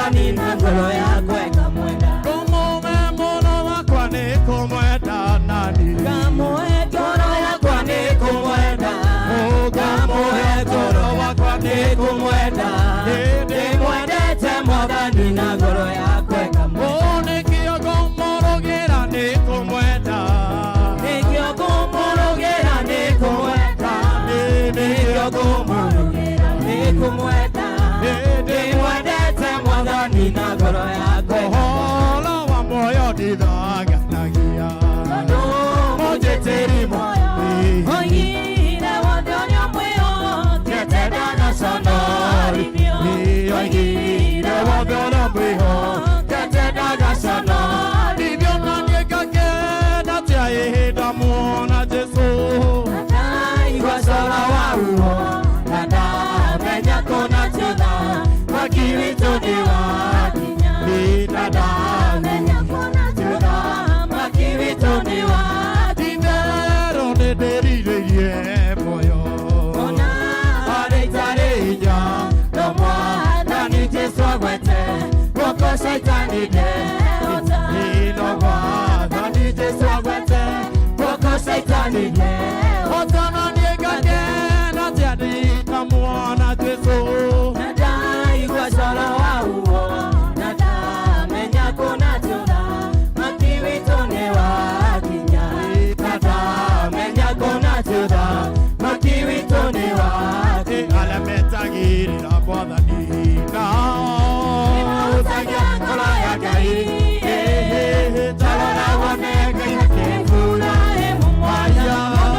Mwathani na ngoro yakwa ĩkamwenda. Kũmũhe mũno wakwa nĩ kũmwenda nani. Ngamũhe ngoro yakwa nĩ kũmwenda. Ngamũhe ngoro wakwa nĩ kũmwenda. Ndĩmwendete Mwathani na ngoro yakwa ĩkamwenda. Ũ nĩkĩo ngũmũrũgĩra nĩ kũmwenda. Nĩkĩo ngũmũrũgĩra nĩ kũmwenda. Nĩkĩo ngũmũrũgĩra nĩ kũmwenda. Ndĩmwendete Mwathani na ngoro yakwa ĩkamwenda. Ũhoro wa muoyo ndithaganagia. Tondũ Mũnjĩtĩri muoyo. Oigire wothe ũrĩa mwĩhokete ndagaconorithio. Oigire wothe ũrĩa mwĩhokete ndagaconorithio. Na niĩ ngakena tia ihinda muona Jesũ. Ndaigua coro wa ruo na ndamenya kũna tiũtha mwaki witũ nĩ wakinya. Na ndamenya kũna tiũtha mwaki witũ nĩ wakinya. Itherũ nĩndĩrirĩirie muoyo. Ona harĩ itarĩ hinya no Mwathani Jesũ agwete guoko caitani ndehota. No Mwathani Jesũ agwete guoko caitani ndehota. Otana niĩ ngakena tia ndikamuona Jesũ. Na ndaigua coro wa ruo na ndamenya kũna tiũtha mwaki witũ nĩ wakinya. Na ndamenya kũna tiũtha mwaki witũ nĩ wakinya. Arĩa metagĩrĩra Mwathani nao Nĩmahutagia ngoro ya Ngai. Tarora wone Ngai akĩbura ĩ mwana.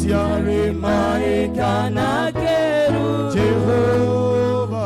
Gũtiarĩ maĩ kana kĩruru. Jehova.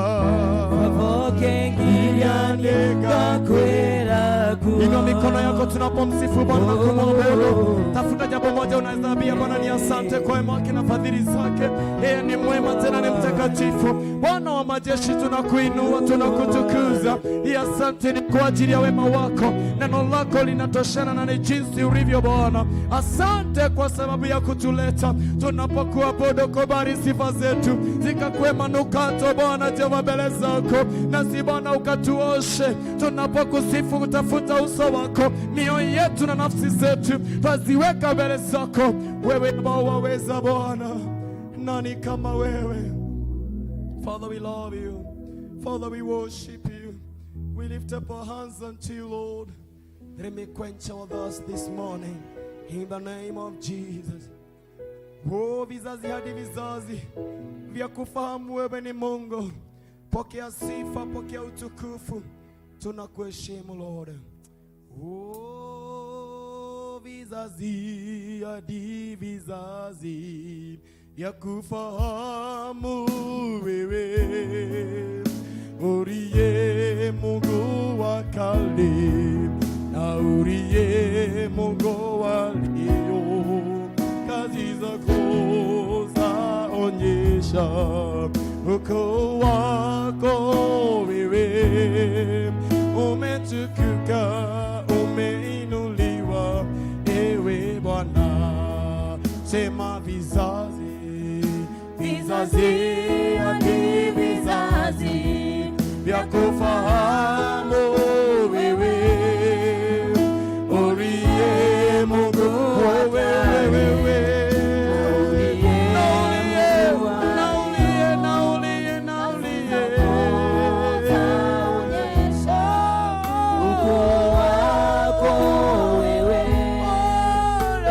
Vokengiria nĩngakwĩra kuo. Inua mikono yako tunapomsifu Bwana na kumwabudu. Tafuta jambo moja unaweza ambia Bwana ni asante kwa wema wake na fadhili zake. Yeye ni mwema tena ni mtakatifu. Bwana wa majeshi, tunakuinua, tunakutukuza. Hii asante ni kwa ajili ya wema wako. Neno lako linatoshana na ni jinsi ulivyo Bwana. Asante kwa sababu ya kutuleta tunapokuabudu, kubali sifa zetu zikakuwe manukato Bwana Jehova mbele zako, nasi Bwana ukatuoshe tunapokusifu, kutafuta uso wako, mioyo yetu na nafsi zetu twaziweka mbele zako, wewe ambao waweza Bwana, nani kama wewe? Father, we love you. Father, we worship you. We lift up our hands unto you, Lord. Let me quench our thirst this morning in the name of Jesus. Oh, vizazi hadi vizazi vya kufahamu wewe ni Mungu. Pokea sifa, pokea utukufu. Tunakuheshimu Lord. Oh, vizazi hadi vizazi vya kufahamu wewe uliye Mungu wa kale na uliye Mungu wa leo, kazi zako zaonyesha ukuu wako wewe, umetukuka, umeinuliwa, ewe Bwana. Sema vizazi, Vizazi hadi vizazi vya kufahamu wewe uliye Mungu wewe wewe Uliye na uliye Mungu wa na uliye na uliye na uliye zaonyesha ukuu wako wewe,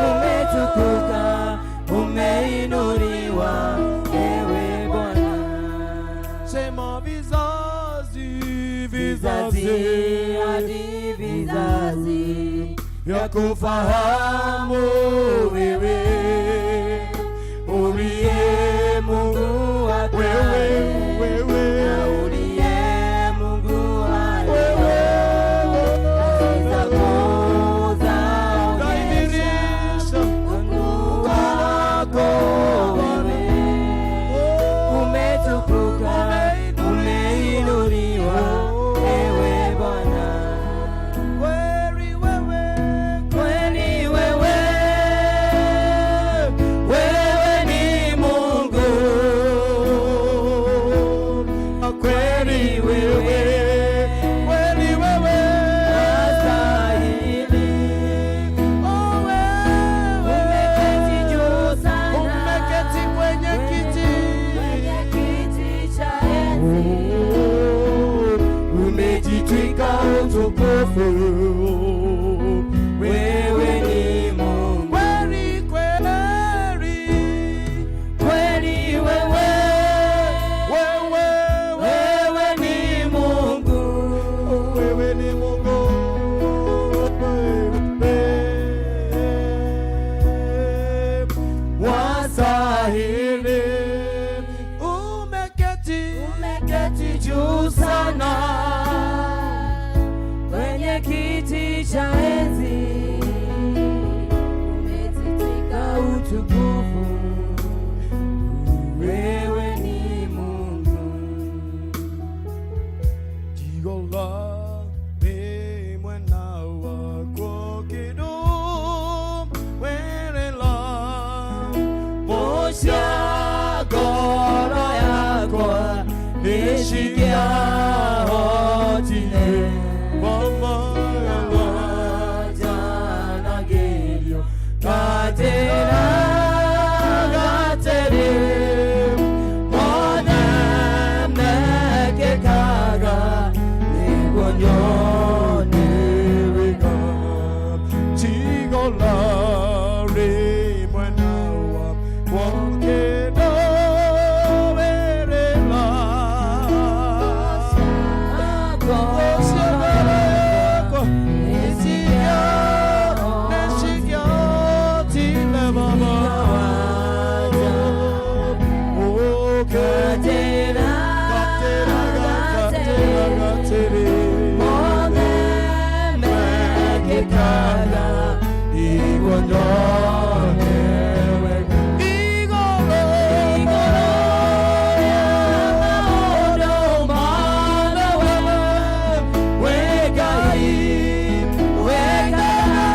umetukuka, umeinuliwa, ewe Bwana. Sema vizazi, Vizazi vizazi hadi vizazi vya kufahamu wewe uliye Mungu wa wewe kale wewe na uliye Mungu wa wewe leo, kazi zako zaonyesha Dhairisha ukuu wako wewe, umetukuka, umeinuliwa, ewe Bwana. Kweli wewe Kweli wewe Nĩguo nyone wega. Igũrũ, Igũrũ rĩa maũndũ mothe we Ngai wĩkaga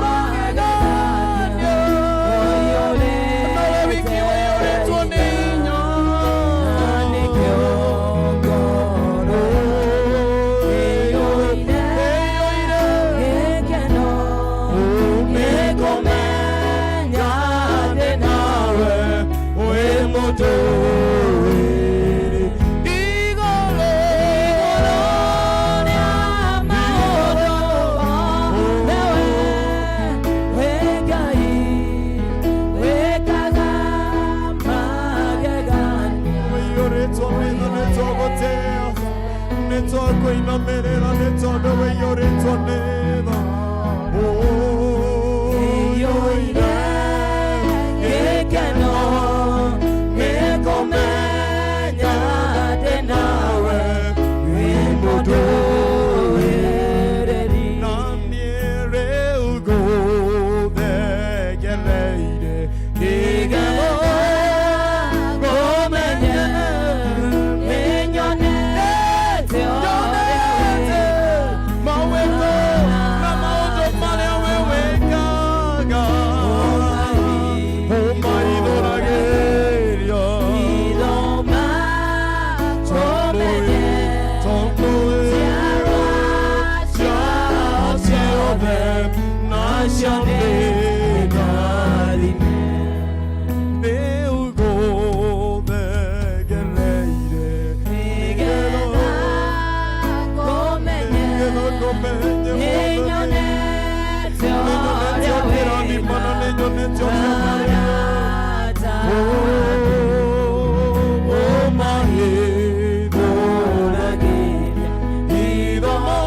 magegania. Nowe wiki ũiyũrĩtwo nĩ hinya. Na nĩkĩo ngoro ĩiyũire gĩkeno nĩkũmenya atĩ nawe wĩ mũtũũrĩre. Igũrũ, Igũrũ rĩa maũndũ mothe we Ngai wĩkaga magegania. Ũiyũrĩtwo nĩ tha nĩ tũgũtĩĩa, nĩ tũkũinamĩrĩra nĩ tondũ ũiyũrĩtwo nĩ tha. Ĩiyũire gĩkeno nĩkũmenya atĩ nawe wĩ mũtũũrĩrĩri. Na niĩ rĩu ngũthengereire Nĩgetha ngũmenye nĩnyonete ũrĩa nyonete mawĩko na maũndũ marĩa we wĩkaga ũmaithũragĩria Ithoma kũmenye tondũ ciarwa ciao ciothe nacio nĩ ngathime. Rĩu ngũthengereire Nĩgetha ngũmenye nĩgetha ngũmenye nĩnyonete nĩnyonete ũrĩa kĩrathimo na wĩna nĩnyonete ũrĩa arata. Ũmahithũragĩria Ithoma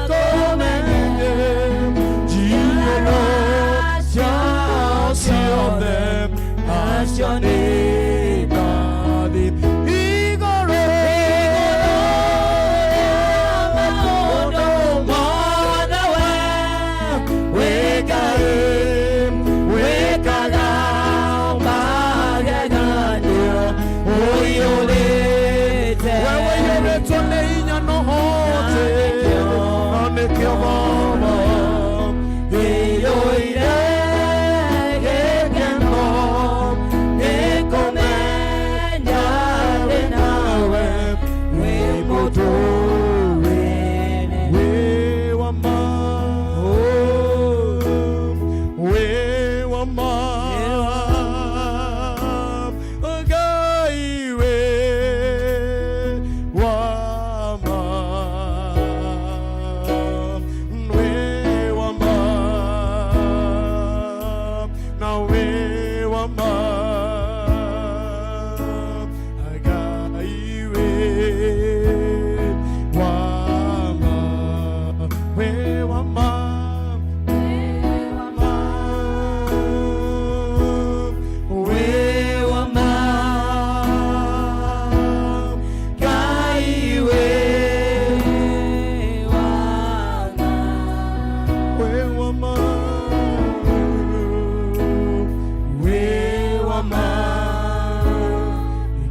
kũmenye njiaro ciao ciothe nacio nĩ ngathime. Igũrũ maũndũ mothe we Ngai wĩkaga magegania ũiyũrĩte wewe ũiyũrĩtwo nĩ hinya na ũhoti na nĩkĩo Baba ĩiyũire gĩkeno nĩkũmenya atĩ nawe wĩ mũtũũrĩre. Wĩ wa ma, wĩ wa ma, Ngai wĩ wa ma, wĩ wa ma, na wĩ wa ma, Ngai wĩ wa ma, wĩ wa ma, ma, wĩ wa ma, Ngai wĩ wa ma. Wĩ wa ma, wĩ wa ma,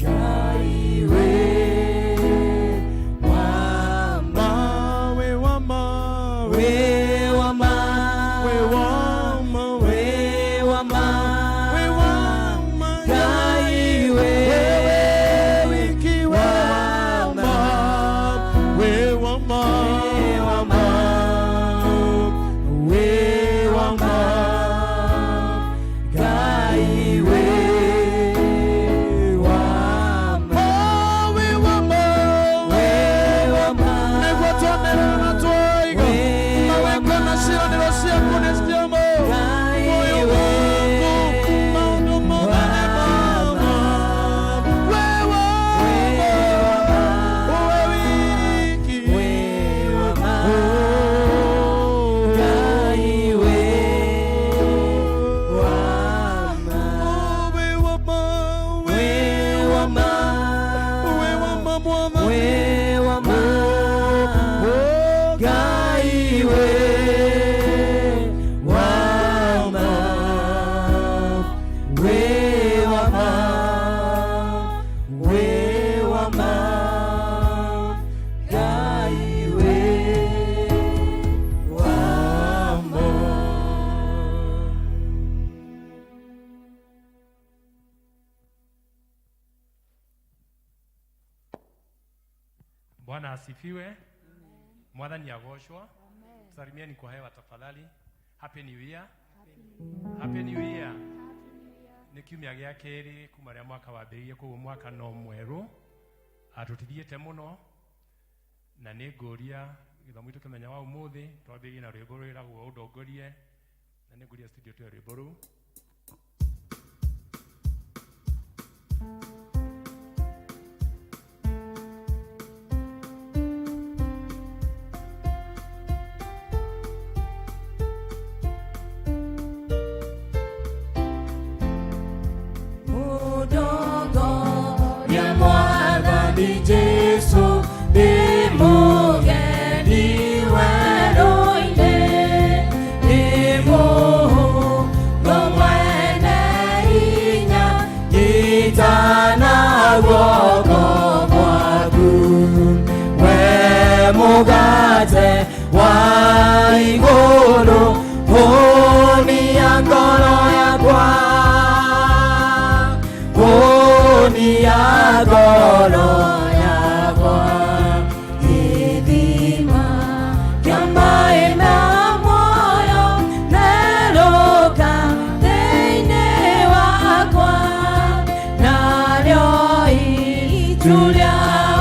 Ngai wĩ wa ma. Ma, wĩ wa ma, Wĩ wa ma, wĩ wa ma, wĩ wa ma, wĩ wa ma, Ngai wĩ wiki wĩ wa ma, wĩ wa ma, Wĩ wa ma, wĩ wa ma, Ngai wĩ wa ma. Oh, wĩ wa ma, Wĩ wa ma, nĩguo tuonerera na twaiga Wĩ mawĩko Asifiwe. Mwathani agocwo. Salimieni kwa hewa tafadhali. Happy New Year. Happy New Year. Nĩ kiumia gĩa kerĩ kuma rĩrĩa mwaka wambĩrĩirie, koguo mwaka no mwerũ, atũtithiĩte mũno, na nĩ ngũria gĩthomo gitũ kĩmenya wa ũmũthĩ twambĩrĩrie na rwĩmbo rwĩragwo ũndongorie, na nĩ ngũria studio tuoe rwĩmbo rũu. Mũndongoria Mwathani Jesũ, ndĩ mũgeni werũ-inĩ, ndĩ mũhũngũ mwene hinya, nyitana guoko gwaku. We mũgate wa igũrũ, hũnia ngoro yakwa, hũnia ngoro yakwa. Gĩthima kĩa maĩ ma muoyo therũka thĩinĩ wakwa, narĩo itu rĩa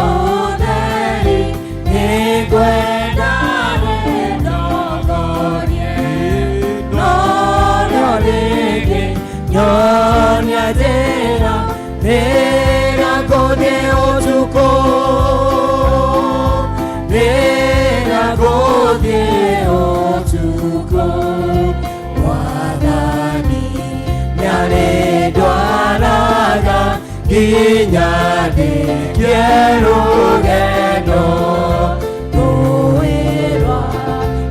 ũtheri nĩngwenda rĩndongorie, norĩo rĩngĩ nyonia njĩra rĩrĩa ngũthiĩ ũtukũ, rĩrĩa ngũthiĩ ũtukũ. Mwathani nĩarĩndwaraga nginya ndĩkie rũgendo, rũĩ rwa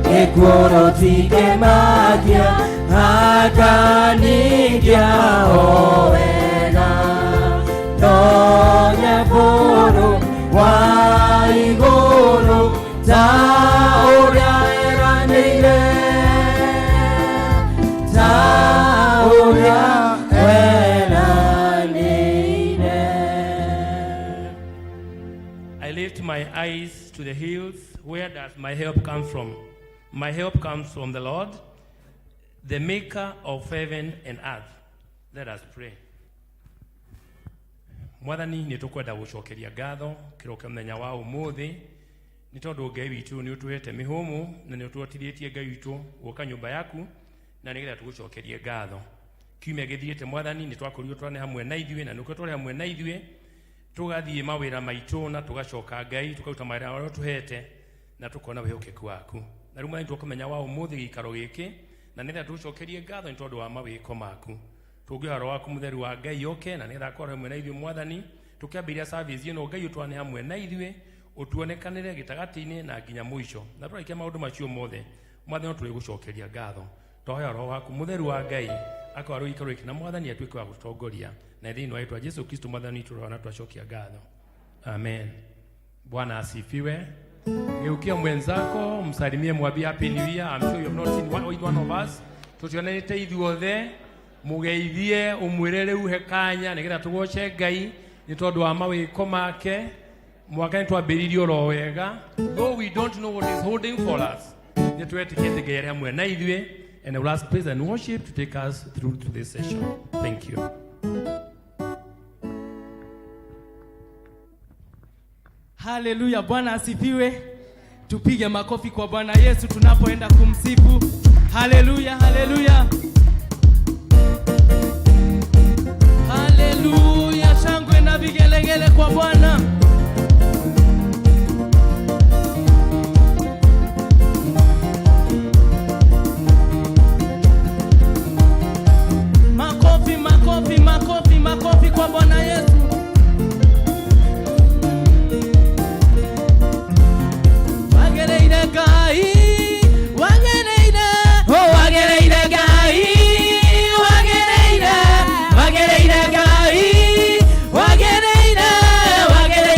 gĩkuũ rũtingĩmakia, akaningia o wega, ndonye bũrũ wa igũrũ ta ũrĩa eranĩire, ta ũrĩa eranĩire. I lift my eyes to the hills. Where does my help come from? My help comes from the Lord, the maker of heaven and earth. Let us pray. Mwathani, nĩ tũkwenda gũcokeria ngatho kĩroko mũthenya wa ũmũthĩ, nĩ tondũ Ngai witũ nĩ ũtũhete mĩhũmũ na nĩ ũtũhotithĩtie, Ngai witũ, gũka nyũmba yaku na nĩgetha tũgũcokerie ngatho. Kiumia gĩthiĩte, Mwathani, nĩ twakorirwo twarĩ hamwe na ithuĩ, na nĩkĩo twarĩ hamwe na ithuĩ tũgathiĩ mawĩra maitũ na tũgacoka, Ngai, tũkaruta mawĩra marĩa ũtũhete na tũkona wĩhokeku waku. Na rĩu, Mwathani, tũkũmenya wa ũmũthĩ gĩikaro gĩkĩ na nĩgetha tũgũcokerie ngatho nĩ tondũ wa mawĩko maku. Tũngĩhoya Roho waku mũtheru wa Ngai oke na nĩgetha akorwo hamwe na ithuĩ. Mwathani, tũkĩambĩrĩria service ĩno, Ngai, ũtwane hamwe na ithuĩ, ũtuonekanĩre gĩtagatĩ-inĩ na nginya mũico, na twarĩkia maũndũ macio mothe, Mwathani, no tũrĩgũcokeria ngatho. Twahoya Roho waku mũtheru wa Ngai akorwo gĩikaro gĩkĩ, na Mwathani atuĩke wa gũtũtongoria, na thĩinĩ wa rĩtwa Jesu Kristo Mwathani witũ na twacokia ngatho, amen. Bwana asifiwe. Geukia mwenzako, msalimie, mwambie happy new year. I'm sure you have not seen one of us. Tutionanĩte ithuothe, mũgeithie, ũmwĩre rĩu he kanya nĩgetha tũgoce Ngai nĩ tondũ wa mawĩko make. Mwaka nĩ twambĩrĩirie oro wega, though we don't know what is holding for us. Nĩ twetĩkĩte Ngai arĩ hamwe na ithuĩ, and I will ask praise and worship to take us through to this session. Thank you. Haleluya, Bwana asifiwe. Tupige makofi kwa Bwana Yesu tunapoenda kumsifu. Haleluya, haleluya, haleluya! Shangwe na vigelegele kwa Bwana. Makofi, makofi, makofi, makofi kwa Bwana Yesu. Wagereire Ngai, wagereire, oh, wagereire Ngai, wagereire, wagereire Ngai, wagereire, wagereire.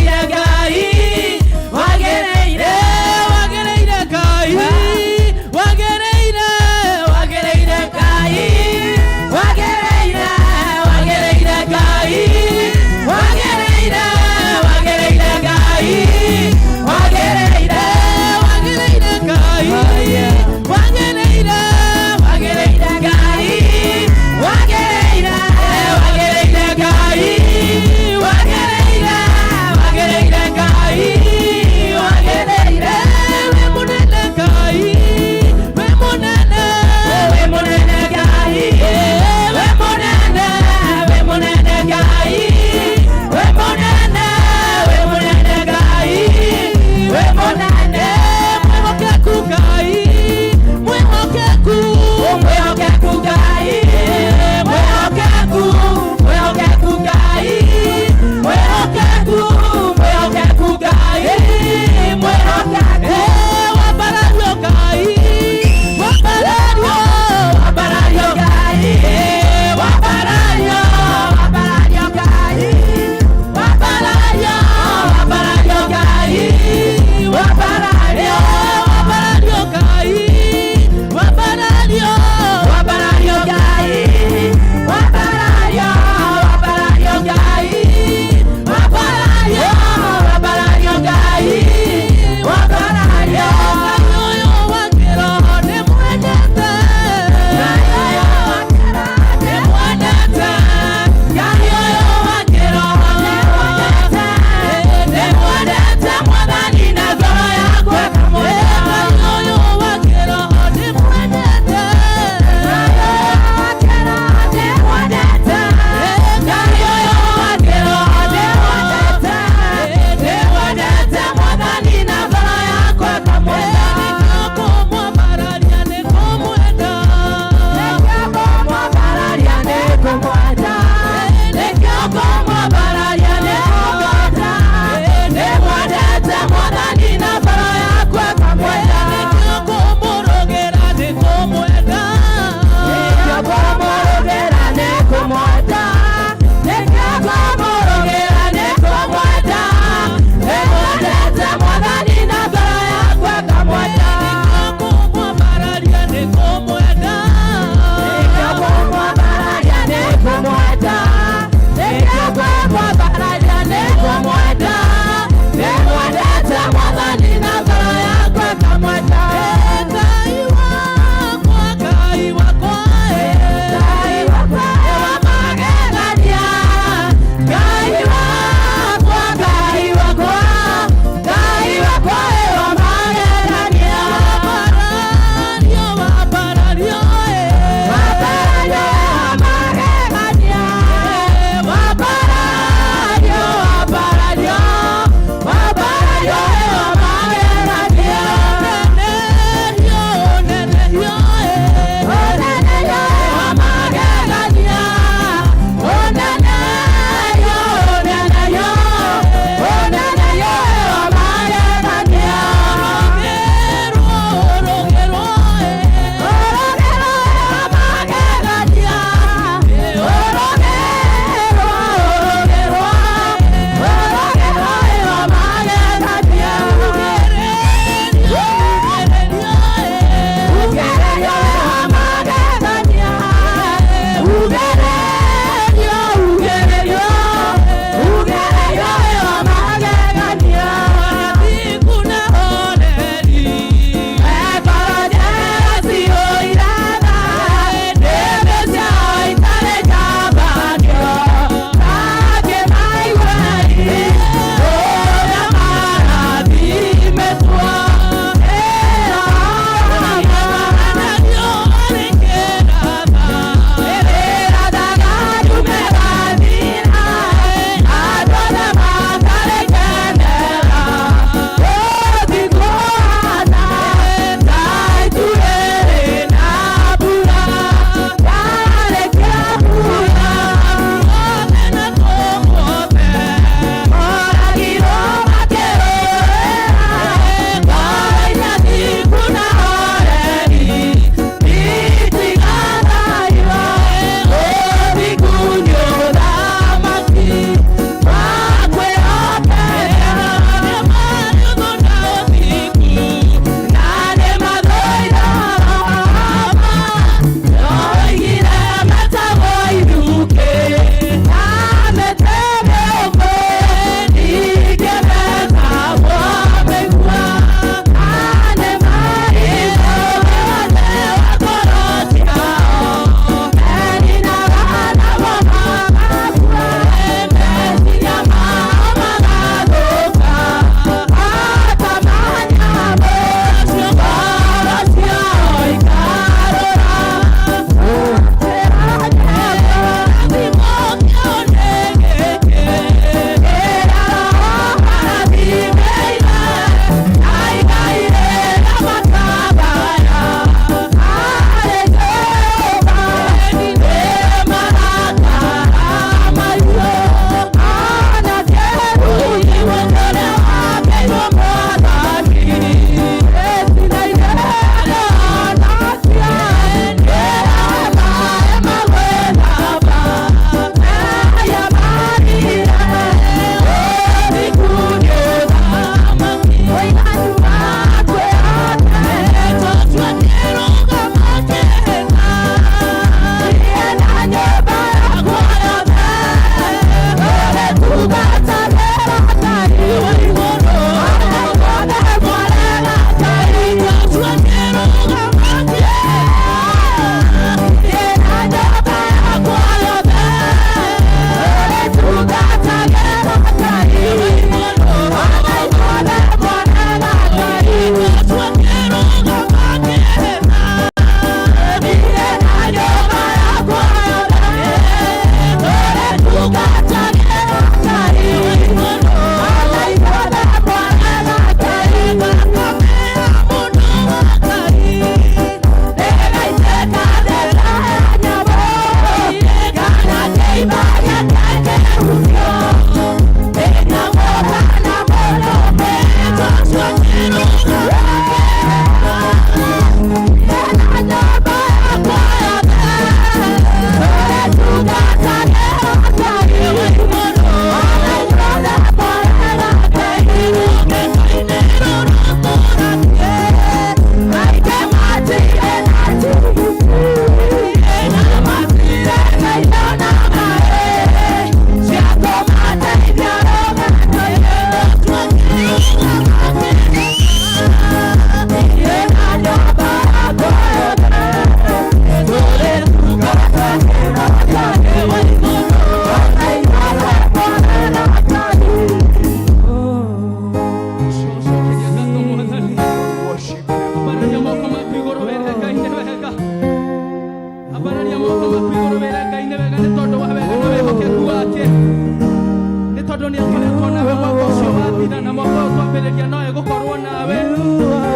Tondũ nĩ akoretwo nawe mwaka ũcio wathira na mwaka ũyũ twambĩrĩria no egũkorwo nawe,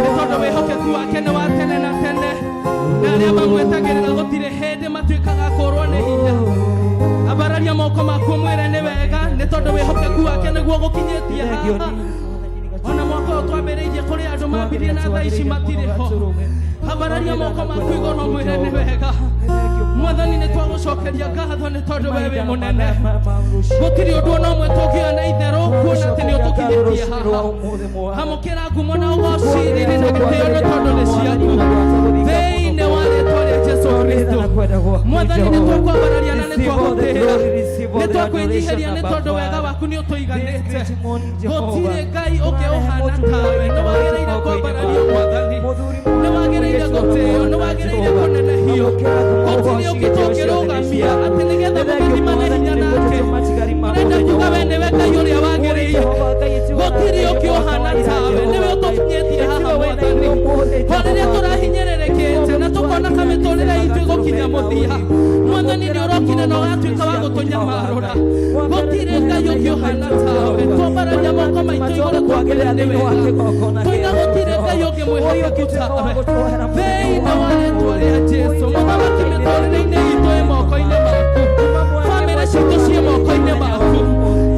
nĩ tondũ wĩhokeku wake nĩ wa tene na tene, na arĩa mamwetagĩrĩra gũtirĩ hĩndĩ matuĩkaga kũrwo nĩ hinya. Ambararia moko maku mwĩre nĩ wega, nĩ tondũ wĩhokeku wake nĩguo gũkinyĩtie haha. Ona mwaka ũyũ twambĩrĩirie kũrĩ andũ mambirie na thaa ici matirĩ ho. Ambararia moko maku igũrũ mwĩre nĩ wega. Mwathani, nĩ twagũcokeria ngatho nĩ tondũ we wĩ mũnene. Gũtirĩ ũndũ ona ũmwe tũngĩoya na itherũ kuona atĩ nĩ ũtũkinyĩtie haha. Amũkĩra ngumo na ũgoci, riri na gĩtĩo, nĩ tondũ nĩ ciaku, thĩinĩ wa rĩtwa rĩa Jesu Kristo. Mwathani, nĩ twakwambararia na nĩ twagũtĩĩra, nĩ twakwĩnyihĩria, nĩ tondũ wega waku nĩ ũtũiganĩte. Gũtirĩ Ngai ũngĩ ũhana tawe. Nĩ wagĩrĩire kwambarario, Mwathani, nĩ wagĩrĩire gũtĩo, nĩ wagĩrĩire kũnenehio. Gũtirĩ ũngĩ tũngĩrũgamia atĩ nĩgetha mũgĩthimane hinya nake. Ũrenda kuga we nĩwe Ngai ũrĩa wagĩrĩire. Gũtirĩ ũngĩ ũhana tawe. Nĩwe ũtũkinyĩtie haha, Mwathani, o rĩrĩa tũrahinyĩrĩrĩkĩte na tũkona ka mĩtũrĩre itũ ĩgũkinya mũthia. Mwathani, nĩ ũrokire na ũgatuĩka wa gũtũnyamarũra. Gũtirĩ Ngai ũngĩ ũhana tawe. Twambararia moko maitũ igũrũ twakĩrĩra nĩ wega, tũiga gũtirĩ Ngai ũngĩ mwĩhokeku tawe, thĩinĩ wa rĩtwa rĩa Jesu. Mũthamaki, mĩtũrĩre-inĩ itũ ĩ moko-inĩ maku, bamĩrĩ citũ ciĩ moko-inĩ maku,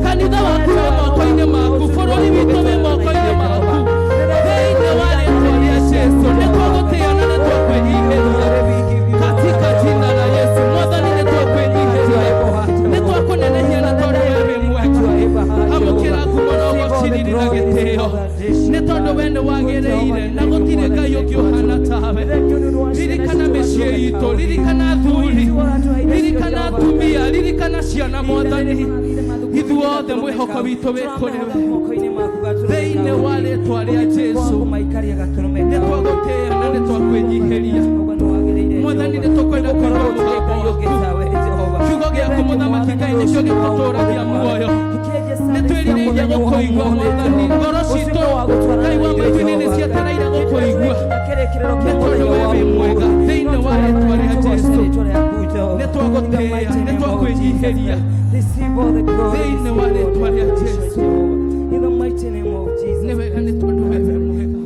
kanitha waku wĩ moko-inĩ maku, bũrũri witũ wĩ moko-inĩ maku, thĩinĩ wa rĩtwa rĩa Jesu. Nĩ twagũtĩĩa na nĩ twakwĩnyihĩria katika jina la Yesu. Mwathani, nĩ twakwĩnyihĩria, nĩ twakũnenehia na tondũ we wĩ mwega. Amũkĩra ngumo na ũgoci, riri na gĩtĩo, nĩ tondũ we nĩ wagĩrĩire na gũtirĩ Ngai ũngĩ ũhana tawe. Ririkana mĩciĩ itũ, ririkana athuri, ririkana atumia, ririkana ciana. Mwathani, ithuothe mwĩhoko witũ wĩ kũrĩ we, thĩinĩ wa rĩtwa rĩa Jesu. Nĩ twagũtĩĩa na nĩ twakwĩnyihĩria. Mwathani, nĩ tũkwenda kũigua mũgambo waku. Kiugo gĩaku, Mũthamaki Ngai, nĩkĩo gĩtũtũragia muoyo. Nĩ twĩrirĩirie gũkũigua, Mwathani. Ngoro citũ, Ngai wa matu-inĩ, nĩ cietereire gũkũigua, nĩ tondũ we wĩ mwega, thĩinĩ wa rĩtwa rĩa Jesu. Nĩ twagũtĩĩa, nĩ twakwĩnyihĩria, thĩinĩ wa rĩtwa rĩa Jesu. Nĩ wega, nĩ tondũ we wĩ mwega.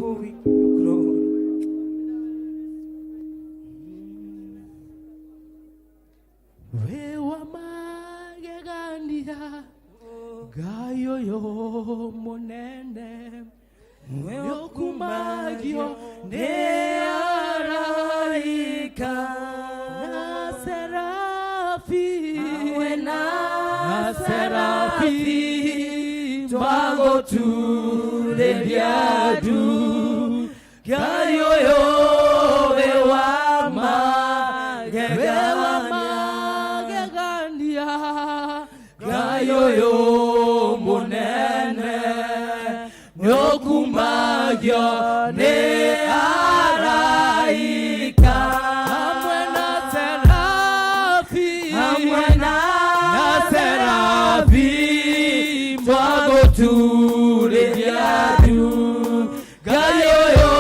Wĩ wa magegania, Ngai ũyũ mũnene, nĩũkumagio nĩ araika na serafi, na serafi, twagũturĩria ndu, Ngai ũyũ wĩ wa magegania, Ngai ũyũ mũnene, nĩũkumagio nĩ araika hamwe na serafi, hamwe na serafi, twagũturĩria ndu, Ngai ũyũ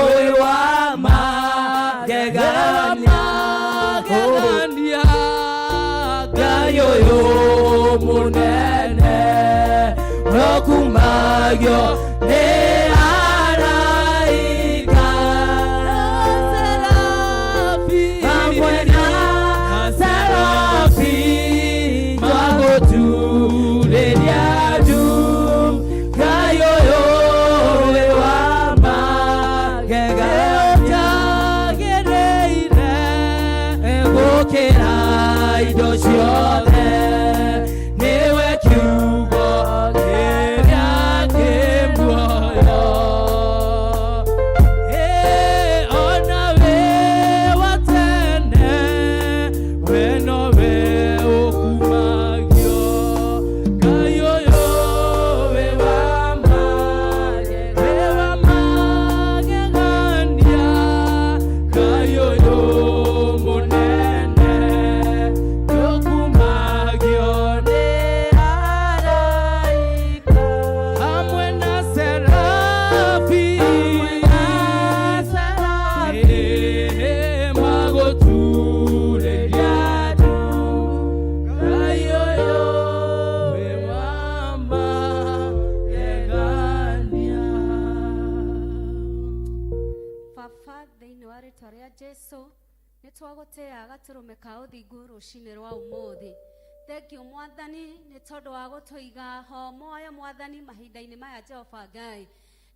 wĩ wa magegania, Ngai ũyũ mũnene, nĩũkumagio nĩ araika hamwe na serafi, twagũturĩria ndu, Ngai ũyũ wĩ wa magegania, gũkĩra indo ciothe, nĩwe kiugo kĩrĩa kĩ muoyo. Ĩ, ona wĩ wa tene, we nowe ũkumagio, Ngai ũyũ wĩ wa magegania, Ngai ũyũ mũnene. Thĩinĩ wa rĩtwa rĩa Jesu nĩ twagũtĩa gatũrũme ka ũthingu rũcinĩ rwa ũmũthĩ. Thengiũ Mwathani nĩ tondũ wa gũtũiga ho muoyo Mwathani mahinda-inĩ maya Jehova Ngai,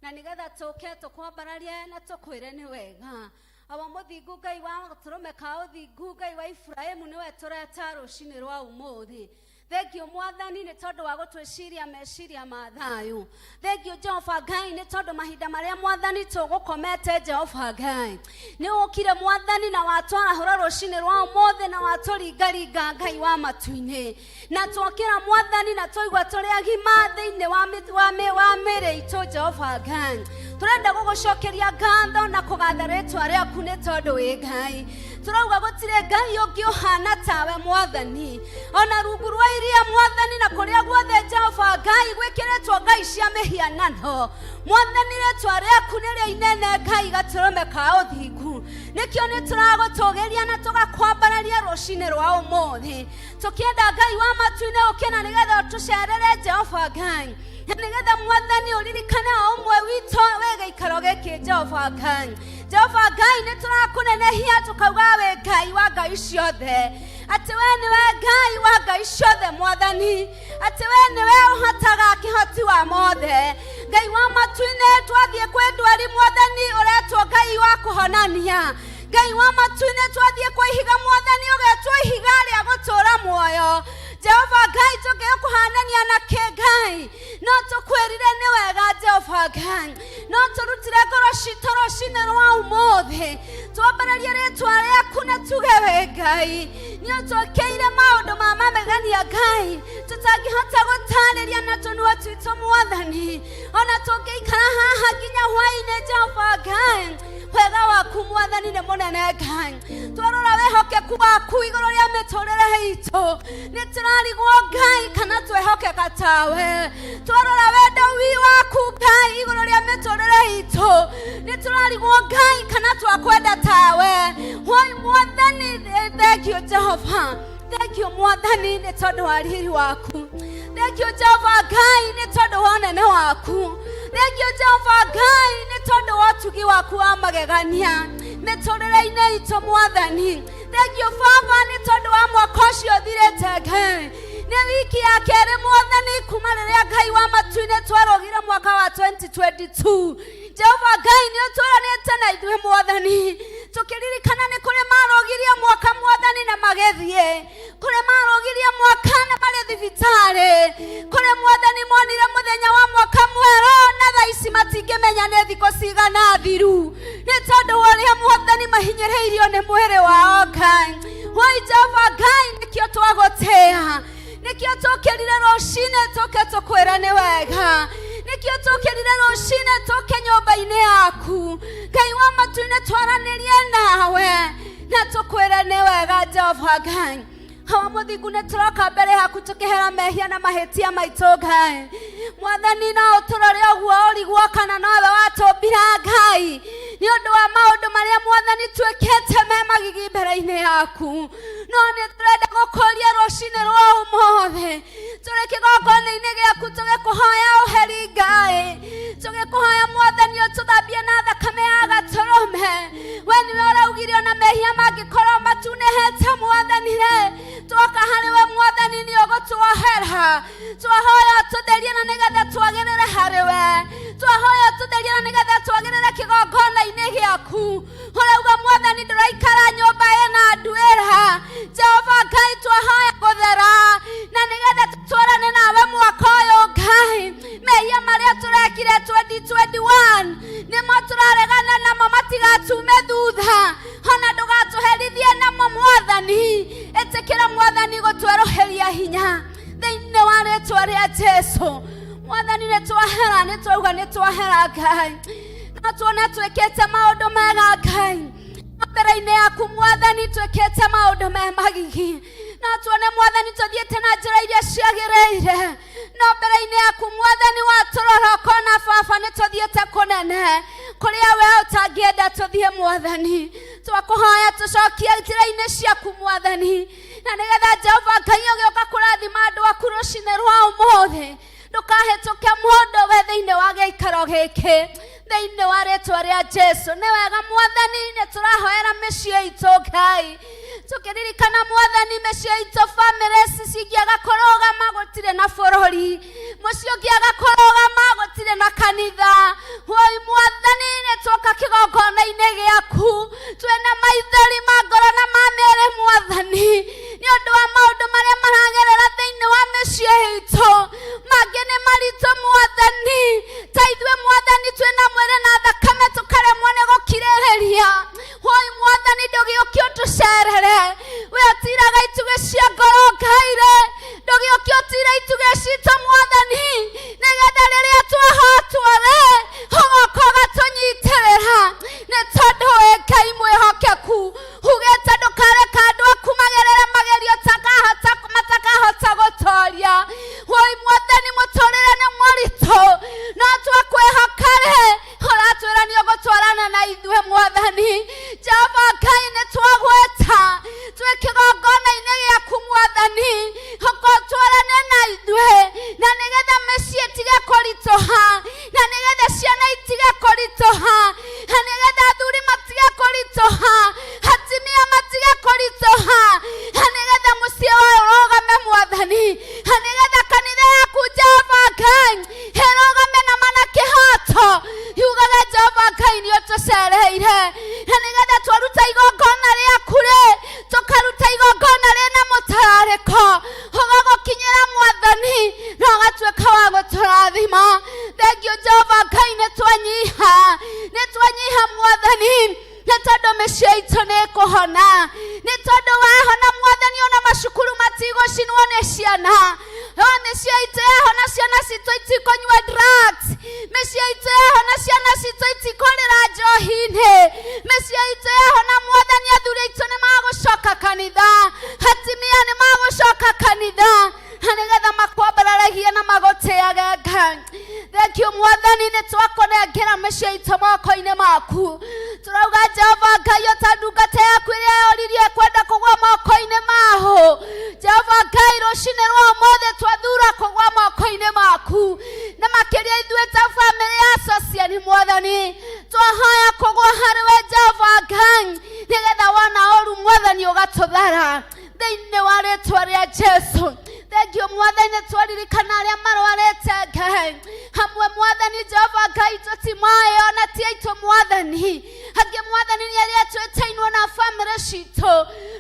na nĩgetha tũke tũkwambararie na tũkwĩre nĩ wega. Awa mũthingu Ngai wa gatũrũme ka ũthingu, Ngai wa Iburahĩmu, nĩwe tũreta rũcinĩ rwa ũmũthĩ. Thengiũ Mwathani nĩ tondũ wa gũtwĩciria meciria ma thayũ. Thengiũ Jehova Ngai nĩ tondũ mahinda marĩa Mwathani tũgũkomete Jehova Ngai nĩ ũkire Mwathani na watwarahũra rũcinĩ rwa ũmũthĩ na watũringaringa Ngai wa matu-inĩ, na twokĩra Mwathani na twaigua tũrĩ agima thĩinĩ wa wa mĩĩrĩ itũ Jehova Ngai. Tũrenda gũgũcokeria ngatho na kũgatha rĩtwa rĩaku nĩ tondũ wĩ Ngai. Tũrauga gũtirĩ Ngai ũngĩ ũhana tawe Mwathani, ona rungu rwa iria Mwathani na kũrĩa guothe Jehova Ngai gwĩkĩrĩtwo ngai cia mĩhianano. Mwathani rĩtwa rĩaku nĩrĩo inene Ngai gatũrũme ka ũthingu, nĩkĩo nĩ tũragũtũgĩria na tũgakwambararia rũcinĩ rwa ũmũthĩ, tũkĩenda Ngai wa matu-inĩ ũkĩna nĩgetha ũtũcerere Jehova Ngai, na nĩgetha Mwathani ũririkane o ũmwe witũ wĩ gĩikaro gĩkĩ Jehova Ngai. Jehova Ngai nĩ tũrakũnenehia tũkauga wĩ Ngai wa ngai ciothe, atĩ we nĩwe Ngai wa ngai ciothe Mwathani, atĩ we nĩwe ũhotaga kĩhoti wa mothe. Ngai wa matu-inĩ, twathiĩ kwĩ ndwari Mwathani ũretwo Ngai wa kũhonania. Ngai wa matu-inĩ, twathiĩ kwĩ ihiga Mwathani ũgetwo ihiga rĩa gũtũũra muoyo. Jehova Ngai, tũngĩgĩkũhanania na kĩ Ngai? No tũkwĩrire nĩ wega Jehova Ngai, no tũrutire ngoro citũ rũcinĩ rwa ũmũthĩ, twambararie rĩtwa rĩaku na tuge wĩ Ngai. Nĩ ũtwĩkĩire maũndũ ma mamegania Ngai tũtangĩhota gũtarĩria na tũnua twitũ Mwathani, ona tũngĩikara haha nginya hwaĩ-inĩ Jehova Ngai, wega waku Mwathani nĩ mũnene Ngai. Twarora wĩhokeku waku igũrũ rĩa mĩtũrĩre itũ, nĩ tũrarigwo Ngai kana twĩhokeka tawe. Twarora wendo wi waku Ngai igũrũ rĩa mĩtũrĩre itũ, nĩ tũrarigwo Ngai kana twakwenda tawe. Woi Mwathani, thengiũ Jehova, thengiũ Mwathani nĩ tondũ wa riri waku, thengiũ Jehova Ngai nĩ tondũ wa ũnene waku, thengiũ Jehova Ngai nĩ tondũ wa ũtugi waku wa magegania mĩtũrĩre-inĩ itũ Mwathani. Thengiũ Baba nĩ tondũ wa mwaka ũcio ũthirĩte Ngai. Nĩ wiki ya kerĩ Mwathani kuma rĩrĩa Ngai wa matu-inĩ twarũgire mwaka wa 2022. Jehova Ngai nĩ ũtũranĩte na ithuĩ Mwathani, tũkĩririkana nĩ kũrĩ marũgirie mwaka Mwathani na magĩthiĩ, kũrĩ marũgirie mwaka na marĩ thibitarĩ, kũrĩ Mwathani monire mũthenya wa mwaka mwerũ na thaa ici matingĩmenya nĩ thikũ cigana thiru nĩ tondũ wa ũrĩa Mwathani mahinyĩrĩirio nĩ mwĩrĩ wao Ngai. Woi Jehova Ngai, nĩkĩo twagũtĩa, nĩkĩo tũkĩrire rũcinĩ tũke tũkwĩre nĩ wega, nĩkĩo tũkĩrire rũcinĩ tũke nyũmba-inĩ yaku Ngai wa matu-inĩ, twaranĩrie nawe na tũkwĩre nĩ wega Jehova Ngai. Hawa mũthingu, nĩ tũroka mbere yaku tũkĩhera mehia na mahĩtia maitũ Ngai. Mwathani, no ũtũrore ũguo ũrigwo kana nowe watũmbira Ngai, nĩ ũndũ wa maũndũ marĩa Mwathani twĩkĩte me magigi mbere-inĩ yaku. No nĩ tũrenda gũkũria rũcinĩ rwa ũmũthĩ tũrĩ kĩgongona-inĩ gĩaku, tũgĩkũhoya ũheri Ngai, tũgĩkũhoya Mwathani ũtũthambie na thakame ya gatũrũme. We nĩwe ũraugire ona mehia mangĩkorwo matunĩhĩte Mwathani rĩ, twoka harĩ we Mwathani nĩ ũgũtuohera. Twahoya ũtũtherie na nĩgetha twagĩrĩre harĩ we, twahoya ũtũtherie na nĩgetha twagĩrĩre kĩgongona-inĩ gĩaku. Ũrauga Mwathani ndũraikara nyũmba ĩna nduĩra. Jehova Ngai, twahoya gũthera na nĩgetha tũtwarane nawe mwaka ũyũ Ngai. Mehia marĩa tũrekire 2021 nĩmo tũraregana namo, matigatume thutha, ona ndũgatũherithie namo Mwathani. Ĩtĩkĩra Mwathani gũtwerũhĩria hinya thĩinĩ wa rĩtwa rĩa Jesu. Mwathani, nĩ twahera, nĩ twauga nĩ twahera Ngai, no tuone twĩkĩte maũndũ mega Ngai mbere-inĩ yaku Mwathani, twĩkĩte maũndũ me magigi, no tuone Mwathani tũthiĩte na njĩra iria ciagĩrĩire, no mbere-inĩ yaku Mwathani watũrora ũkona baba nĩ tũthiĩte kũnene kũrĩa we ũtangĩenda tũthiĩ Mwathani. Twakũhoya tũcokie njĩra-inĩ ciaku Mwathani, na nĩgetha Jehova Ngai ũgĩũka kũrathima andũ aku rũcinĩ rwa ũmũthĩ, ndũkahĩtũke mũndũ we thĩinĩ wa gĩikaro gĩkĩ. Thĩinĩ wa rĩtwa rĩa Jesu. Nĩ wega Mwathani, nĩ tũrahoera mĩciĩ itũ Ngai, tũkĩririkana Mwathani mĩciĩ itũ, bamĩrĩ ici cingĩaga kũrũgama gũtirĩ na bũrũri, mũciĩ ũngĩaga kũrũgama gũtirĩ na kanitha. Woi Mwathani, nĩ tuoka kĩgongona-inĩ gĩaku twĩna maithori ma ngoro na ma mĩĩrĩ Mwathani, nĩ ũndũ wa maũndũ marĩa maragerera thĩinĩ wa mĩciĩ itũ. Mangĩ nĩ maritũ Mwathani, ta ithuĩ Mwathani twĩna mwĩrĩ na thakame tũkaremwo nĩ gũkirĩrĩria. Woi Mwathani, ndũgĩũke ũtũcerere, we ũtiraga itugĩ cia ngoro Ngai-rĩ, ndũgĩũke ũtire itugĩ citũ Mwathani, nĩgetha rĩrĩa twahotwo-rĩ, ũgoka ũgatũnyitĩrĩra, nĩ tondũ wĩ Ngai mwĩhokeku. Ugĩte ndũkareka andũ aku magerere magerio matakahota gũtoria. Woi Mwathani, mũtũrĩre nĩ mũritũ, no twakwĩhoka-rĩ, ũratwĩra nĩ ũgũtwarana na ithuĩ Mwathani. Jehova Ngai, nĩ twagwĩta twĩ kĩgongona-inĩ gĩaku Mwathani, ũkotwarane na ithuĩ, na nĩgetha mĩciĩ ĩtige kũritũha, na nĩgetha ciana itige kũritũha, na nĩgetha athuri matige kũritũha, atumia matige kũritũha, na nĩgetha mũciĩ ũyũ ũrũgame Mwathani, na nĩgetha kanitha yaku Jehova Ngai ĩrũgame na mana kĩhoto, yugage Jehova Ngai nĩ ũtũcereire, na nĩgetha twaruta igongona rĩaku rĩ, tũkaruta igongona rĩna mũtararĩko ũgagũkinyĩra Mwathani, na ũgatuĩka wa gũtũrathima. Thengiũ Jehova Ngai, nĩ twanyiha, nĩ twanyiha Mwathani, nĩ tondũ mĩciĩ itũ nĩ ĩkũhona, nĩ tondũ wahona Mwathani, ona macukuru matigũcinwo nĩ ciana. O mĩciĩ itũ yahona, ciana citũ itikũnyua drugs, mĩciĩ itũ yahona, ciana citũ itikũrĩra njohi-inĩ, mĩciĩ itũ yahona Mwathani, athuri aitũ nĩ magũcoka kanitha, atumia nĩ magũcoka kanitha, na nĩgetha makwambararagie na magũtĩage Ngai. Thengiũ Mwathani, nĩ twakũnengera mĩciĩ itũ moko-inĩ maku. Tũrauga Jehova Ngai, o ta ndungata yaku ĩrĩa yoririe kwenda kũgwa moko-inĩ maho, Jehova Ngai, rũcinĩ rwa ũmũthĩ twathura kũgwa moko-inĩ maku, na makĩria ithuĩ ta bamĩrĩ ya Sociani Mwathani, twahoya kũgwa harĩ we Jehova Ngai, nĩgetha wona ũru Mwathani ũgatũthara thĩinĩ wa rĩtwa rĩa Jesu. Thengiũ Mwathani, nĩ twaririkana arĩa marwarĩte Ngai hamwe Mwathani Jehova Ngai, tũtimoĩ ona ti aitũ Mwathani, angĩ Mwathani nĩ arĩa twĩtainwo na bamĩrĩ citũ,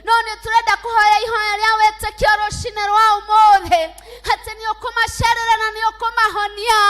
no nĩ tũrenda kũhoya ihoya rĩa wĩtĩkio rũcinĩ rwa ũmũthĩ, atĩ nĩ ũkũmacerera na nĩ ũkũmahonia,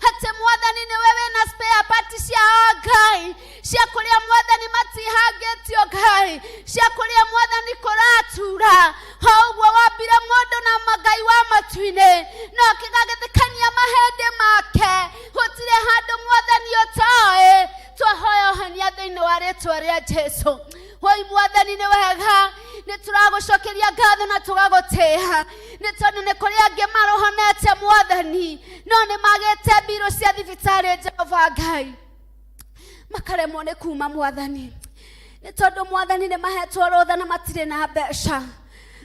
atĩ Mwathani nĩwe wĩna spare part ciao Ngai, cia kũrĩa Mwathani matihangĩtio Ngai, cia kũrĩa Mwathani kũratura o ũguo wambire mũndũ na Ngai wa matu-inĩ, no kĩgagĩthĩkania mahĩndĩ make, gũtirĩ handũ Mwathani ũtoĩ. Twahoya ũhonia thĩinĩ wa rĩtwa rĩa Jesu. Woi Mwathani, nĩ wega, nĩ tũragũcokeria ngatho na tũgagũtĩĩa, nĩ tondũ nĩ kũrĩ angĩ marũhonete Mwathani, no nĩ magĩte mbirũ cia thibitarĩ Jehova Ngai, makaremwo nĩ kuma Mwathani, nĩ tondũ Mwathani nĩ mahetwo rũtha na matirĩ na mbeca.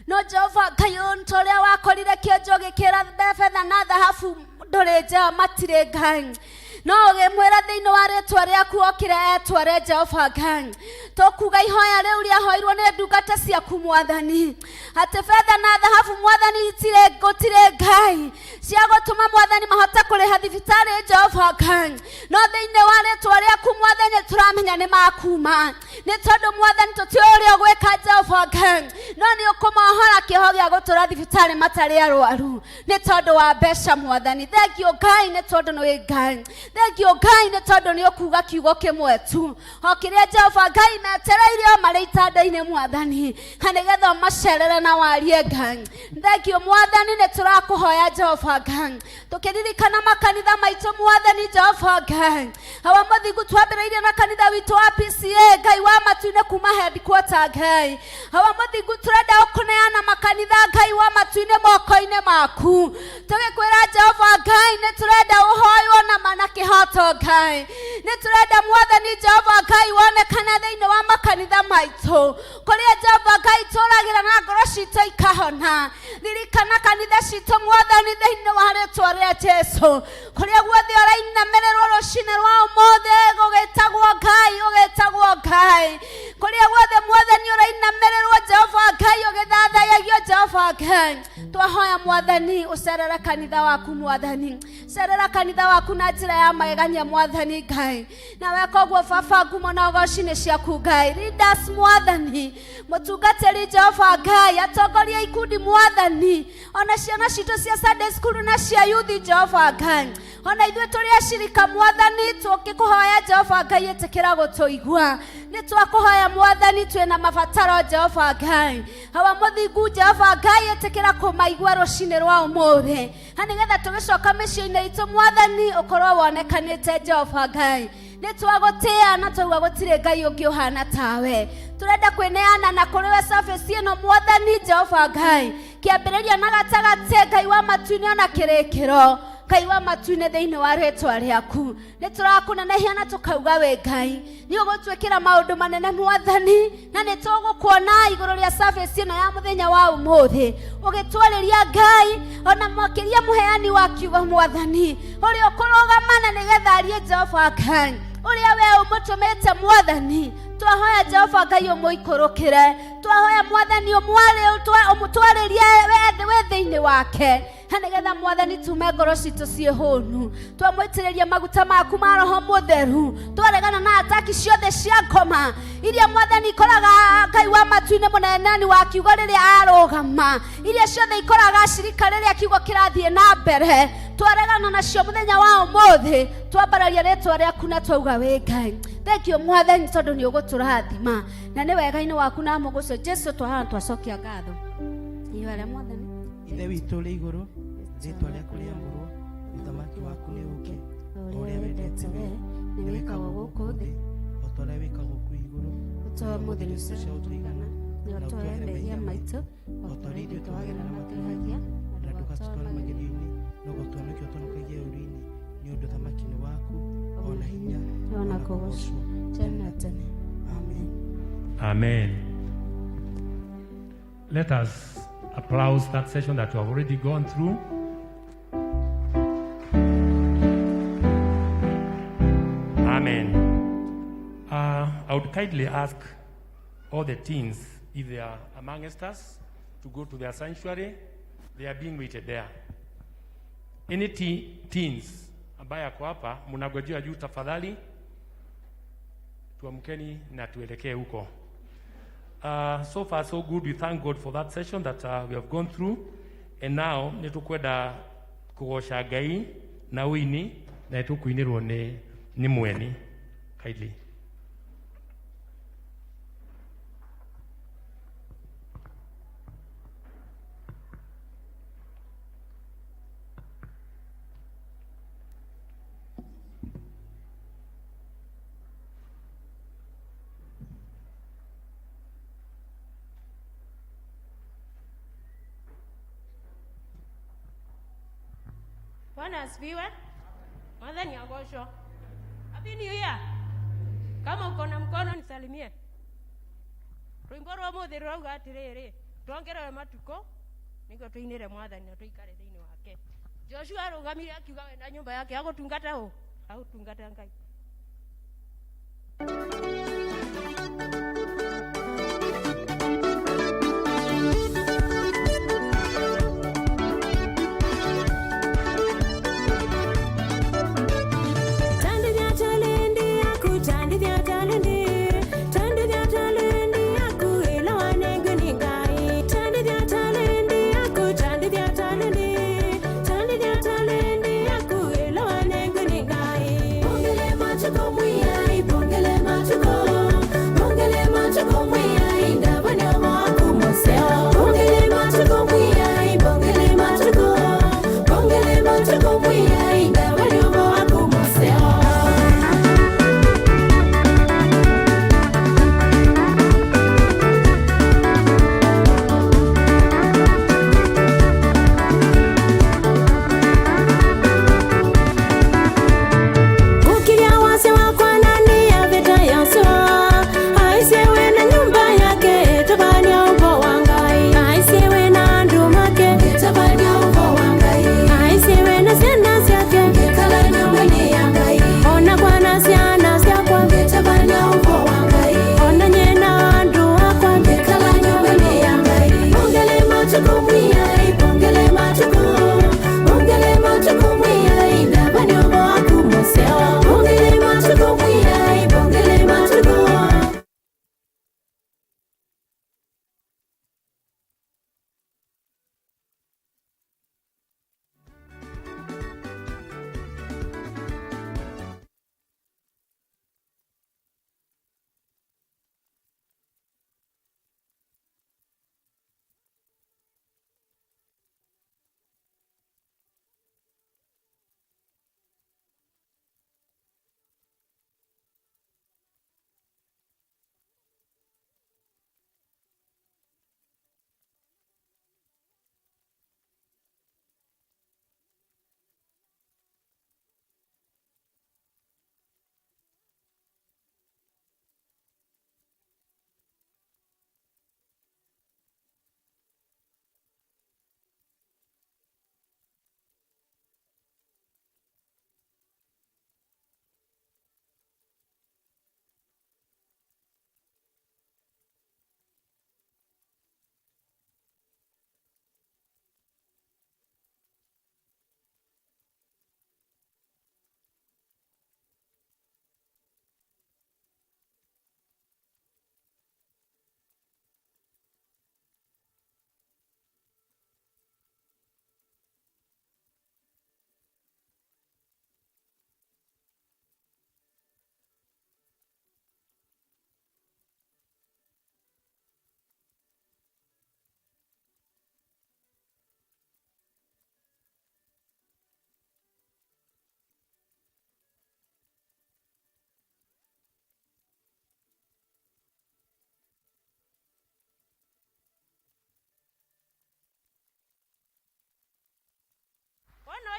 No Jehova Ngai, ũyũ ta ũrĩa wakorire kĩonjo gĩkĩra betha na thahabu ndũrĩ nja matirĩ Ngai, no ũgĩmwĩra thĩinĩ wa rĩtwa rĩaku okĩre etware Jehova Ngai. Tũkuga ihoya rĩu rĩahoirwo nĩ ndungata ciaku Mwathani, atĩ betha na thahabu Mwathani itirĩ gũtirĩ Ngai cia gũtũma Mwathani mahote kũrĩha thibitarĩ Jehova Ngai, no thĩinĩ wa rĩtwa rĩaku Mwathani tũramenya nĩ makuma, nĩ tondũ Mwathani tũtiũĩ ũrĩa ũgwĩka Jehova Ngai, no nĩ ũkũmohora kĩoho gĩa gũtũra thibitarĩ matarĩ arwaru nĩ tondũ wa mbeca Mwathani. Thengiũ Ngai, nĩ tondũ nĩ Ngai. Thengiũ Ngai, nĩ tondũ nĩ ũkuga kiugo kĩmwe tu o kĩrĩa Jehova Ngai metereire o marĩ itanda-inĩ Mwathani, na nĩgetha ũmacerere na warie Ngai. Thengiũ Mwathani, nĩ tũrakũhoya Jehova Ngai, tũkĩririkana makanitha maitũ Mwathani Jehova Ngai, awa mũthingu twambĩrĩirie na kanitha witũ wa PCA Ngai wa matu. matu-inĩ kuma headquarter Ngai. Hawa mũthingu tũrenda gũkũneana makanitha Ngai wa matu-inĩ moko-inĩ maku. Tũgĩkwĩra Jehova Ngai nĩ tũrenda ũhoywo na ma na kĩhoto Ngai. Nĩ tũrenda mwathani Jehova Ngai wonekane thĩinĩ wa makanitha maitũ. Kũrĩa Jehova Ngai tũragĩra na ngoro citũ ikahona. Ririkana kanitha citũ mwathani thĩinĩ wa rĩtwa rĩa Jesu. Kũrĩa guothe ũrainamĩrĩrwo rũcinĩ rwa ũmũthĩ gũgĩtagwo Ngai ũgĩtagwo Ngai. Kũrĩa guothe mwathani ũrainamĩrĩrwo Jehova Ngai ũgĩthathayagio Jehova Ngai. Twahoya mwathani ũcerere kanitha waku mwathani. Cerera kanitha waku na njĩra ya magegania mwathani Ngai. Na weka ũguo baba ngumo na ũgoci nĩ ciaku Ngai. Leaders mwathani mũtungatĩri Jehova Ngai atongoria ikundi mwathani ona ciana citũ cia Sunday school na cia youth Jehova Ngai ona ithuĩ tũrĩ acirika mwathani tũngĩkũhoya Jehova Ngai ĩtĩkĩra gũtũigua nĩ twakũhoya mwathani twĩna mabataro Jehova Ngai hawa mũthingu Jehova Ngai ĩtĩkĩra kũmaigua rũcinĩ rwa ũmũthĩ na nĩgetha tũgĩcoka mĩciĩ-inĩ itũ mwathani ũkorwo wonekanĩte Jehova Ngai nĩ twagũtĩa na twauga gũtirĩ Ngai ũngĩ ũhana tawe tũrenda kwĩneana na kũrĩ we service ĩno mwathani Jehova Ngai kĩambĩrĩria na gatagatĩ Ngai wa matu-inĩ ona kĩrĩkĩro Ngai wa matu-inĩ thĩinĩ wa rĩtwa rĩaku nĩ tũrakũnenehia na tũkauga wĩ Ngai nĩ ũgũtwĩkĩra maũndũ manene mwathani na nĩ tũgũkuona igũrũ rĩa service ĩno ya mũthenya wa ũmũthĩ ũgĩtwarĩria Ngai ona makĩria mũheani wa kiugo mwathani ũrĩa ũkũrũgama na nĩgetha arie Jehova Ngai ũrĩa we ũmũtũmĩte mwathani twahoya Jehova Ngai ũmũikũrũkĩre twahoya mwathani ũmũtwarĩrie we thĩinĩ wake na nĩgetha mwathani tume ngoro citũ ciĩ hũnu twamwĩtĩrĩria maguta maku ma roho mũtheru twaregana na ataki ciothe cia ngoma iria mwathani ikoraga Ngai wa matu-inĩ mũnenani wa kiugo rĩrĩa arũgama iria ciothe ikoraga acirika rĩrĩa kiugo kĩrathiĩ na mbere twaregana nacio mũthenya wa ũmũthĩ twambararia rĩtwa rĩaku na twauga wĩ Ngai thank you mwathani tondũ nĩ ũgũtũrathima na nĩ wega-inĩ waku na mũgũcio Jesu twahana twacokia ngatho ihoya rĩa mwathani. Ithe witũ ũrĩ igũrũ, rĩĩtwa rĩaku rĩamũrwo, ũthamaki waku nĩ ũũke, o ũrĩa wendete we nĩ wĩkagwo gũkũ thĩ o ta ũrĩa wĩkagwo kũu igũrũ. Ũtũhe ũmũthĩ irio cia gũtũigana na ũtũohere mehia maitũ o ta ũrĩa ithuĩ twagĩra na matwĩhagia, na ndũgatũtware magerio-inĩ, no gũtũhonokia ũtũhonokagie ũũru-inĩ, nĩ ũndũ ũthamaki nĩ waku, o na hinya, o na kũgocwo tene na tene. Amen. Amen. Let us applause that session that we have already gone through. Amen. I would kindly ask all the teens, if they are amongst us, to go to their sanctuary. They are being waited there. Any teens ambaye ako hapa, mnagojea juu tafadhali. Tuamkeni na tuelekee huko. So far so good. We thank God for that session that we have gone through. And now nĩtũkwenda kũgoca Ngai na ũini na nĩtũkũinĩrwo nĩ mweni. Kindly. Bwana asifiwe. Mwathani agocwo. Happy New Year. Kama uko na mkono nisalimie. Rwimbo rwa mũthĩ rũrauga atĩrĩrĩ, tuongerere matukũ nĩguo tũinĩre mwathani na tũikare thĩinĩ wake. Joshua arũgamire akiuga we na nyũmba yake agũtungata ũ? Agũtungata Ngai. Bongele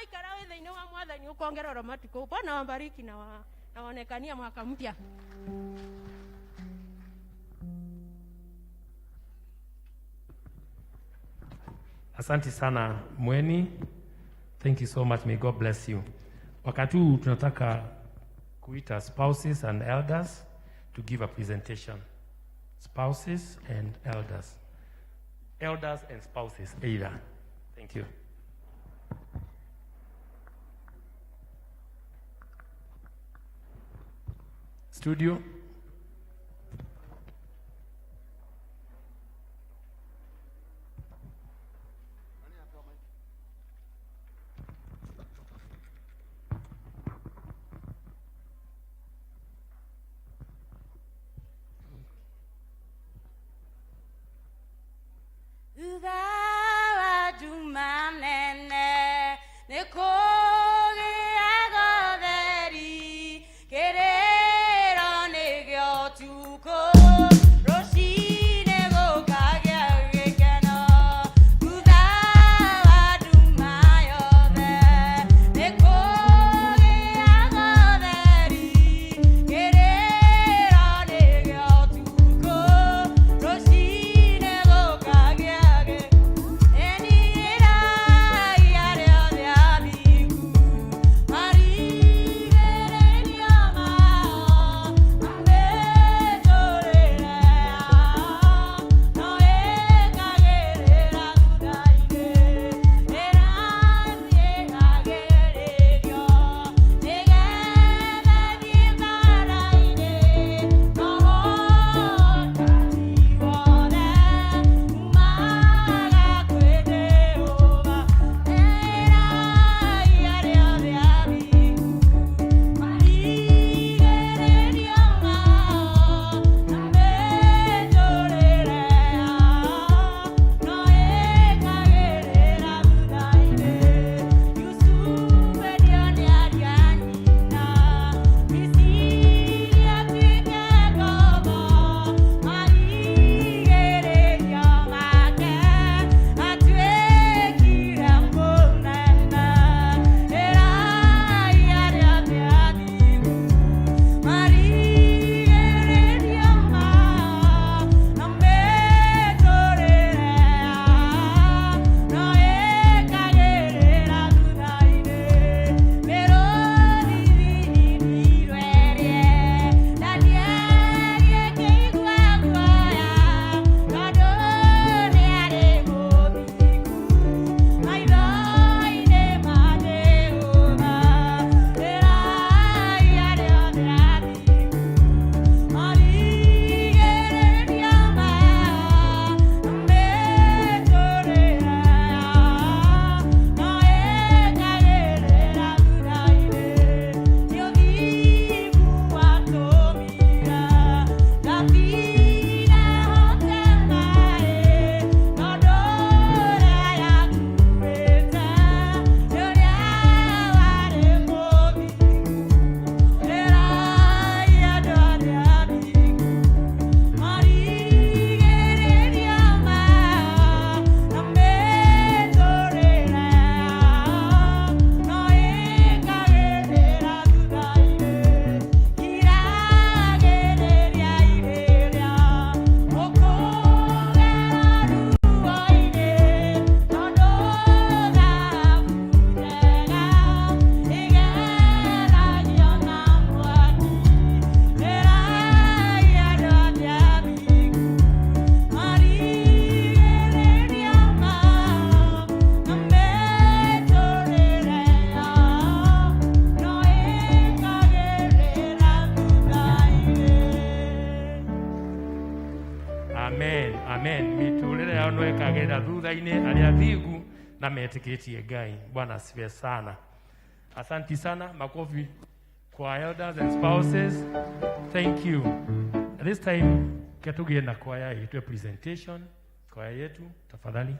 Waikara wĩ thĩinĩ wa mwathani ũkongererwo matukũ. Bwana wabariki na waonekania mwaka mpya. Asante sana Mweni. Thank you so much. May God bless you. Wakati huu tunataka kuita spouses and elders to give a presentation. Spouses and elders. Elders and spouses, either. Thank you. Studio. Amen. Miturire yao no ĩkagĩrĩra thutha-inĩ arĩa athingu na metĩkĩtie Ngai. Bwana asifiwe sana. Asanti sana, makofi kwa elders and spouses. Thank you. This time ketugie na kwaya itwe presentation. Kwaya yetu tafadhali.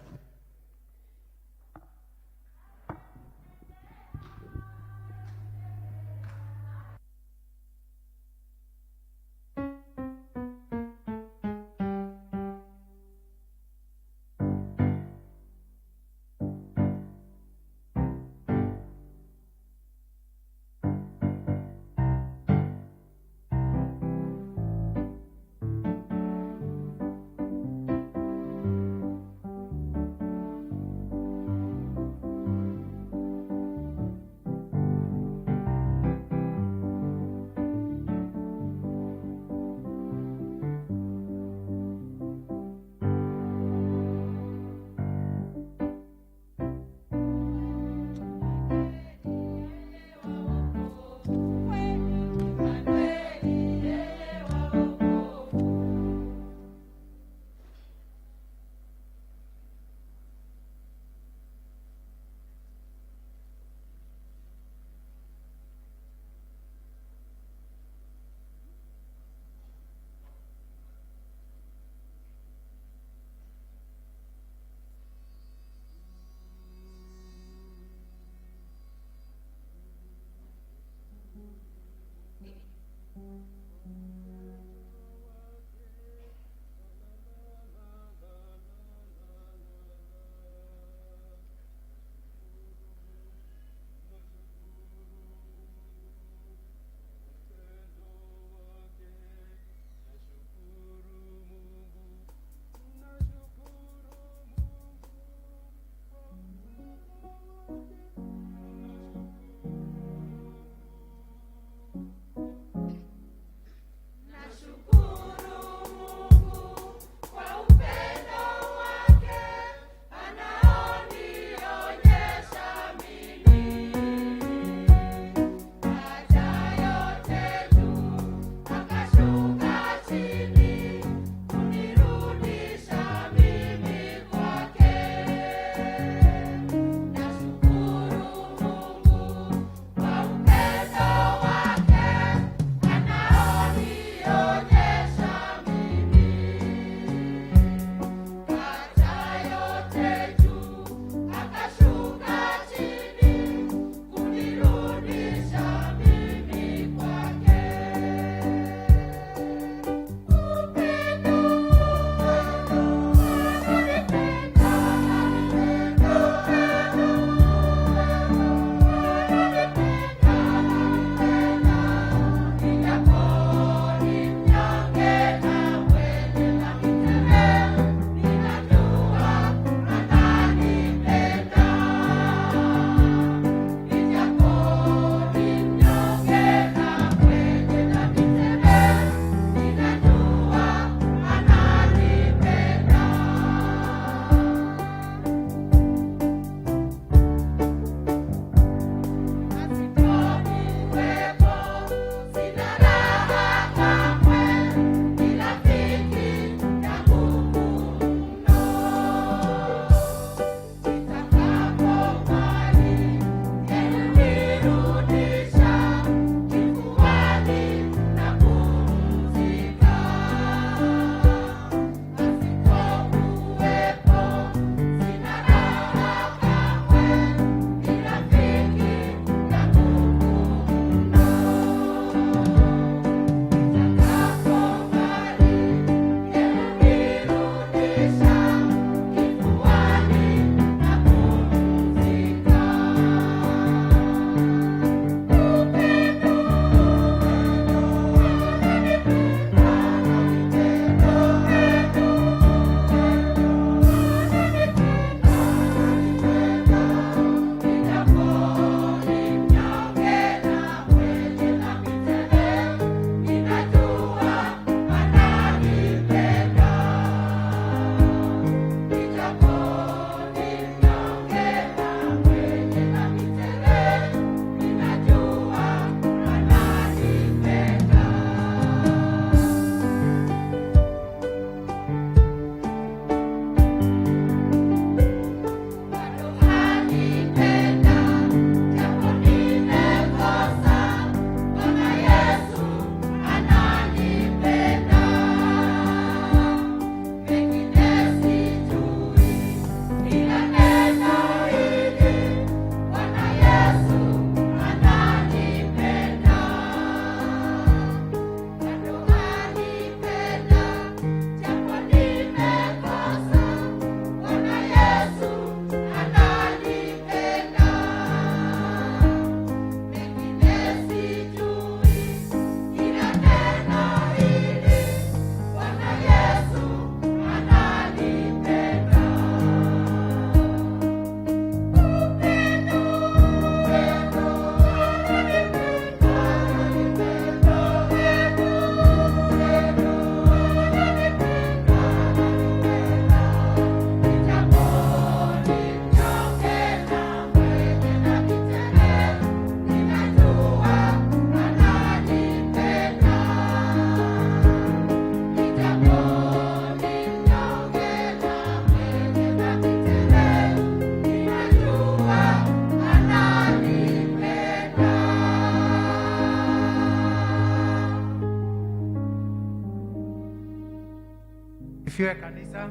Asifiwe kanisa.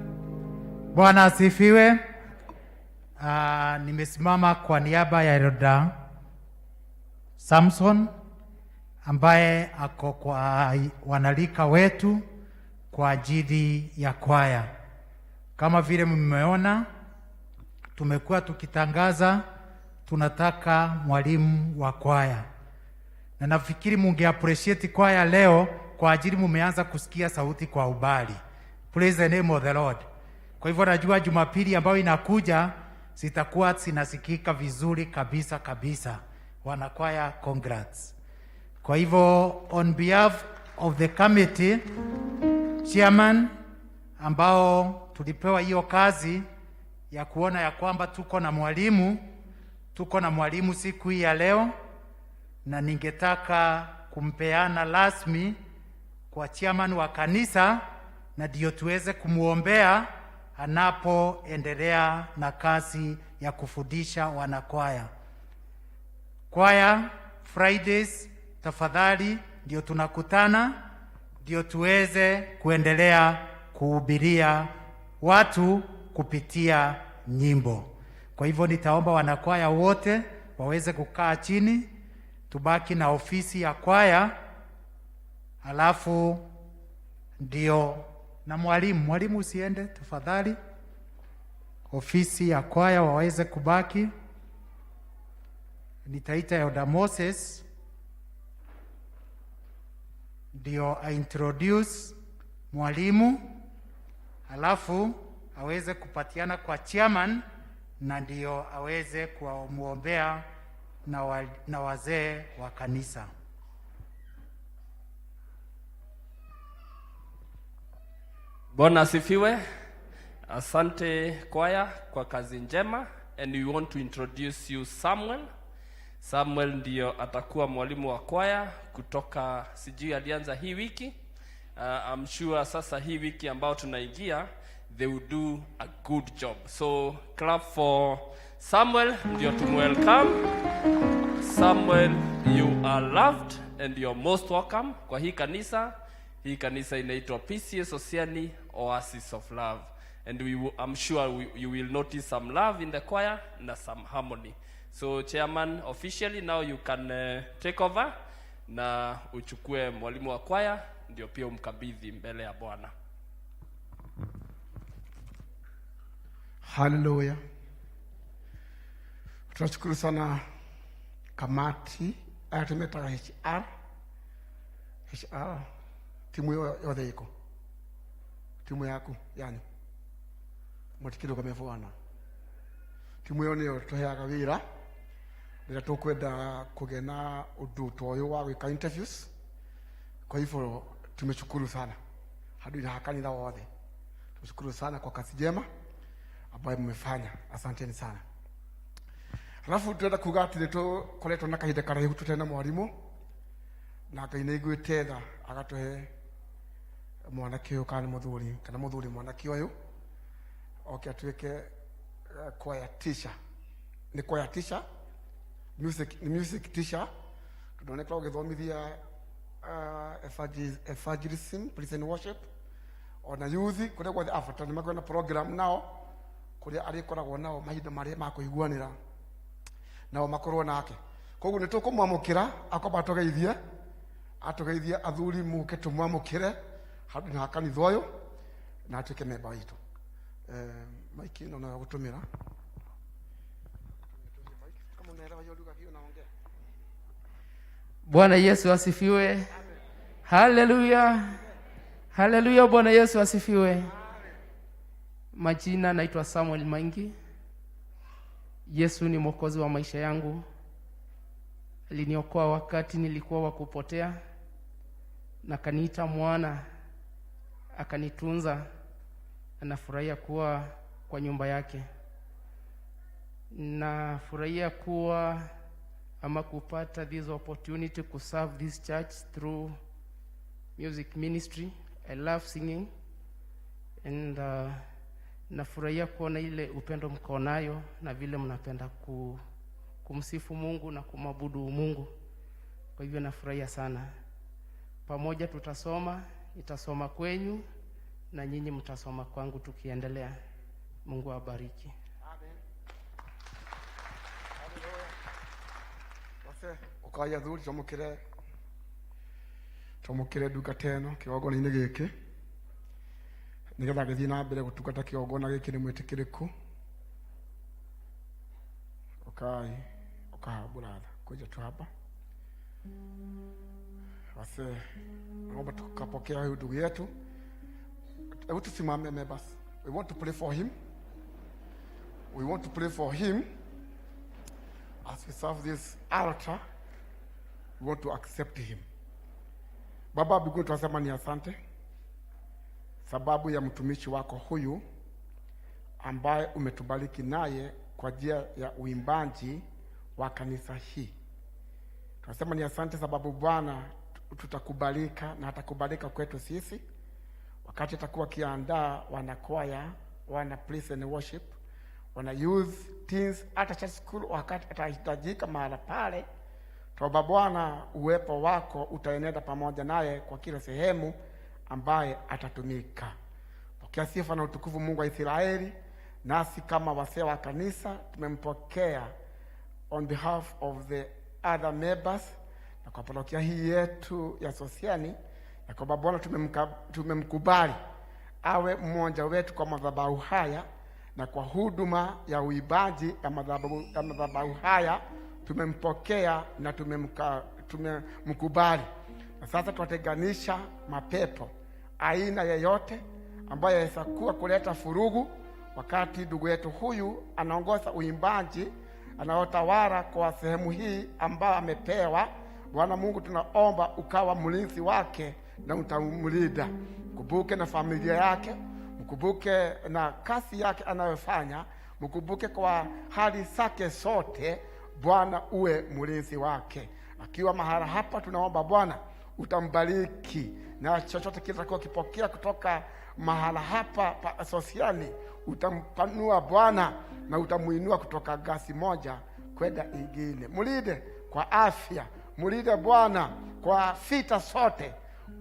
Bwana asifiwe. Nimesimama kwa niaba ya Elder Samson ambaye ako kwa wanalika wetu kwa ajili ya kwaya. Kama vile mmeona, tumekuwa tukitangaza tunataka mwalimu wa kwaya, na nafikiri munge appreciate kwaya leo kwa ajili mumeanza kusikia sauti kwa ubali. Praise the name of the Lord. Kwa hivyo najua Jumapili ambayo inakuja zitakuwa zinasikika vizuri kabisa kabisa. Wanakwaya, congrats. Kwa hivyo on behalf of the committee chairman ambao tulipewa hiyo kazi ya kuona ya kwamba tuko na mwalimu siku hii ya leo, na ningetaka kumpeana rasmi kwa chairman wa kanisa, na ndio tuweze kumwombea anapoendelea na kazi ya kufundisha wanakwaya. Kwaya Fridays, tafadhali, ndio tunakutana, ndio tuweze kuendelea kuhubiria watu kupitia nyimbo. Kwa hivyo nitaomba wanakwaya wote waweze kukaa chini, tubaki na ofisi ya kwaya, alafu ndio na mwalimu. Mwalimu usiende tafadhali, ofisi ya kwaya waweze kubaki. Nitaita Elder Moses ndio aintroduce mwalimu, alafu aweze kupatiana kwa chairman na ndio aweze kumwombea na wazee wa kanisa. Bwana asifiwe. Asante kwaya kwa kazi njema, and we want to introduce you Samuel. Samuel ndio atakuwa mwalimu wa kwaya kutoka, sijui alianza hii wiki. I'm sure sasa hii wiki ambao tunaingia they will do a good job. So clap for Samuel ndio tumwelcome. Samuel, you are loved and you're most welcome kwa hii kanisa. Hii kanisa inaitwa PCEA Osiani Oasis of Love. And I'm sure you will notice some love in the choir na some harmony. So chairman, officially now you can take over na uchukue mwalimu wa kwaya ndio pia umkabidhi mbele ya Bwana. Haleluya. Tunashukuru sana kamati aya tumetaga HR HR timu yo yothe iko timu yaku yani mutikirũgame bwana. Timu ĩyo nĩyo tũheaga wĩra rĩrĩa tũkwenda kũgĩa na ũndũ ta ũyũ wa gwĩka interviews. Kwa hivyo tumeshukuru sana hadi na kanitha wothe, tumeshukuru sana kwa kazi njema ambayo mmefanya, asanteni sana. Alafu turenda kuga atĩ nĩ tũkoretwo na kahinda karaihu tũtarĩ na mwarimũ, na Ngai nĩ aiguĩte tha agatũhe mwanake ũyũ, kana nĩ mũthuri kana mũthuri mwanake ũyũ oke atuĩke choir teacher. Nĩ choir teacher, music, nĩ music teacher, tondũ nĩ koragwo ũgĩthomithia evangelism, praise and worship, ona youth kũrĩa guothe abata nĩ makoragwo na program nao kũrĩa arĩkoragwo nao mahinda marĩa ma kũiguanĩra nao makorwo nake. Koguo nĩ tũkũmwamũkĩra, akwamba atũgeithie, atũgeithie. Athuri mũke tũmwamũkĩre handũ ha kanitha ũyũ na atuĩke memba witũ. Maiki ĩno noyo gũtũmĩra kama unaelewa hiyo lugha hiyo naongea. Bwana Yesu asifiwe. Haleluya. Haleluya, Bwana Yesu asifiwe. Majina naitwa Samuel Maingi. Yesu ni mwokozi wa maisha yangu. Aliniokoa wakati nilikuwa wa kupotea na akaniita mwana, akanitunza. Anafurahia kuwa kwa nyumba yake. Nafurahia kuwa ama kupata this opportunity to serve this church through music ministry. I love singing and nafurahia kuona ile upendo mko nayo na vile mnapenda kumsifu Mungu na kumwabudu Mungu. Kwa hivyo nafurahia sana. Pamoja tutasoma, nitasoma kwenyu na nyinyi mtasoma kwangu tukiendelea. Mungu awabariki. Base ukaya thuri twamukire twamukire ndungata ĩno kĩgongona-inĩ gĩkĩ nĩgetha gĩthiĩ na mbere gũtungata kĩgongona gĩkĩ nĩ mwĩtĩkĩrĩku. Ukai ukaha brother, kuja tu hapa. Basi naomba tukapokea huyu ndugu yetu. Hebu tusimame members. We want to pray for him. We want to pray for him as we serve this altar. We want to accept him. Baba mbinguni, tunasema ni asante sababu ya mtumishi wako huyu ambaye umetubariki naye kwa njia ya uimbaji wa kanisa hii. Tunasema ni asante sababu Bwana tutakubalika na atakubalika kwetu sisi wakati atakuwa akiandaa wanakwaya, wana praise and worship, wana youth, teens, hata church school, wakati atahitajika mahala pale. Tuomba Bwana uwepo wako utaenenda pamoja naye kwa kila sehemu ambaye atatumika. Pokea sifa na utukufu, Mungu wa Israeli. Nasi kama wasee wa kanisa tumempokea on behalf of the other members na kwa parokia hii yetu ya Sosiani, ya kwamba Bwana tumemkubali awe mmoja wetu kwa madhabahu haya na kwa huduma ya uimbaji ya madhabahu haya tumempokea na tumemkubali. Na sasa twatenganisha mapepo aina yeyote ambayo yaweza kuwa kuleta furugu wakati ndugu yetu huyu anaongoza uimbaji anaotawala kwa sehemu hii ambayo amepewa. Bwana Mungu, tunaomba ukawa mlinzi wake na utamlinda. Mkumbuke na familia yake, mkumbuke na kazi yake anayofanya, mkumbuke kwa hali zake zote. Bwana uwe mlinzi wake akiwa mahala hapa. Tunaomba Bwana utambariki na chochote kile atakachokipokea kutoka mahala hapa pa Sosiani, utampanua Bwana na utamuinua kutoka gasi moja kwenda ingine. Mlinde kwa afya, mlinde Bwana kwa vita zote,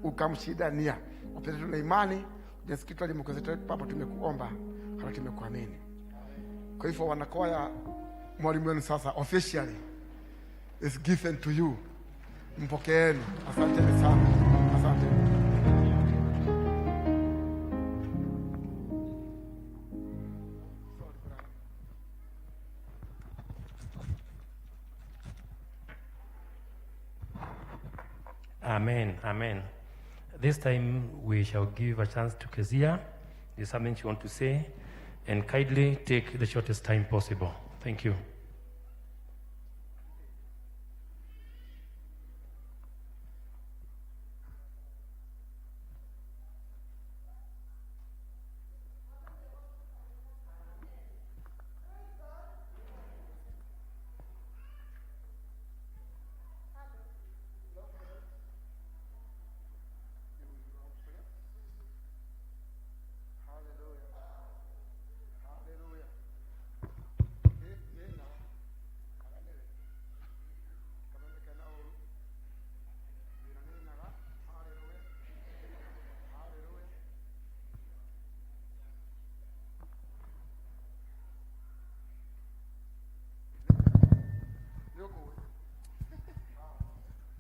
ukamshindania. Wapenzi, tuna imani Yesu Kristo aliye Mwokozi wetu. Baba, tumekuomba hata tumekuamini. Kwa hivyo wanakwaya, mwalimu wenu sasa officially is given to you. Mpokeeni. Asanteni sana, asante. Amen. Amen. This time we shall give a chance to Kezia. There's something she wants to say. And kindly take the shortest time possible. Thank you.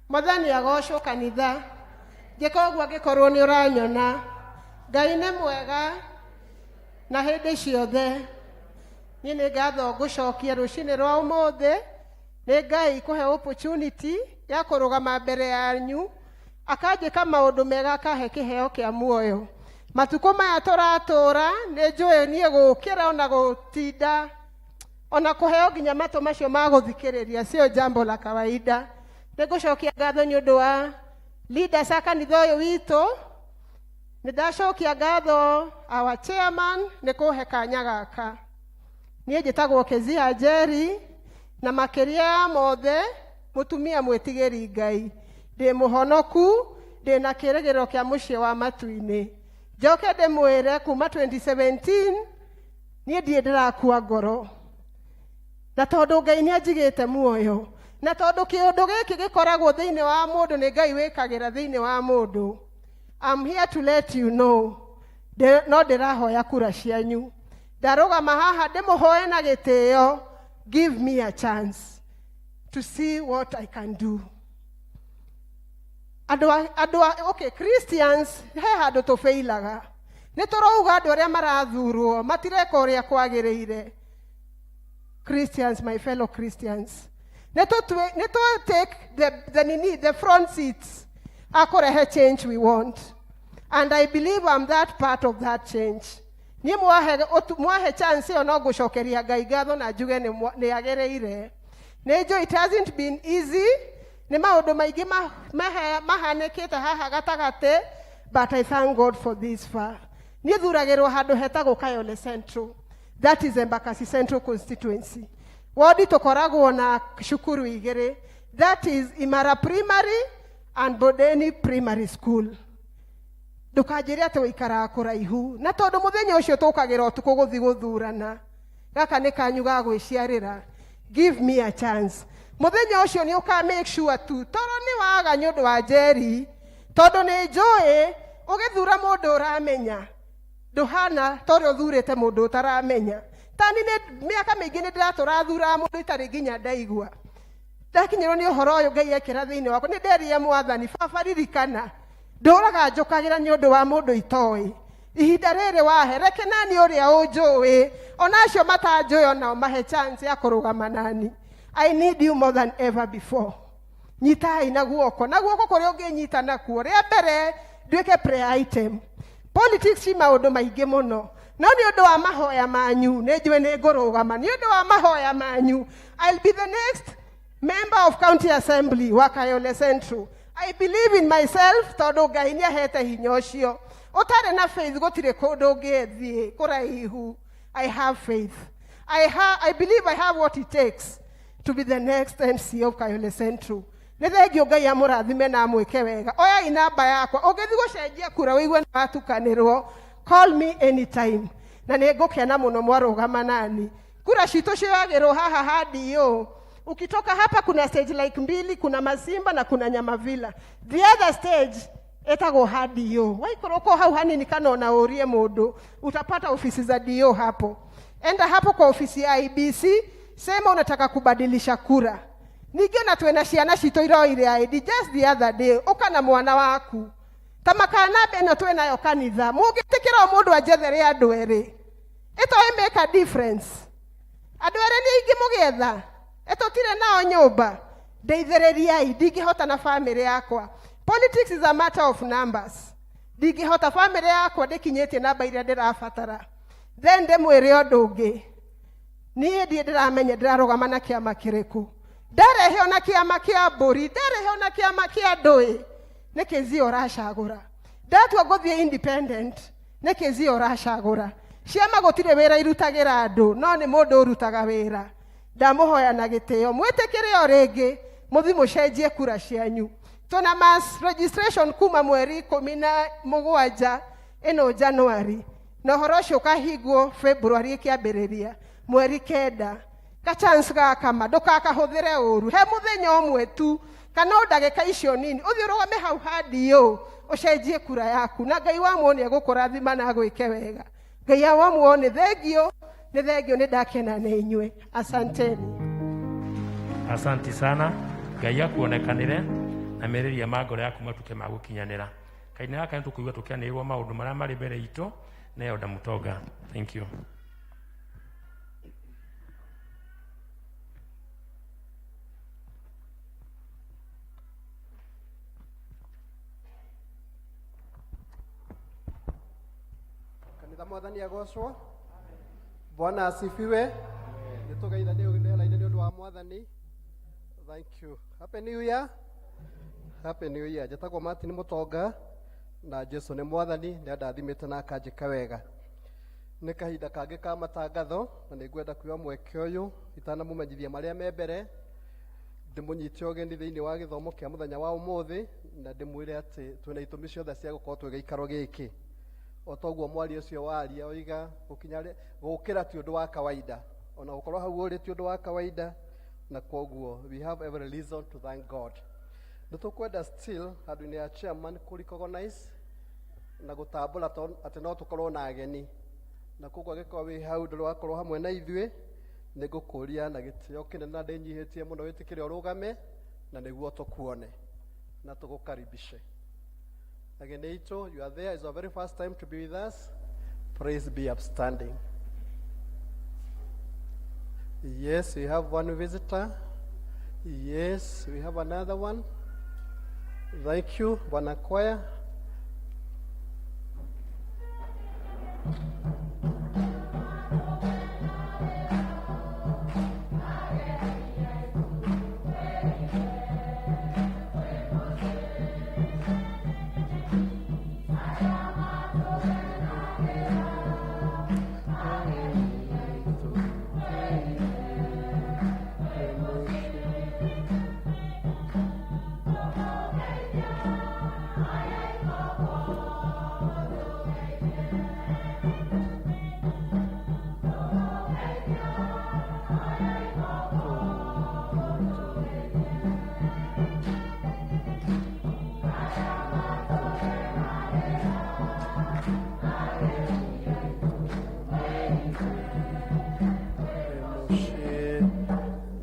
Mwathani agocwo kanitha. Njĩka ũguo angĩkorwo nĩ ũranyona. Ngai nĩ mwega na hĩndĩ ciothe. Niĩ nĩ ngatho ngũcokia rũcinĩ rwa ũmũthĩ nĩ Ngai kũhe opportunity ya kũrũgama mbere yanyu, akanjĩka maũndũ mega, akahe kĩheo kĩa muoyo. Matukũ maya tũratũra nĩ njũĩ niĩ gũkĩra ona gũtinda ona kũheo nginya matũ macio ma gũthikĩrĩria sio jambo la kawaida. Nĩ ngũcokia ngatho nĩ ũndũ wa leaders a kanitha ũyũ witũ. Nĩ ndacokia ngatho our chairman nĩ kũhe kanya gaka. Niĩ njĩtagwo Kezia Njeri, na makĩria ya mothe mũtumia mwĩtigĩri Ngai. Ndĩ mũhonoku, ndĩ na kĩrĩgĩrĩro kĩa mũciĩ wa matu-inĩ. Njoke ndĩmwĩre kuma 2017 niĩ ndirĩ ndĩrakua ngoro, na tondũ Ngai nĩ anjigĩte muoyo, na tondũ kĩũndũ gĩkĩ gĩkoragwo thĩinĩ wa mũndũ nĩ Ngai wĩkagĩra thĩinĩ wa mũndũ. I'm here to let you know No ndĩrahoya kura cianyu. Ndarũgama haha ndĩmũhoe na gĩtĩo, give me a chance to see what I can do. Andũ a, okay, Christians he handũ tũbĩilaga. Nĩ tũrauga andũ arĩa marathurwo matireka ũrĩa kwagĩrĩire. Christians, my fellow Christians, nĩ tũ take the nini, the front seats akũrehe change we want. And I believe I'm that part of that change. Niĩ mwahe chance ĩyo no ngũcokeria Ngai ngatho na njuge nĩ agĩrĩire. Nĩ njũĩ it hasn't been easy. Nĩ maũndũ maingĩ mahanĩkĩte haha gatagatĩ, but I thank God for this far. Niĩ thuragĩrwo handũ hetagwo Kayole Central. That is Embakasi Central constituency. Wodi tũkoragwo na cukuru igĩrĩ. That is Imara Primary and Bodeni Primary School. Ndũkanjĩre atĩ ũikaraga kũraihu, na tondũ mũthenya ũcio tũkagĩra ũtukũ gũthiĩ gũthurana, gaka nĩ kanyu ga gwĩciarĩra. Give me a chance. Mũthenya ũcio nĩ ũka make sure tu toro nĩ waga nĩ ũndũ wa Njeri, tondũ nĩ njũĩ ũgĩthura mũndũ ũramenya ndũhana ta ũrĩa ũthurĩte mũndũ ũtaramenya. Tani nĩ mĩaka mĩingĩ nĩ ndĩratũrathuraga mũndũ itarĩ nginya ndaigua. Ndakinyĩrwo nĩ ũhoro ũyũ Ngai ekĩra thĩinĩ wakwa, nĩ nderire Mwathani, baba ririkana ndũraga njũkagĩra nĩ ũndũ wa mũndũ itoĩ. Ihinda rĩrĩ wahe, reke nani ũrĩa ũnjũĩ, ona acio matanjũĩ onao mahe chance ya kũrũgama nani. I need you more than ever before. Nyitai na guoko, na guoko kũrĩa ũngĩnyita nakuo. Rĩa mbere nduĩke prayer item. Politics ci maũndũ maingĩ mũno, no nĩ ũndũ wa mahoya manyu nĩ njũĩ nĩ ngũrũgama. Nĩ ũndũ wa mahoya manyu I'll be the next member of county assembly wa Kayole Central. I believe in myself tondũ Ngai nĩ ahete hinya ũcio. Ũtarĩ na faith gũtirĩ kũndũ ũngĩthiĩ kũraihu. I have faith. I believe I have what it takes to be the next MC of Kayole Central. Nĩ thengio Ngai amũrathime na amwĩke wega. Oyai namba yakwa, ũngĩthiĩ gũcenjia kura ũigue nĩ watukanĩrwo, call me anytime. Na nĩ ngũkena mũno mwarũgama nani. Kura citũ cioyagĩrwo haha ha DO. Ukitoka hapa kuna stage like mbili, kuna Masimba na kuna Nyamavila. The other stage etagwo ha DO. Waikũrũka hau hanini kana ona ũrie mũndũ, utapata ofisi za DO hapo. Enda hapo kwa ofisi ya IBC, sema unataka kubadilisha kura. Ningĩ ona twĩna ciana citũ iroire ID just the other day, ũka na mwana waku. Ta makanamba ĩno twĩnayo kanitha, mũngĩtĩkĩra o mũndũ anjethere andũ erĩ. Ĩtoĩ make a difference. Andũ erĩ nĩ aingĩ mũgĩetha, ĩtũtirĩ nao nyũmba. Ndeithĩrĩriai, ndingĩhota na famĩlĩ yakwa. Politics is a matter of numbers. Ndingĩhota famĩlĩ yakwa ndĩkinyĩtie namba iria ndĩrabatara. Then ndĩmwĩre ũndũ ũngĩ. Niĩ ndiĩ ndĩramenya ndĩrarũgama na kĩama kĩrĩkũ. Ndarehe ona kĩama kĩa mbũri, ndarehe ona kĩama kĩa ndũĩ. Nĩ kĩzia ũracagũra. Ndatua ngũthiĩ independent, nĩ kĩzia ũracagũra. Ciama gũtirĩ wĩra irutagĩra andũ, no nĩ mũndũ ũrutaga wĩra. Ndamũhoya na gĩtĩo, mwĩtĩkĩre o rĩngĩ, mũthiĩ mũcenjie kura cianyu. Tuna mass registration kuma mweri 17 ĩno January, na ũhoro ũcio ũkahingwo February ĩkĩambĩrĩria mweri 9. Ka chance gaka ma ndũkakahũthĩre ũru. He mũthenya ũmwe tu kana o ndagĩka icio nini ũthiĩ ũrũgame hau ha DO ũcenjie kura yaku, na Ngai wa muoyo nĩ egũkũrathima na agwĩke wega. Ngai wa muoyo nĩ thengio, nĩ thengio, nĩ ndakena nĩ inyuĩ. Asanteni. Asanti sana. Ngai akuonekanĩre na merirĩria ma ngoro yaku matuĩke ma gũkinyanĩra. Kainĩ gaka nĩ tũkũigua tũkĩanĩrĩrwo maũndũ marĩa marĩ mbere itũ na Elder Mutonga. Thank you. Kanitha Mwathani agocwo. Bwana asifiwe. Nĩtũgeithanie rĩera-inĩ nĩ ũndũ wa Mwathani. Thank you. Happy New Year. Happy New Year. Njĩtagwo Martin Mũtonga na Jesu nĩ Mwathani, nĩ andathimĩte na akanjĩka wega. Nĩ kahinda kangĩ ka matangatho na nĩ ngwenda kuoya mweke ũyũ itanamũmenyithia marĩa me mbere, ndĩmũnyite ũgeni thĩinĩ wa gĩthomo kĩa mũthenya wa ũmũthĩ na ndĩmwĩre atĩ twĩna itũmi ciothe cia gũkorwo twĩ gĩikaro gĩkĩ. O toguo mwaria ũcio waria oiga gũkinya gũkĩra ti ũndũ wa kawaida, ona gũkorwo hau ũrĩ ti ũndũ wa kawaida, na kwoguo we have every reason to thank God. Nĩ tũkwenda still handũ-inĩ ya chairman kũ recognize Na gũtambũra atĩ no tũkorwo na ageni, na koguo angĩkorwo wĩ hau ndũrĩ wakorwo hamwe na ithuĩ, nĩ ngũkũria na gĩtĩo kĩnene na ndĩnyihĩtie mũno wĩtĩkĩre ũrũgame na nĩguo tũkuone na tũgũkaribishe. Ageni aitũ, you are there, is your very first time to be with us, please be upstanding. Yes, we have one visitor. Yes, we have another one. Thank you, Bwana Kwaya.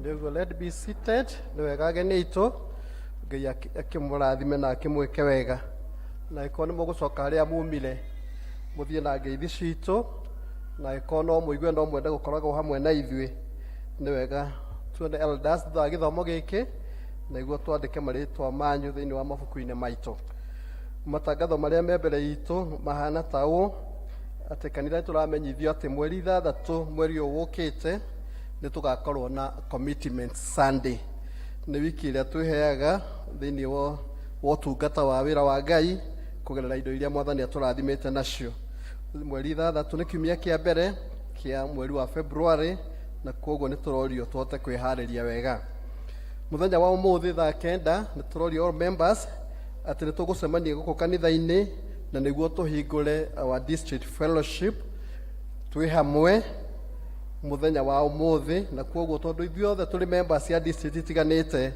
Nĩguo, let be seated. Nĩ wega ageni aitũ, Ngai akĩmũrathime na akĩmwĩke wega, na ĩkorwo nĩ mũgũcoka harĩa mumire, mũthiĩ na ngeithi citũ, na ĩkorwo no mũigue no mwende gũkoragwo hamwe na ithuĩ, nĩ wega tuone elders thutha wa gĩthomo gĩkĩ nĩguo twandĩke marĩtwa manyu thĩinĩ wa mabuku-inĩ maitũ. Matangatho marĩa me mbere itũ mahana ta ũũ, atĩ kanitha nĩ tũramenyithio atĩ mweri 6 mweri ũyũ ũkĩte nĩ tũgakorwo na Commitment Sunday. Nĩ wiki ĩrĩa twĩheaga thĩinĩ wa ũtungata wa wĩra wa Ngai kũgerera indo iria Mwathani atũrathimĩte nacio. Mweri 6 nĩ kiumia kĩa mbere kĩa mweri wa February, na koguo nĩ tũrorio tũhote kwĩharĩria wega. Mũthenya wa ũmũthĩ thaa 9 nĩ tũrorio all members atĩ nĩ tũgũcemania gũkũ kanitha-inĩ na nĩguo tũhingũre our district fellowship twĩ hamwe mũthenya wa ũmũthĩ. Na koguo tondũ ithuothe tũrĩ members ya district itiganĩte,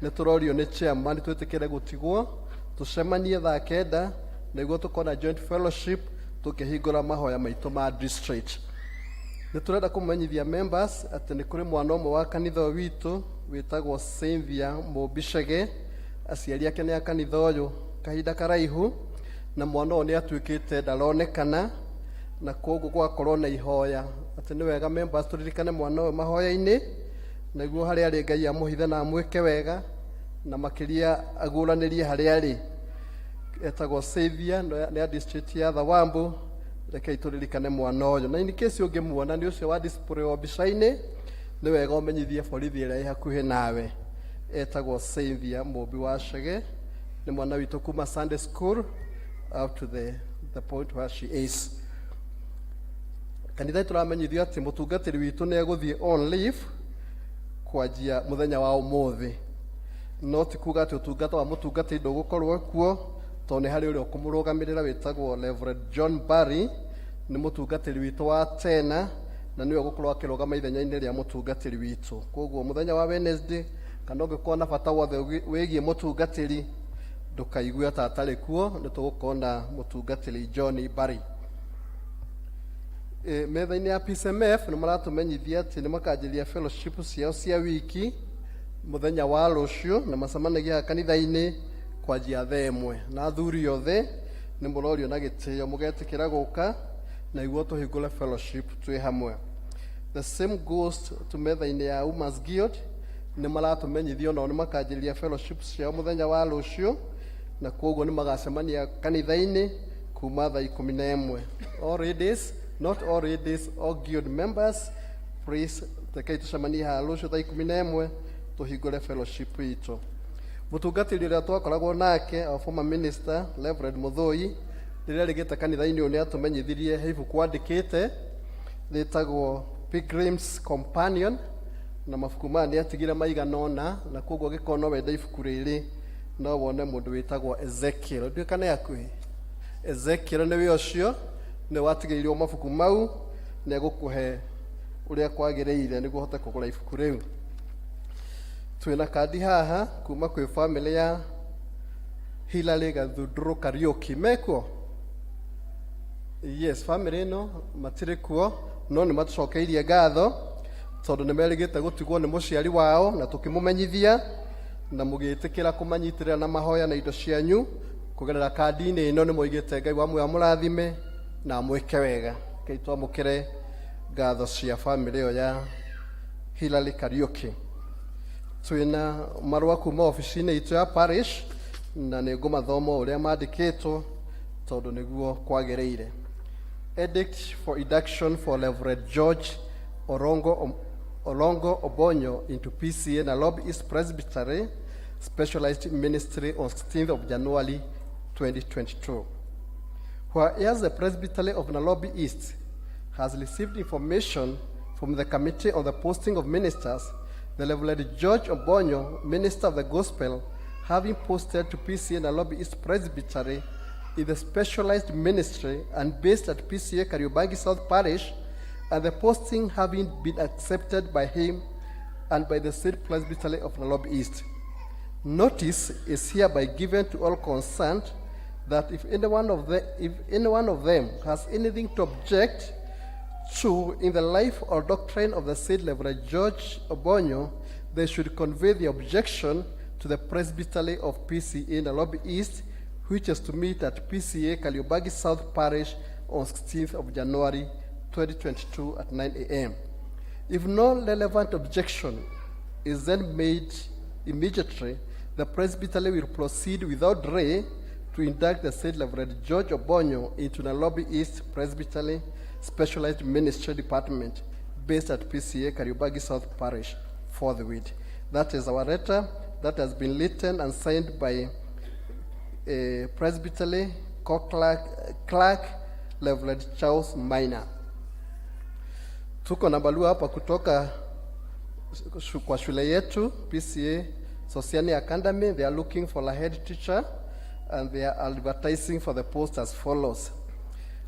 nĩ tũrorio nĩ chairman twĩtĩkĩre gũtigwo tũcemanie thaa 9 nĩguo tũkorwo na joint fellowship tũkĩhingũra mahoya maitũ ma district. Nĩ tũrenda kũmenyithia members atĩ nĩ kũrĩ mwana ũmwe wa kanitha ũyũ witũ wĩtagwo Cynthia Mũmbicege. Aciari ake nĩ a kanitha ũyũ kahinda karaihu, na mwana ũyũ nĩ atuĩkĩte ndaronekana, na koguo gwakorwo na ihoya atĩ nĩ wega members tũririkane mwana ũyũ mahoya-inĩ, nĩguo harĩa arĩ Ngai amũhithe na amwĩke wega, na makĩria aguũranĩrie harĩa arĩ. Etagwo Cynthia, nĩ a district ya Thawambu. Rekei tũririkane mwana ũyũ, na in case ũngĩmuona nĩ ũcio wa display o mbica-inĩ, nĩ wega ũmenyithie borithi ĩrĩa ĩ hakuhĩ nawe. Etagwo Cynthia Mũmbi wa Chege, nĩ mwana witũ kuma Sunday school up to the point where she is. Kanitha tũramenyithio atĩ mũtungatĩri witũ nĩ egũthiĩ on leave kwanjia mũthenya wa ũmũthĩ, no ti kuga atĩ ũtungata wa mũtungatĩri ndũgũkorwo kuo, tondũ nĩ harĩ ũrĩa ũkũmũrũgamĩrĩra wĩtagwo Reverend John Barry. Nĩ mũtungatĩri witũ wa tena na nĩwe ũgũkorwo akĩrũgama ithenya-inĩ rĩa mũtungatĩri witũ. Koguo mũthenya wa Wednesday kana ũngĩkorwo na bata wothe wĩgiĩ mũtungatĩri, ndũkaigue ta atarĩ kuo, nĩ tũgũkorwo na mũtungatĩri John Barry. Metha-inĩ ya PCMF nĩ maratũmenyithia atĩ nĩ makanjĩrĩria fellowship ciao cia wiki mũthenya wa rũciũ, na macemanagia kanitha-inĩ kwanjia thaa 1, na athuri othe nĩ mũrorio na gĩtĩo mũgetĩkĩra gũka na iguo tũhingũre fellowship twĩ hamwe. The same goes to metha-inĩ ya Women's Guild. Nĩ maratũmenyithia onao nĩ makanjĩrĩria fellowship ciao mũthenya wa rũciũ, na koguo nĩ magacemania kanitha-inĩ kuma thaa 11. All ladies, not all ladies, all guild members, please rekei tũcemanie haha rũciũ thaa 11 tũhingũre fellowship itũ. Mũtungatĩri ũrĩa twakoragwo nake, our former minister Reverend Mũthũi, rĩrĩa arĩgĩte kanitha-inĩ ũyũ, nĩ atũmenyithirie he ibuku andĩkĩte rĩtagwo Pilgrim's Companion, na mabuku maya nĩ atigire maigana ũna, na koguo ũngĩkorwo no wende ibuku rĩrĩ, no wone mũndũ wĩtagwo Ezekiel. Ndiũĩ kana hakuhĩ Ezekiel nĩwe ũcio nĩ watigĩirwo mabuku mau, nĩ egũkũhe ũrĩa kwagĩrĩire nĩguo ũhote kũgũra ibuku rĩu. Twĩna kandi haha kuma kwĩ famĩlĩ ya Hilary Gathunduru Kariũki. Mekuo? Yes, family ĩno matirĩ kuo no nĩ matũcokeirie ngatho tondũ nĩ merĩgĩte gũtigwo nĩ mũciari wao na tũkĩmũmenyithia na mũgĩtĩkĩra kũmanyitĩrĩra na mahoya na indo cianyu kũgerera kandi-inĩ ĩno. Nĩ moigĩte Ngai wa muoyo amũrathime na amwĩke wega. Rekei twamũkĩre ngatho cia family ĩyo ya Hilary Kariuki. Twĩna marũa kuma obici-inĩ itũ ya parish na nĩ ngũmathoma ũrĩa mandĩkĩtwo tondũ nĩguo kwagĩrĩire. Edict for induction for Reverend George Orongo Obonyo into PCA Nairobi East Presbytery Specialized Ministry on 16th of January 2022. Whereas the Presbytery of Nairobi East has received information from the Committee on the Posting of Ministers, the Reverend George Obonyo, Minister of the Gospel, having posted to PCA Nairobi East Presbytery in the Specialized Ministry and based at PCA Kariobangi South Parish, and the posting having been accepted by him and by the State Presbytery of Nairobi East. Notice is hereby given to all concerned that if any one of them has anything to object to in the life or doctrine of the said Reverend George Obonyo, they should convey the objection to the Presbytery of PCA Nairobi East, which is to meet at PCA Kariobangi South Parish on 16th of January 2022 at 9 a.m. If no relevant objection is then made immediately, the Presbytery will proceed without delay to induct the said Reverend George Obonyo into Nairobi East Presbytery Specialized Ministry Department based at PCA Kariobangi South Parish forthwith. That is our letter that has been written and signed by Presbytery Co-Clerk Clerk Reverend Charles Minor. Tuko na barua hapa kutoka kwa shule yetu PCA Sosiani Academy. They are looking for a head teacher and they are advertising for the post as follows.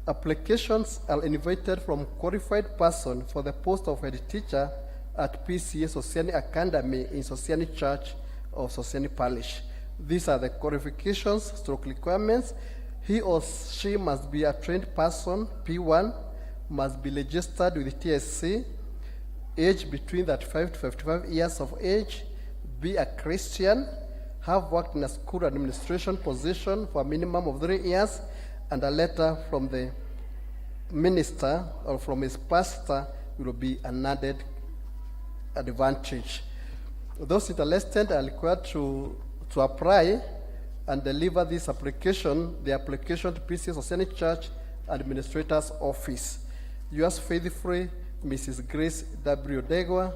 Applications are invited from qualified person for the post of head teacher at PCA Sosiani Academy in Sosiani Church of Sosiani Parish. These are the qualifications stroke requirements. He or she must be a trained person, P1, must be registered with TSC, age between 35 to 55 years of age, be a Christian, have worked in a school administration position for a minimum of 3 years, and a letter from the minister or from his pastor will be an added advantage. Those interested are required to apply and deliver this application, the application to PCA Sosiani Church Administrator's Office. Yours faithfully, Mrs. Grace W. Degwa,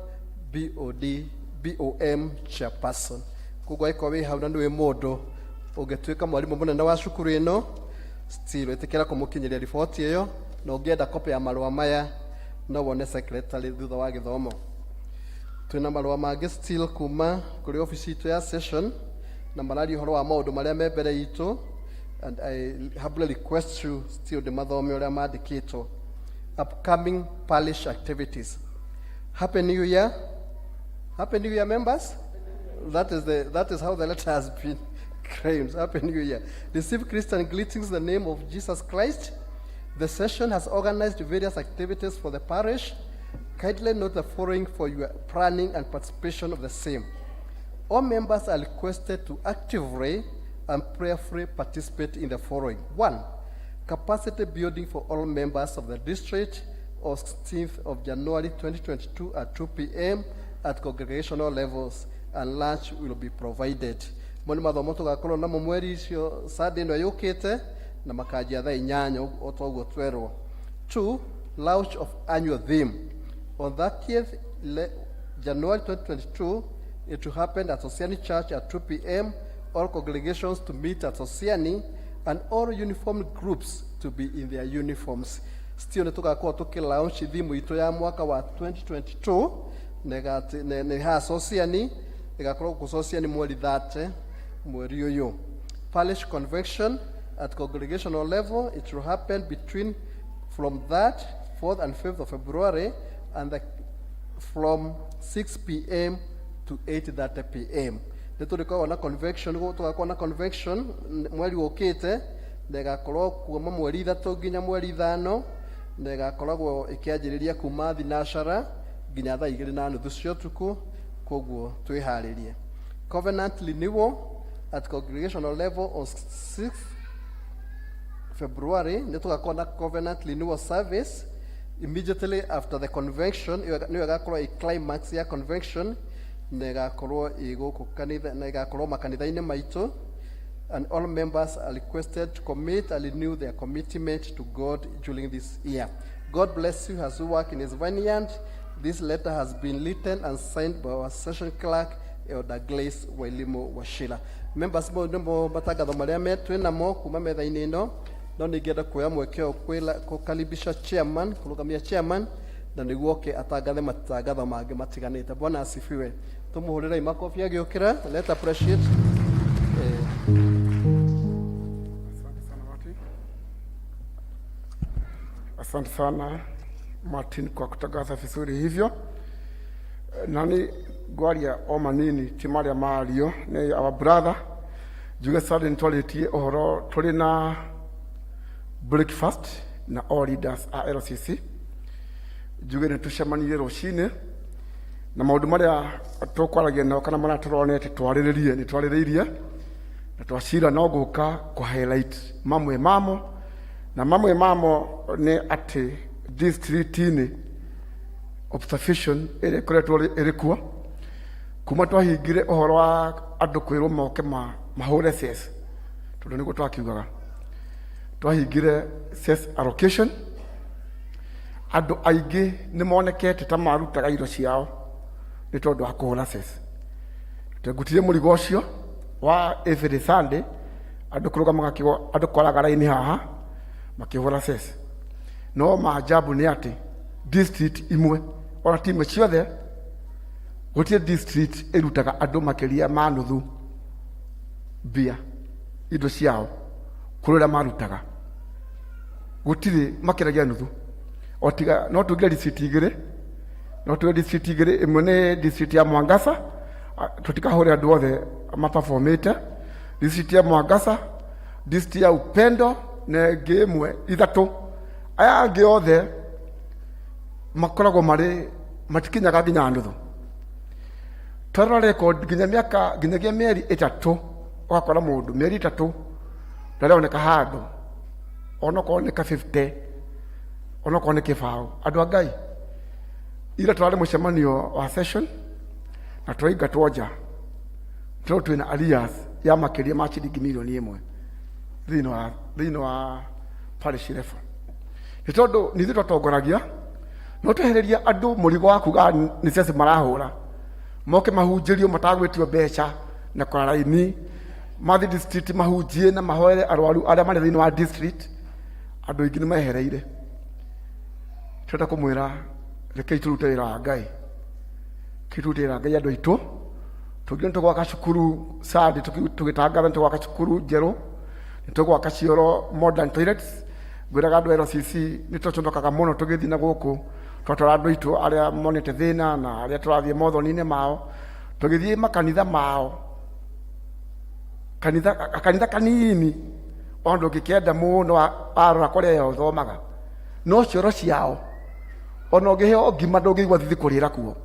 BOD, BOM Chairperson. Koguo angĩkorwo wĩ hau na nĩwĩ mũndũ ũngĩtuĩka mwarimũ mũnene wa cukuru ĩno, still ĩtĩkĩra kũmũkinyĩria riboti ĩyo, na ũngĩenda copy ya marũa maya no wone secretary thutha wa gĩthomo. Twĩna marũa mangĩ still kuma kũrĩ obici itũ ya session na mararia ũhoro wa maũndũ marĩa me mbere itũ, and I humbly request you still ndĩmathome ũrĩa mandĩkĩtwo. Upcoming parish activities. Happy New Year. Happy New Year, members. That is how the letter has been claimed. Happy New Year. Receive Christian greetings in the name of Jesus Christ. The session has organized various activities for the parish. Kindly note the following for your planning and participation of the same. All members are requested to actively and prayerfully participate in the following. One, capacity building for all members of the district on 16th of January 2022 at 2 p.m. at congregational levels, and lunch will be provided. Mo nĩ mathomo tũgakorwo namo mweri icio Sunday ĩno yũkĩte na makanjia thaa 8 o ta ũguo twerwo. Two, launch of annual theme. On 30th January 2022, it will happen at Sosiani Church at 2 p.m. All congregations to meet at Sosiani and all uniformed groups to be in their uniforms. Still nĩ tũgakorwo tũkĩ launch theme itũ ya mwaka wa 2022 nĩ haha Sosiani, ĩgakorwo gũkũ Sosiani mweri 30 mweri ũyũ. Parish convention at congregational level, it will happen between from that 4th and 5th of February and from 6 p.m. to 8:30 p.m. Nĩ tũrĩkoragwo na convention, tũgakorwo na convention mweri ũkĩte. Na ĩgakorwo kuma mweri 3 nginya mweri 5, na ĩgakoragwo ĩkĩanjĩrĩria kuma thinacara nginya thaa 2:30 cia ũtukũ. Koguo twĩharĩrie. Covenant renewal at congregational level on 6 February, nĩ tũgakorwo na covenant renewal service immediately after the convention. Ĩyo nĩyo ĩgakorwo ĩ climax ya convention, na ĩgakorwo ĩ gũkũ kanitha, na ĩgakorwo makanitha-inĩ maitũ, and all members are requested to commit and renew their commitment to God during this year. God bless you as you work in his vineyard. This letter has been written and signed by our session clerk, Elder Grace Wailimo Wachira. Members, mau nĩmo matangatho marĩa twĩ namo kuma metha-inĩ ĩno, no ningĩenda kuoya mweke ũyũ kũkaribisha chairman, kũrũgamia chairman, na nĩguo oke atangathe matangatho mangĩ matiganĩte. Bwana asifiwe. Tũmũhũrĩrei makobi agĩũkĩra. Let appreciate. Asante sana Martin. Asante sana Martin kwa kutangaza vizuri hivyo. Nani ngwaria o manini ti maria mario ni our brother njuge. Sunday nitwarĩtie ũhoro, tũrĩ na breakfast na all leaders a LCC. Njuge nĩ tũcemanirie rũcinĩ, na maũndũ marĩa tũkwaragia nao kana marĩa tũronete twarĩrĩrie, nĩ twarĩrĩirie na twacira, no ngũka kũ highlight mamwe mamo, na mamwe mamo nĩ atĩ district-inĩ observation ĩrĩa ĩkoretwo ĩrĩ kuo kuma twahingire ũhoro wa andũ kwĩrwo moke mahũre cess, tondũ nĩguo twakiugaga twahingire cess allocation, andũ aingĩ nĩ monekete ta marutaga indo ciao nĩ tondũ wa kũhũra cess. Twengutire mũrigo ũcio wa every Sunday andũ kũrũgama gakĩgo, andũ kwaraga raini haha makĩhũra cess. No maajabu nĩ atĩ district imwe, ona ti imwe ciothe, gũtirĩ district ĩrutaga andũ makĩria ma nuthu mbia indo ciao kũrĩ ũrĩa marutaga, gũtirĩ makĩragia nuthu. O tiga no tugire district igĩrĩ, no tuge district igĩrĩ, ĩmwe nĩ district ya Mwangaza. Tũtikahũre andũ othe maperformĩte. District ya Mwangaza, district ya Upendo na ĩngĩ ĩmwe, ithatũ. Aya angĩ othe makoragwo marĩ matikinyaga nginya nuthu. Twarora record nginya mĩaka, nginyagia mĩeri 3, ũgakora mũndũ mĩeri 3 ndaroneka handũ, onokorwo nĩ ka 50, onokorwo nĩ kĩbaũ. Andũ a Ngai, ira tũrarĩ mũcemanio wa session na tũraingatwo nja tondũ twĩna arrears ya makĩria ma ciringi mirioni 1 thĩinĩ wa parish level, nĩ tondũ nĩ ithuĩ twatongoragia, no twehereria andũ mũrigo wa kuga nĩ ceci marahũra, moke mahunjĩrio matagwĩtio mbeca na kwara raini, mathi district mahunjie na mahoere arwaru arĩa marĩ thĩinĩ wa district. Andũ aingĩ nĩ mehereire. Tũrenda kũmwĩra, rekei tũrute wĩra wa Ngai, rekei tũrute wĩra wa Ngai. Andũ aitũ, tũngĩ nĩ tũgwaka cukuru Sunday, tũgĩtangatha nĩ tũgwaka cukuru njerũ, nĩ tũgwaka cioro, modern toilets. Ngwĩraga andũ a LCC nĩ tũconokaga mũno tũgĩthiĩ na gũkũ twatwara andũ aitũ arĩa monete thĩna na arĩa tũrathiĩ mothoni-inĩ mao, tũgĩthiĩ makanitha mao, kanitha kanitha kanini ona ndũngĩkĩenda mũno warora kũrĩa yo ũthomaga, no cioro ciao ona ũngĩheo ngima ndũngĩigua thithi kũrĩra kuo,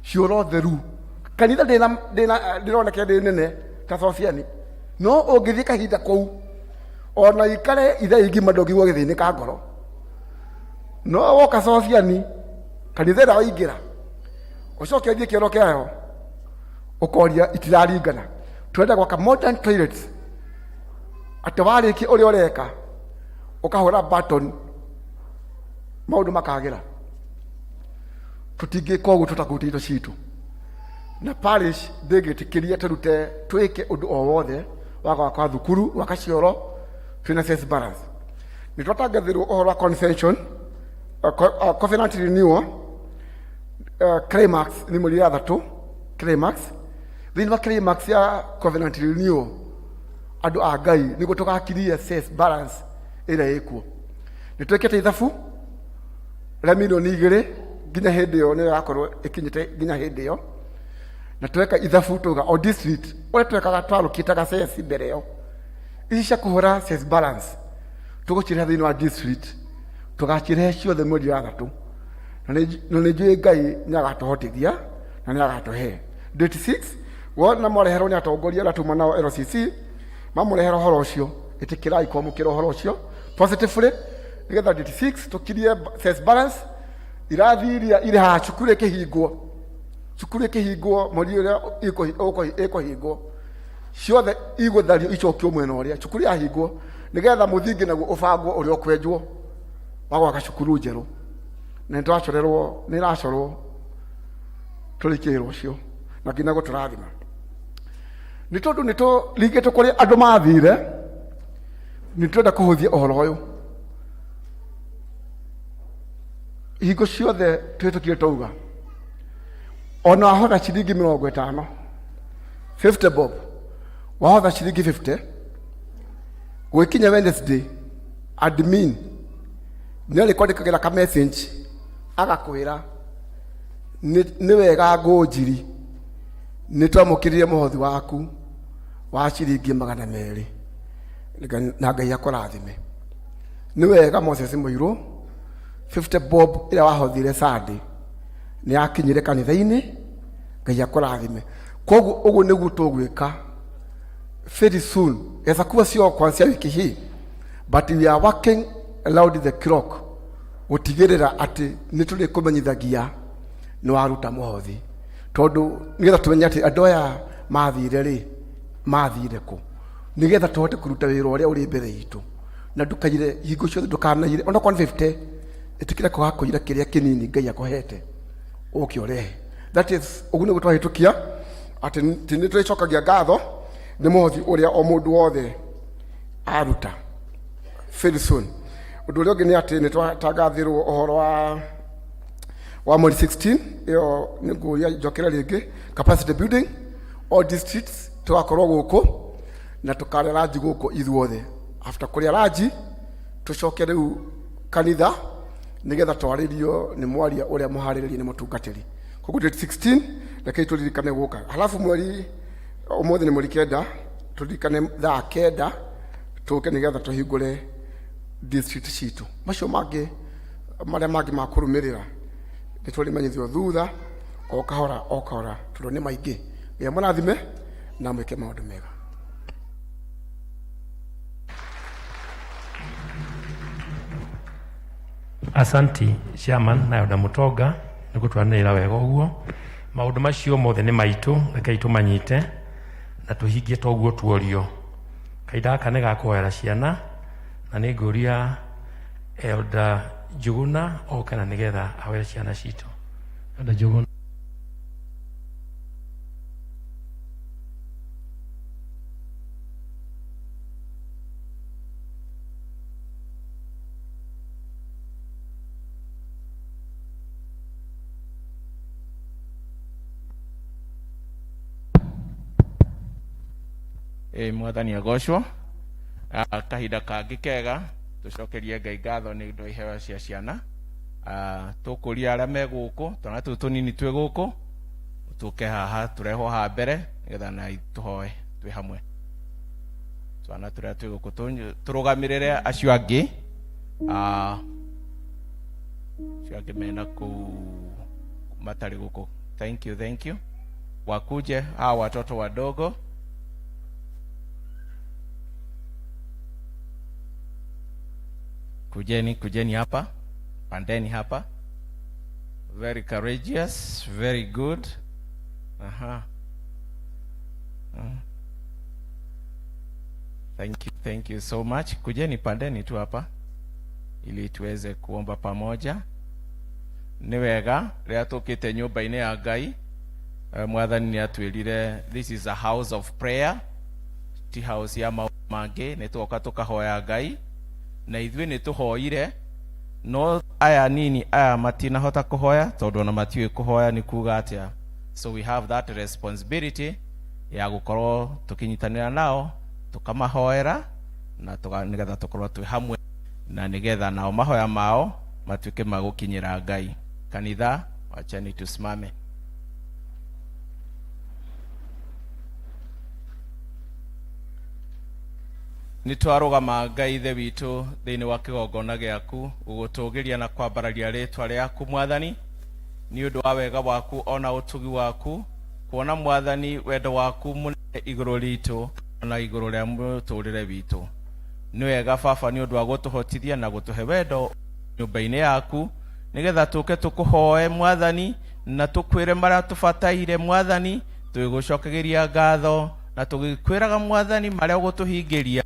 cioro theru. Kanitha ndĩna ndĩroneka ndĩ nene ta Sosiani, no ũngĩthiĩ kahinda kũu ona ikare ithaa igima ndũngĩigua gĩthĩnĩ ka ngoro. No woka Sosiani, kanitha ĩrĩa waingĩra ũcoke ũthiĩ kĩoro kĩayo ũkoria itiraringana. Twenda gwaka modern toilets, atĩ warĩkia ũrĩa ũreka ũkahũra button, maũndũ makagĩra. Tũtingĩka ũguo tũtakũruta indo citũ, na parish ndĩngĩtĩkĩria tũrute twĩke ũndũ o wothe wa gwaka thukuru, gwaka cioro twĩna cess balance. Nĩ twatangathĩrwo ũhoro wa convention, covenant renewal climax nĩ mweri 6. Climax, thĩinĩ wa climax ya covenant renewal, andũ a Ngai, nĩguo tũgakiria cess balance ĩrĩa ĩkuo. Nĩ twĩkĩte ithabu rĩa mirioni 2 nginya hĩndĩ ĩyo nĩyo yakorwo ĩkinyĩte nginya hĩndĩ ĩyo, na tweka ithabu tuga o district ũrĩa twekaga twarũkĩtaga cess mbere ĩyo. Ici cia kũhũra says balance tũgũcirehe thĩinĩ wa district, tũgacirehe ciothe mweri wa gatatu, na nĩ njũĩ Ngai nĩ agatũhotithia na nĩ agatũhe. Date 6 wona mwareherwo nĩ atongoria arĩa tuma nao LCC, mamũrehera ũhoro ũcio, ĩtĩkĩrai kwamũkĩra ũhoro ũcio positively, nĩgetha date 6 tũkirie says balance irathi iria irĩ haha cukuru ĩkĩhingwo, cukuru ĩkĩhingwo mweri ũrĩa ĩkũhingwo ciothe igũthario icokio mwena ũrĩa cukuru yahingwo, nĩgetha mũthingi naguo ũbangwo ũrĩa ũkwenjwo wa gwaka cukuru njerũ. Na nĩtũracorerwo, nĩ ĩracorwo tũrĩkie wĩra ũcio na nginya gũtũrathima, nĩ tondũ nĩ tũringĩtwo kũrĩa andũ mathire. Nĩ tũrenda kũhũthia ũhoro ũyũ. Hingo ciothe twĩtũkire twauga ona wahotha ciringi 50, 50 bob, wahotha ciringi 50, gwĩkinya Wednesday admin nĩ arĩkwandĩkagĩra ka message agakwĩra nĩ wega ngũnjiri, nĩ twamũkĩrire mũhothi waku wa ciringi 200 na Ngai akũrathime. Nĩ wega Moses Mũirũ, 50 bob ĩrĩa wahothire Sunday nĩ yakinyire kanitha-inĩ, Ngai akũrathime. Koguo ũguo nĩguo tũgwĩka very soon, itakuwa sio kuanzia wiki hii, but we are working around the clock gũtigĩrĩra atĩ nĩ tũrĩkũmenyithagia nĩ waruta mũhothi, tondũ nĩgetha tũmenye atĩ andũ aya mathire rĩ, mathire kũ, nĩgetha tũhote kũruta wĩra ũrĩa ũrĩ mbere itũ. Na ndũkaire hingo ciothe, ndũkanaire ona korwo nĩ 50, ĩtĩkĩra kwaga kũira kĩrĩa kĩnini Ngai akũhete ũke ũrehe. That is ũguo nĩguo twahĩtũkia atĩ ti nĩ tũrĩcokagia ngatho nĩ mũhothi ũrĩa o mũndũ wothe aruta very soon. Ũndũ ũrĩa ũngĩ nĩ atĩ nĩ twatangathĩrwo ũhoro wa mweri 16, ĩyo nĩ ngũria njokere rĩngĩ, capacity building all districts tũgakorwo gũkũ na tũkarĩa ranji gũkũ ithuothe. After kũrĩa ranji tũcoke rĩu kanitha nĩgetha twarĩrio nĩ mwaria ũrĩa mũharĩrĩrie nĩ mũtungatĩri. Koguo date 16 rekei tũririkane gũka. Halafu mweri ũmũthĩ nĩ mweri 9, tũririkane thaa 9 tũke nĩgetha tũhingũre district citũ. Macio mangĩ marĩa mangĩ ma kũrũmĩrĩra nĩ tũrĩmenyithio thutha o kahora o kahora, tondũ nĩ maingĩ. Ngai amũrathime na mwĩke maũndũ mega. Asanti chairman na Elder Mutonga nĩ gũtwanĩrĩra wega ũguo. Maũndũ macio mothe nĩ maitũ, rekei tũmanyite na tũhingie toguo tuorio. Kahinda gaka nĩ ga kũhoera ciana, na nĩ ngũria Elder Njuguna oke na nĩgetha ahoere ciana citũ. Elder Njuguna. Ĩ mwathani agocwo. Kahinda kangĩ kega tũcokerie Ngai ngatho nĩ ũndũ wa iheo cia ciana. Tũkũria arĩa me gũkũ, twana tũtũ tũnini twĩ gũkũ, tũke haha tũrehwo haha mbere nĩgetha na tũhoe twĩ hamwe. Twana tũrĩa twĩ gũkũ tũrũgamĩrĩre acio angĩ, acio angĩ mena kũu matarĩ gũkũ. Thank you, thank you. Wakuje hawa watoto wadogo. Kujeni, kujeni hapa, pandeni hapa. Very courageous, very good. Aha. Thank you, thank you so much. Kujeni, pandeni tu hapa ili tuweze kuomba pamoja. Nĩ wega rĩrĩa tũkĩte nyũmba-inĩ ya Ngai, mwathani nĩ atwĩrire this is a house of prayer, ti house ya maũndũ mangĩ. Nĩ twoka tũkahoya Ngai na ithuĩ nĩ tũhoire, no aya nini aya matinahota kũhoya tondũ ona matiũĩ kũhoya nĩ kuga atĩa. So we have that responsibility ya gũkorwo tũkĩnyitanĩra nao, tũkamahoera na nĩgetha tũkorwo twĩ hamwe na nĩgetha nao mahoya mao matuĩke ma gũkinyĩra Ngai. Kanitha, wacheni tusimame. Nĩ twarũgama Ngai Ithe witũ thĩinĩ wa kĩgongona gĩaku gũgũtũgĩria na kwambararia rĩtwa rĩaku Mwathani, nĩ ũndũ wa wega waku ona ũtugi waku, kuona Mwathani wendo waku mũnene igũrũ ritũ ona igũrũ rĩa mũtũrĩre witũ. Nĩ wega Baba nĩ ũndũ wa gũtũhotithia na gũtũhe wendo nyũmba-inĩ yaku, nĩgetha tũke tũkũhoe Mwathani na tũkwĩre marĩa tũbataire Mwathani, tũgĩgũcokagĩria ngatho na tũgĩkwĩraga Mwathani marĩa ũgũtũhingĩria,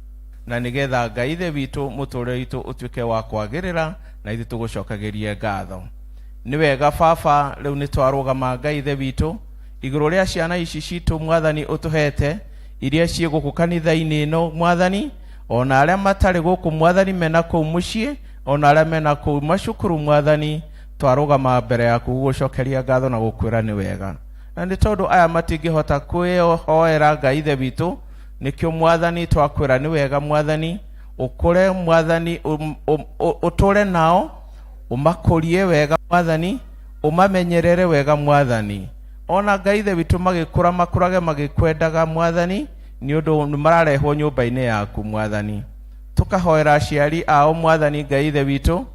na nĩgetha Ngai Ithe witũ mũtũrĩre witũ ũtuĩke wa kwagĩrĩra na ithuĩ tũgũcokagĩrie ngatho. Nĩ wega Baba, rĩu nĩ twarũgama Ngai Ithe witũ igũrũ rĩa ciana ici citũ Mwathani ũtũhete, iria ciĩ gũkũ kanitha-inĩ ĩno Mwathani, ona arĩa matarĩ gũkũ Mwathani mena kũu mũciĩ, ona arĩa mena kũu macukuru Mwathani, twarũgama mbere yaku gũgũcokeria ngatho na gũkwĩra nĩ wega. Na nĩ tondũ aya matingĩhota kwĩhoera Ngai Ithe witũ, nĩkĩo Mwathani twakwĩra nĩ wega Mwathani, ũkũre Mwathani, ũtũre nao, ũmakũrie wega Mwathani, ũmamenyerere wega Mwathani. Ona Ngai Ithe witũ magĩkũra makũrage magĩkwendaga Mwathani, nĩ ũndũ nĩ mararehwo nyũmba-inĩ yaku Mwathani. Tũkahoera aciari ao Mwathani Ngai Ithe witũ,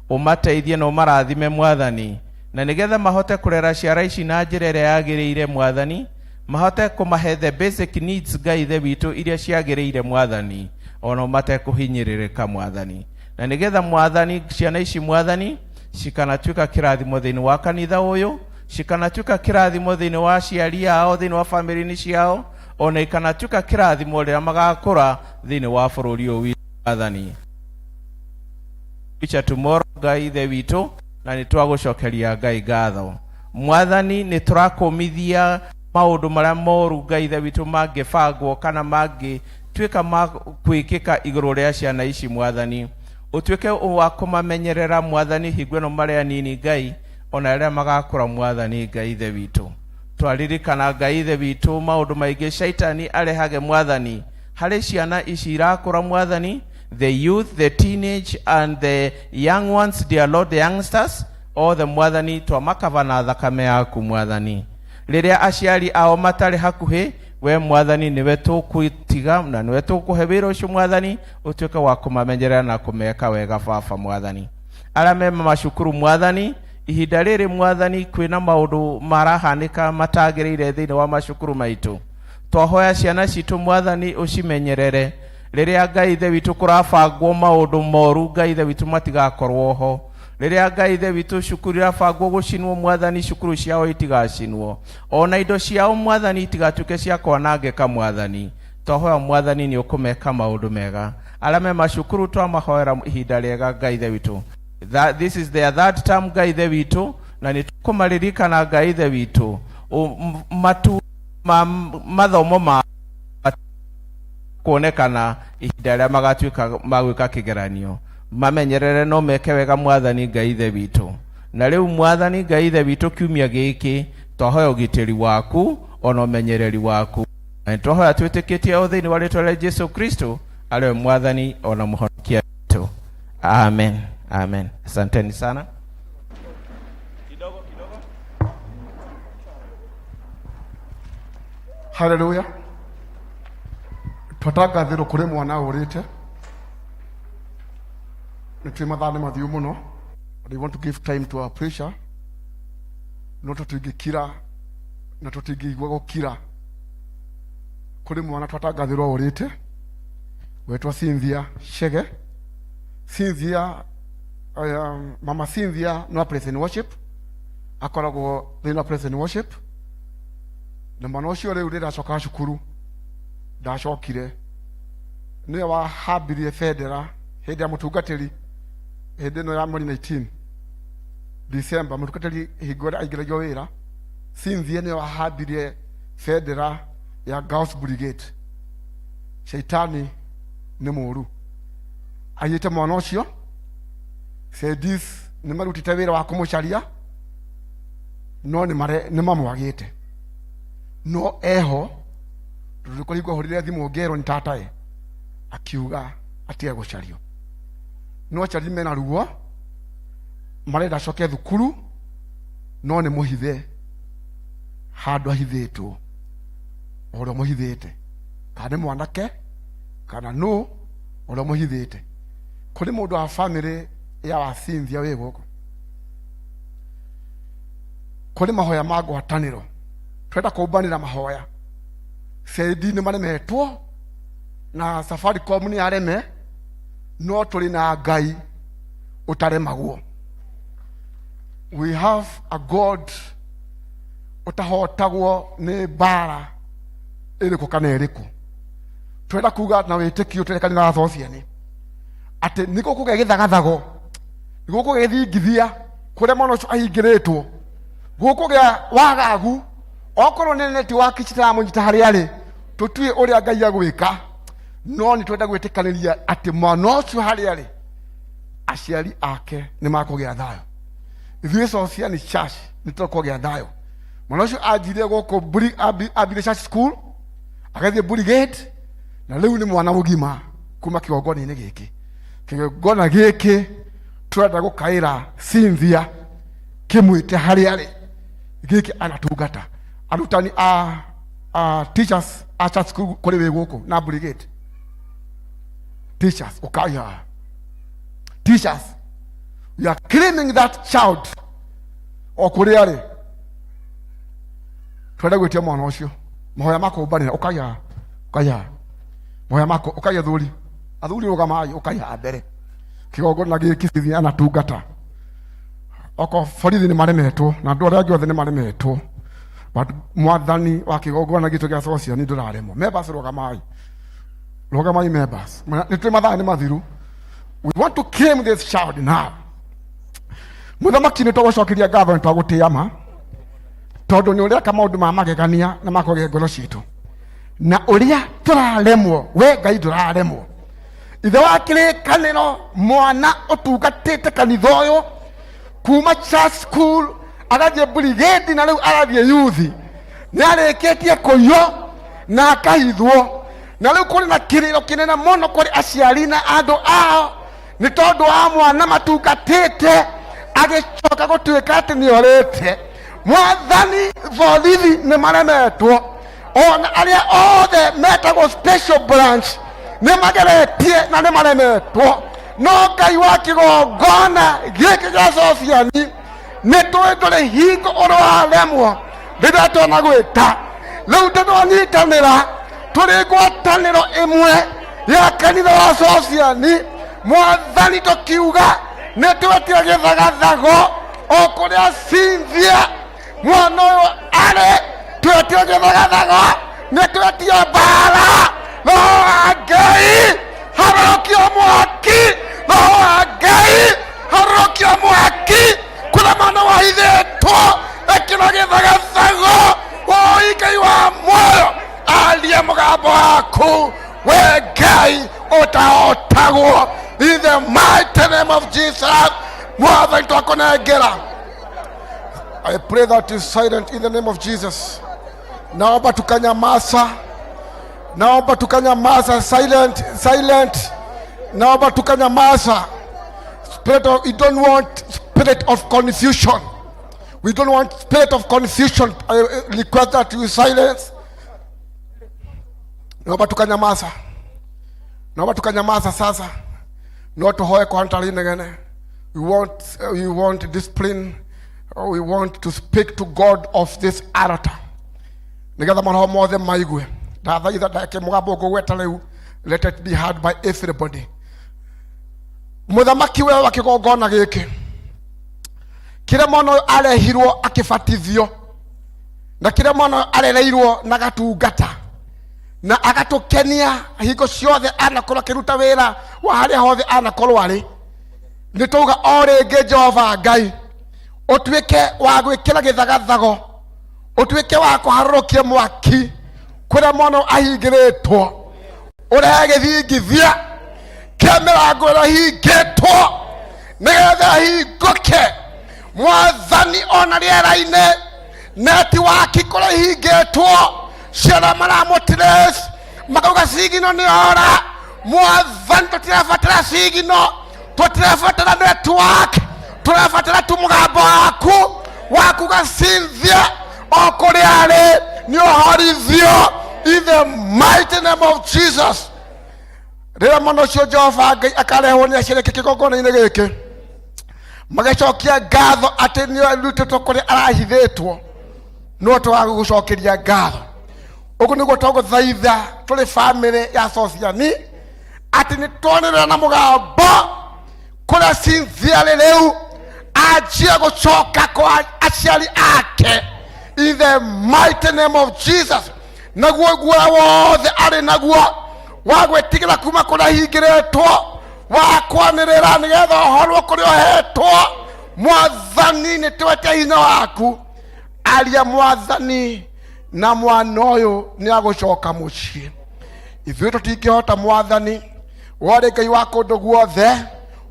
ũmateithie na ũmarathime Mwathani, na nĩgetha mahote kũrera ciara ici na njĩra ĩrĩa yagĩrĩire Mwathani, mahote kũmahe the basic needs Ngai Ithe witũ iria ciagĩrĩire Mwathani, ona matekũhinyĩrĩrĩka Mwathani. Na nĩgetha Mwathani ciana ici Mwathani cikanatuĩka kĩrathimo thĩinĩ wa kanitha ũyũ, cikanatuĩka kĩrathimo thĩinĩ wa aciari ao, thĩinĩ wa bamĩrĩ-inĩ ciao, ona ikanatuĩka kĩrathimo rĩrĩa magakũra thĩinĩ wa bũrũri ũyũ witũ Mwathani. Future tomorrow Ngai Ithe witũ, na nĩ twagũcokeria Ngai ngatho. Mwathani nĩ tũrakũmithia maũndũ marĩa moru Ngai Ithe witũ mangĩbangwo kana mangĩtuĩka ma kwĩkĩka igũrũ rĩa ciana ici Mwathani. Ũtuĩke wa kũmamenyerera Mwathani hingo ĩno marĩ anini Ngai, ona rĩrĩa magakũra Mwathani Ngai Ithe witũ. Twaririkana Ngai Ithe witũ maũndũ maingĩ shaitani arehage Mwathani harĩ ciana ici irakũra Mwathani, the youth, the teenage and the young ones, dear Lord, the youngsters othe Mwathani twamakaba na thakame yaku Mwathani. Rĩrĩa aciari ao matarĩ hakuhĩ, we Mwathani nĩwe tũkwĩtiga na nĩwe tũkũhe wĩra ũcio Mwathani, ũtuĩke wa kũmamenyerera na kũmeka wega Baba Mwathani. Arĩa me macukuru Mwathani, ihinda rĩrĩ Mwathani kwĩna maũndũ marahanĩka matagĩrĩire thĩinĩ wa macukuru maitũ. Twahoya ciana citũ Mwathani ũcimenyerere. Rĩrĩa Ngai Ithe witũ kũrabangwo maũndũ moru, Ngai Ithe witũ matigakorwo ho. Rĩrĩa Ngai Ithe witũ cukuru irabangwo gũcinwo Mwathani, cukuru ciao itigacinwo. Ona indo ciao Mwathani itigatuĩke cia kwanangĩka Mwathani. Twahoya Mwathani nĩ ũkũmeka maũndũ mega. Arĩa me macukuru twamahoera ihinda rĩega Ngai Ithe witũ. This is their third term Ngai Ithe witũ, na nĩ tũkũmaririkana Ngai Ithe witũ. Matu ma mathomo ma kuonekana ihinda rĩrĩa magatuĩka magwĩka kĩgeranio, mamenyerere no meke wega Mwathani Ngai Ithe witũ. Na rĩu Mwathani Ngai Ithe witũ kiumia gĩkĩ twahoya ũgitĩri waku ona ũmenyereri waku, na nĩ twahoya twĩtĩkĩtie o thĩinĩ wa rĩtwa rĩa Jesu Kristo arĩwe Mwathani ona Mũhonokia witũ. Amen, amen. Asanteni sana. Haleluya. Twatangathĩrwo kũrĩ mwana ũrĩte. Nĩ twĩ mathaa nĩ mathiu mũno. But we want to give time to our preacher. No tũtingĩkira na tũtingĩigua gũkira. Kũrĩ mwana twatangathĩrwo ũrĩte wetwo Cynthia Chege. Cynthia, mama Cynthia no praise and worship, akoragwo thĩinĩ wa praise and worship. Na mwana ũcio rĩu rĩrĩa acokaga cukuru ndacokire, nĩwe wahambirie bendera hĩndĩ ya mũtungatĩri, hĩndĩ ĩno ya mweri 19 December, mũtungatĩri hingo ĩrĩa aingĩragio wĩra, Cynthia nĩwe wahambirie bendera ya Girls Brigade. Shaitani nĩ mũru, aiyĩte mwana ũcio. Sedis nĩ marutĩte wĩra wa kũmũcaria, no nĩ mamwagĩte, no eho tondũ kũringwo ahũrire thimũ ngerwo nĩ tatae akiuga atige gũcario. No aciari mena ruo, marenda acoke thukuru, no nĩ mũhithe handũ ahithĩtwo, o ũrĩa mũhithĩte, kana nĩ mwanake kana nũ. Ũrĩa mũhithĩte. Kũrĩ mũndũ wa family ya wa Cynthia wĩ gũkũ? Kũrĩ mahoya ma ngwatanĩro. Twenda kũmbanĩra mahoya. CID nĩ maremetwo na Safaricom nĩ areme no tũrĩ na Ngai ũtaremagwo. We have a God ũtahotagwo nĩ mbara ĩrĩkũ kana ĩrĩkũ. Twenda kuga na wĩtĩkio tũrĩ kanitha wa Thociani atĩ nĩ gũkũgĩa gĩthagathago, nĩ gũkũgĩa gĩthingithia kũrĩa mwana ũcio ahingĩrĩtwo, gũkũgĩa wagagu, okorwo nĩ netiwaki citaramũnyita harĩa arĩ, tũtiũĩ ũrĩa Ngai agwĩka, no nĩ twenda gwĩtĩkanĩria atĩ mwana ũcio harĩa arĩ aciari ake nĩ makũgĩa thayũ. Ithuĩ Sociani Church nĩ tũkũgĩa thayũ. Mwana ũcio anjirie gũkũ ambire church school, agathiĩ brigade, na rĩu nĩ mwana mũgima kuma kĩgongona-inĩ gĩkĩ. Kĩgongona gĩkĩ tũrenda gũkaĩra Cynthia kĩmwĩte harĩa arĩ, gĩkĩ anatungata. Arutani a teachers a church school kũrĩ wĩ gũkũ na brigade. Teachers, ũkai haha. Teachers, we are claiming that child o kũrĩa arĩ. Twenda gwĩtia mwana ũcio mahoya ma kũmbanĩra, ũkai haha, ũkai haha. Mahoya ma ũkai athuri, athuri rũgamai, ũkai haha mbere. Kĩgongona gĩkĩ Cynthia anatungata. Oko borithi nĩ maremetwo na andũ arĩa angĩ othe nĩ maremetwo, but mwathani wa kĩgongona gitũ gĩa Sociani ndũraremwo. Members rũgamai, rũgamai members, nĩ tũrĩ mathaa nĩ mathiru. We want to claim this child now. Mũthamaki nĩ twagũcokeria ngatho, nĩ twagũtĩa ma, tondũ nĩ ũreka maũndũ ma magegania na makũgĩa ngoro citũ, na ũrĩa tũraremwo we Ngai ndũraremwo. Ithe wa kĩrĩkanĩro, mwana ũtungatĩte kanitha ũyũ kuma church school agathiĩ brigade na rĩu arathiĩ youth, nĩ arĩkĩtie kũiywo na akahithwo, na rĩu kũrĩ na kĩrĩro kĩnene mũno kũrĩ aciari na andũ ao nĩ tondũ wa mwana matungatĩte agĩcoka gũtuĩka atĩ nĩ orĩte. Mwathani, borithi nĩ maremetwo, ona arĩa othe metagwo special branch nĩ mageretie na nĩ maremetwo, no Ngai wa kĩgongona gĩkĩ gĩa Sociani nĩ tũĩ ndũrĩ hingo ũraremwo rĩrĩa twona gwĩta. Rĩu tũnonyitanĩra tũrĩ ngwatanĩro ĩmwe ya kanitha wa Sociani, Mwathani, tũkiuga nĩ twetia gĩthagathago o kũrĩa Cynthia mwana ũyũ arĩ, twetia gĩthagathago, nĩ twetia mbara. Roho wa Ngai harũrũkia mwaki, Roho wa Ngai harũrũkia mwaki kũrĩa mwana wahithĩtwo, ĩkĩra gĩthagathago. Oi Ngai wa muoyo, aria mũgambo waku we Ngai ũtahotagwo. In the mighty name of Jesus, Mwathani twakũnengera. I pray that is silent in the name of Jesus. Naomba tukanyamaza, naomba tukanyamaza, silent, silent. Naomba tukanyamaza. Spirit of, we don't want spirit of confusion. We don't want spirit of confusion. I request that you silence. Naomba tukanyamaza, naomba tukanyamaza sasa. No tuhoe kwa ntari negene. We want discipline. We want to speak to God of this altar. Nigetha maroho mothe maigue. Ndathaitha ndake mũgambo ngũgweta rĩu. Let it be heard by everybody. Mũthamaki we wa kĩgongona gĩkĩ, kĩrĩa mwana ũyũ arehirwo akĩbatithio, na kĩrĩa mwana ũyũ arereirwo na gatungata na agatũkenia hingo ciothe anakorwo akĩruta wĩra wa harĩa hothe anakorwo arĩ, nĩ twauga o rĩngĩ Jehova Ngai ũtuĩke wa gwĩkĩra gĩthagathago, ũtuĩke wa kũharũrũkia mwaki kũrĩa mwana ũyũ ahingĩrĩtwo, ũrehe gĩthingithia kĩa mĩrango ĩrĩa ĩhingĩtwo nĩgetha ĩhingũke. Mwathani, ona rĩera-inĩ netiwaki kũrĩa ihingĩtwo, ciana maramũtrace makauga sigino nĩ ora. Mwathani, tũtirabatara sigino, tũtirabatara network, tũrabatara tu mũgambo waku wakuga Cynthia o kũrĩa arĩ nĩ ũhorithio in the mighty name of Jesus. Rĩrĩa mwana ũcio Jehova Ngai akarehwo nĩ aciari ake kĩgongona-inĩ gĩkĩ, magĩcokia ngatho atĩ nĩ arutĩtwo kũrĩa arahithĩtwo, no twaga gũcokeria ngatho. Ũguo nĩguo twagũthaitha tũrĩ bamĩrĩ ya Sosiani atĩ nĩ twanĩrĩra na mũgambo kũrĩa Cynthia rĩ rĩu anjie gũcoka kwa aciari ake in the mighty name of Jesus. Naguo guoya wothe arĩ naguo wa gwĩtigĩra kuma kũrĩa hingĩrĩtwo wa kwanĩrĩra nĩgetha ũhorwo kũrĩa ũhetwo. Mwathani, nĩ twete hinya waku, aria Mwathani, na mwana ũyũ nĩ agũcoka mũciĩ. Ithuĩ tũtingĩhota Mwathani, we ũrĩ Ngai wa kũndũ guothe,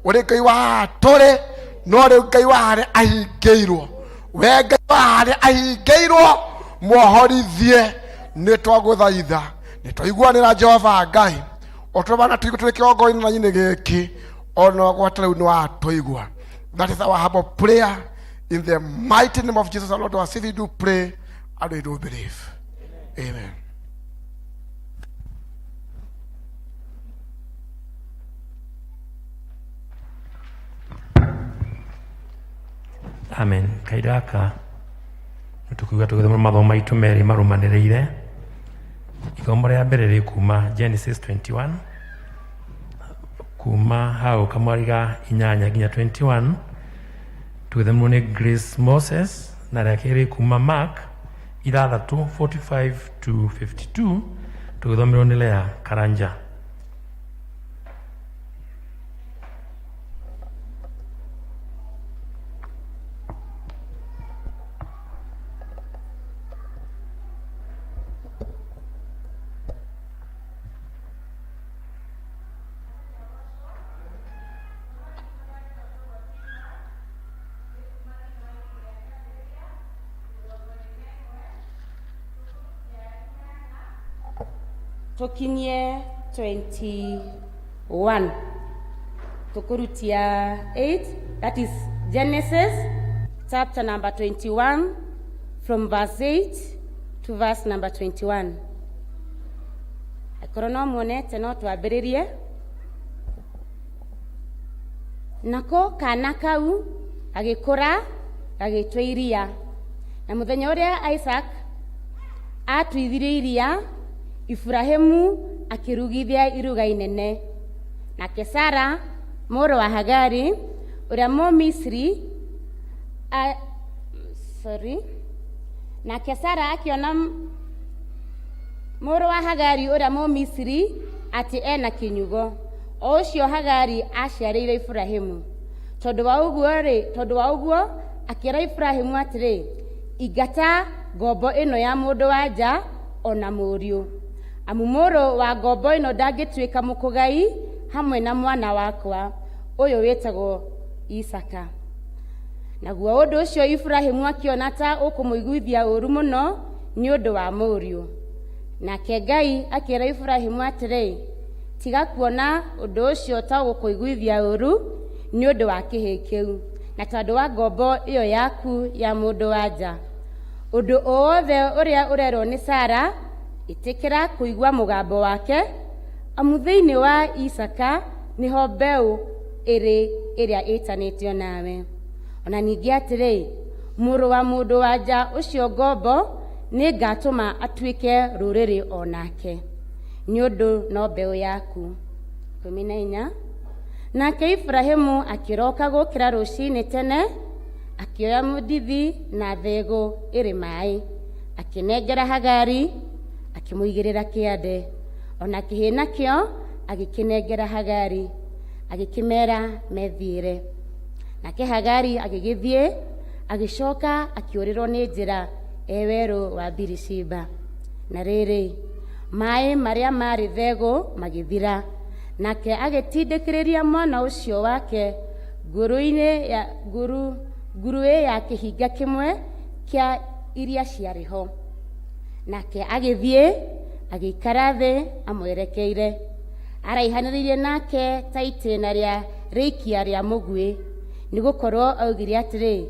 ũrĩ Ngai wa haha tũrĩ, no rĩu Ngai wa harĩa ahingĩirwo, we Ngai wa harĩa ahingĩirwo, mwohorithie. Nĩ twagũthaitha, nĩ twaiguanĩra Jehova Ngai, ũtũmana tũigue tũrĩ kĩgongona-inĩ gĩkĩ, ona gwata rĩu nĩ watũigua. That is our humble prayer in the mighty name of Jesus our Lord our Savior. Do pray and we do believe. Amen. Amen. Kahinda gaka nĩtũkuga tũgĩthoma mathomo maitũ merĩ marũmanĩrĩire. Ithomo rĩa mbere rĩ kuma Genesis 21 kuma hau kamwari ga inyanya nginya 21, tũgĩthomwo nĩ Grace Moses, na rĩa kerĩ kuma Mark ithathatũ 45 to 52, tũgĩthomerwo nĩ Lea Karanja. Tukinyie 21, tukurutia 8, that is Genesis chapter number 21 from verse 8 to verse number 21. Akorwo no muonete, no twambĩrĩrie. Nako kana kau gagĩkũra, gagĩtua iria, na mũthenya ũrĩa Isaac atuithirie iria, Iburahĩmu akĩrugithia iruga inene. Nake Sara mũrũ wa Hagari ũrĩa Mũmisri a, sorry, nake Sara akĩona mũrũ wa Hagari ũrĩa Mũmisri atĩ ena kĩnyugo, o ũcio Hagari aciarĩire Iburahĩmu. Tondũ wa ũguo rĩ, tondũ wa ũguo akĩra Iburahĩmu atĩrĩ, ingata ngombo ĩno ya mũndũ wa nja ona mũriũ, amu mũrũ wa ngombo ĩno ndangĩtuĩka mũkũgai hamwe na mwana wakwa ũyũ wĩtagwo Isaka. Naguo ũndũ ũcio Iburahĩmu akĩona ta ũkũmũiguithia ũũru mũno nĩ ũndũ wa mũriũ. Nake Ngai akĩra Iburahĩmu atĩrĩ, tiga kuona ũndũ ũcio ta ũgũkũiguithia ũũru nĩ ũndũ wa kĩhĩĩ kĩu, na tondũ wa ngombo ĩyo yaku ya mũndũ wa nja. Ũndũ o wothe ũrĩa ũrerwo nĩ Sara, ĩtĩkĩra kũigua mũgambo wake, amu thĩinĩ wa Isaka nĩho mbeũ ĩrĩ ĩrĩa ĩtanĩtio nawe. Ona ningĩ atĩrĩ, mũrũ wa mũndũ wa nja ũcio ngombo nĩngatũma atuĩke rũrĩrĩ o nake, nĩ ũndũ no mbeũ yaku. 14. Nake Iburahĩmu akĩroka gũkĩra rũcinĩ tene, akĩoya mũndithi na thegũ ĩrĩ maĩ, akĩnengera Hagari, akĩmũigĩrĩra kĩande. Ona kĩhĩĩ nakĩo agĩkĩnengera Hagari, agĩkĩmera methiĩre. Nake Hagari agĩgĩthiĩ, agĩcoka akĩũrĩrwo nĩ njĩra e werũ wa Birishiba. Na rĩrĩ, maĩ marĩa maarĩ thegũ magĩthira, nake agĩtindĩkĩrĩria mwana ũcio wake nguru-inĩ ya nguru nguruĩ ya kĩhinga kĩmwe kĩa iria ciarĩ ho. Nake agĩthiĩ agĩikara thĩ amwerekeire, araihanĩrĩirie nake ta itĩna rĩa rĩikia rĩa mũguĩ, nĩ gũkorwo augire atĩrĩ,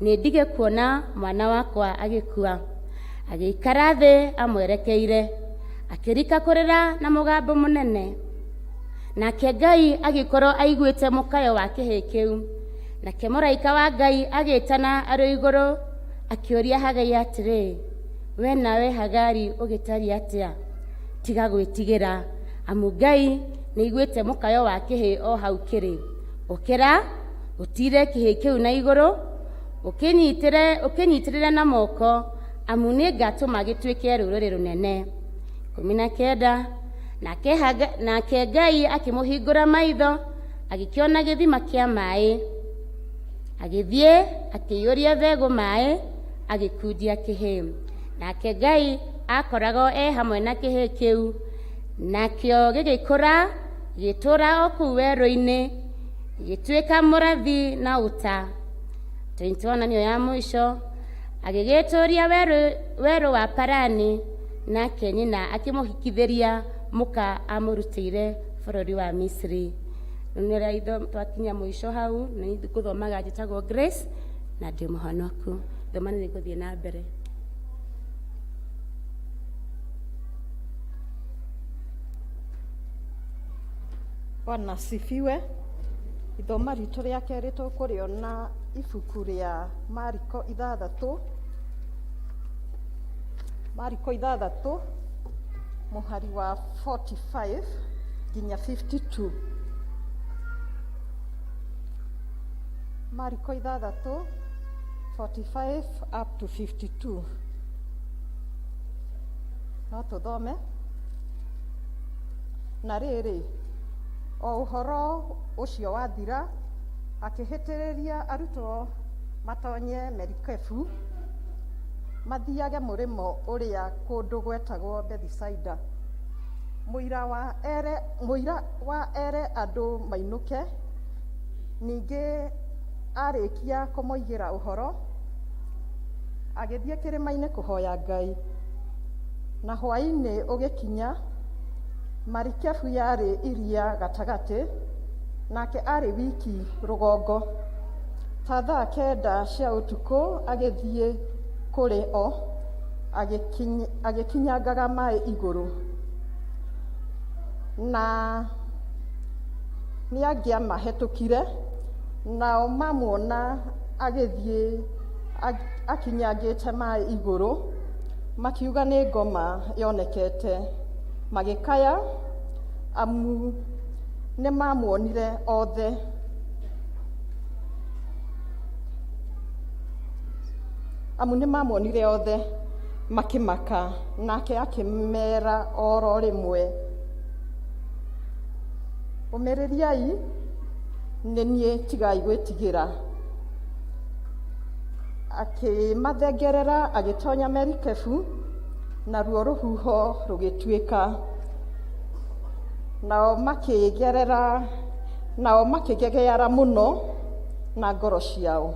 nĩ ndige kuona mwana wakwa agĩkua. Agĩikara thĩ amwerekeire, akĩrika kũrĩra na mũgambo mũnene. Nake Ngai agĩkorwo aiguĩte mũkayo wa kĩhĩĩ kĩu. Nake mũraika wa Ngai agĩtana arĩ igũrũ akĩũria Hagai atĩrĩ, we nawe Hagari ũgĩtariĩ atĩa? Tiga gwĩtigĩra, amu Ngai nĩaiguĩte mũkayo wa kĩhĩĩ o hau kĩrĩ. Ũkĩra, ũtiire kĩhĩĩ kĩu na igũrũ, ũkĩnyitĩrĩre na moko, amu nĩngatũma gĩtuĩke rũrĩrĩ rũnene. 19. Nake Ngai akĩmũhingũra maitho, agĩkĩona gĩthima kĩa maĩ. Agĩthiĩ akĩiyũria thegũ maĩ, agĩkundia kĩhĩĩ. Nake Ngai akoragwo e hamwe na kĩhĩĩ kĩu, nakĩo gĩgĩkũra, gĩgĩtũũra o kũu werũ-inĩ, gĩgĩtuĩka mũrathi na ũta. 21 nĩyo ya mũico. Agĩgĩtũũria werũ wa Parani, nake nyina akĩmũhikithĩria mũka amũrutĩire bũrũri wa Misiri. Rĩu twakinya mũico hau, na niĩ ngũthomaga njĩtagwo Grace na ndĩ mũhonoku. Thoma nĩ ngũthiĩ na mbere. Bwana asifiwe. Ithoma ritũ rĩa kerĩ tũkũrĩona ibuku rĩa Mariko 6, Mariko 6 mũhari wa 45 nginya 52. Mariko 6 45 up to 52. No tũthome. Na rĩrĩ, o ũhoro ũcio wathira, akĩhĩtĩrĩria arutwo matonye merikebu mathiage mũrĩmo ũrĩa kũndũ gwetagwo Bethisaida. Mũira wa ere andũ mainũke, ningĩ arĩkia kũmoigĩra ũhoro, agĩthiĩ kĩrĩma-inĩ kũhoya Ngai. Na hwaĩ-inĩ ũgĩkinya, marikebu yarĩ iria gatagatĩ, nake arĩ wiki rũgongo. Ta thaa 9 cia ũtukũ agĩthiĩ kũrĩ o, agĩkinyangaga maĩ igũrũ. Na nĩangĩamahĩtũkire, nao mamuona agĩthiĩ akinyangĩte maĩ igũrũ, makiuga nĩ ngoma yonekete. Magĩkaya, amu nĩmamuonire othe. Amu nĩmamuonire othe, makĩmaka. Nake akĩmera oro rĩmwe, ũmĩrĩriai, nĩ niĩ, tigai gwĩtigĩra. Akĩmathengerera agĩtonya merikebu, naruo rũhuho rũgĩtuĩka. Nao makĩgegeara mũno na ngoro ciao,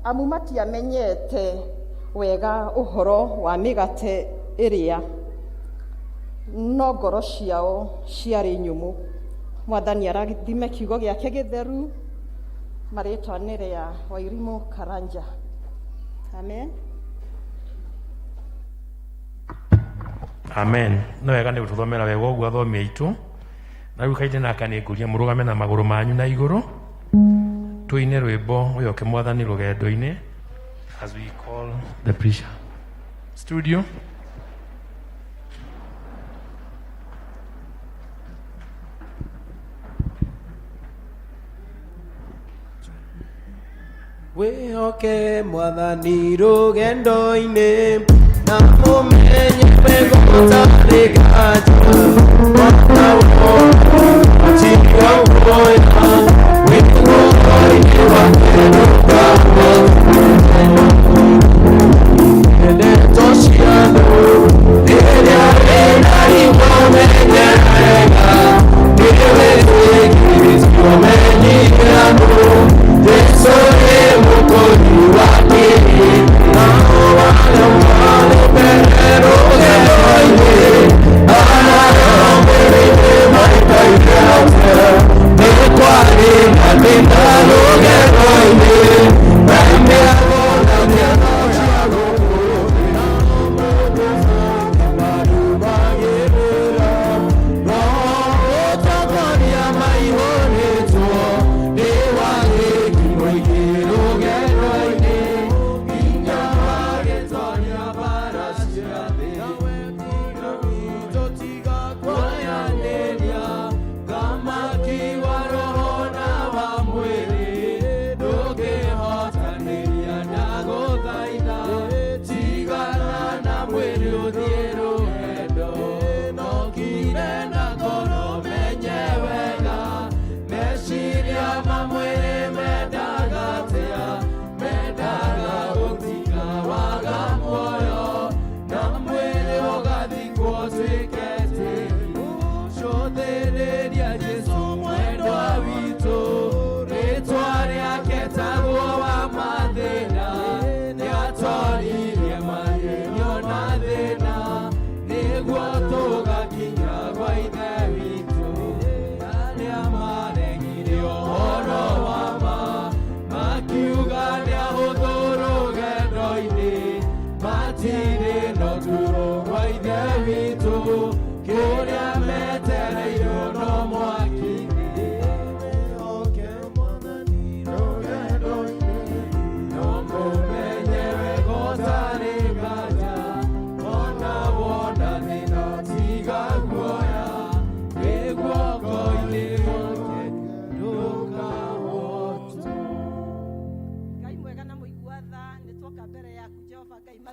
amu matiamenyete wega ũhoro wa mĩgate ĩrĩa, no ngoro ciao ciarĩ nyũmũ. Mwathani arathime kiugo gĩake gĩtheru, marĩtwa nĩ rĩa Wairimu Karanja. Amen. Amen. No wega nĩ gũtũthomera wega ũguo athomi aitũ. Na rĩu kainde naka nĩ ngũria mũrũgame na magũrũ manyu na igũrũ, tũine rwĩmbo wĩhoke Mwathani rũgendo-inĩ as we call the preacher. Studio. Wĩhoke Mwathani rũgendo-inĩ, na mũmenye wega ũtarĩ nganja. Ona wona tiga guoya, wĩ guoko-inĩ gwake ndũkahotwo. Ndeto cia andũ rĩrĩa wĩna ruo menye wega, nĩwĩtĩkĩrĩtio menyire andũ. Jesu nĩ mũkũri wa kĩrĩndĩ, nao arĩa marĩ mbere rũgendo-inĩ, arĩa mbere-inĩ maikaire atĩa, nĩ kwarĩ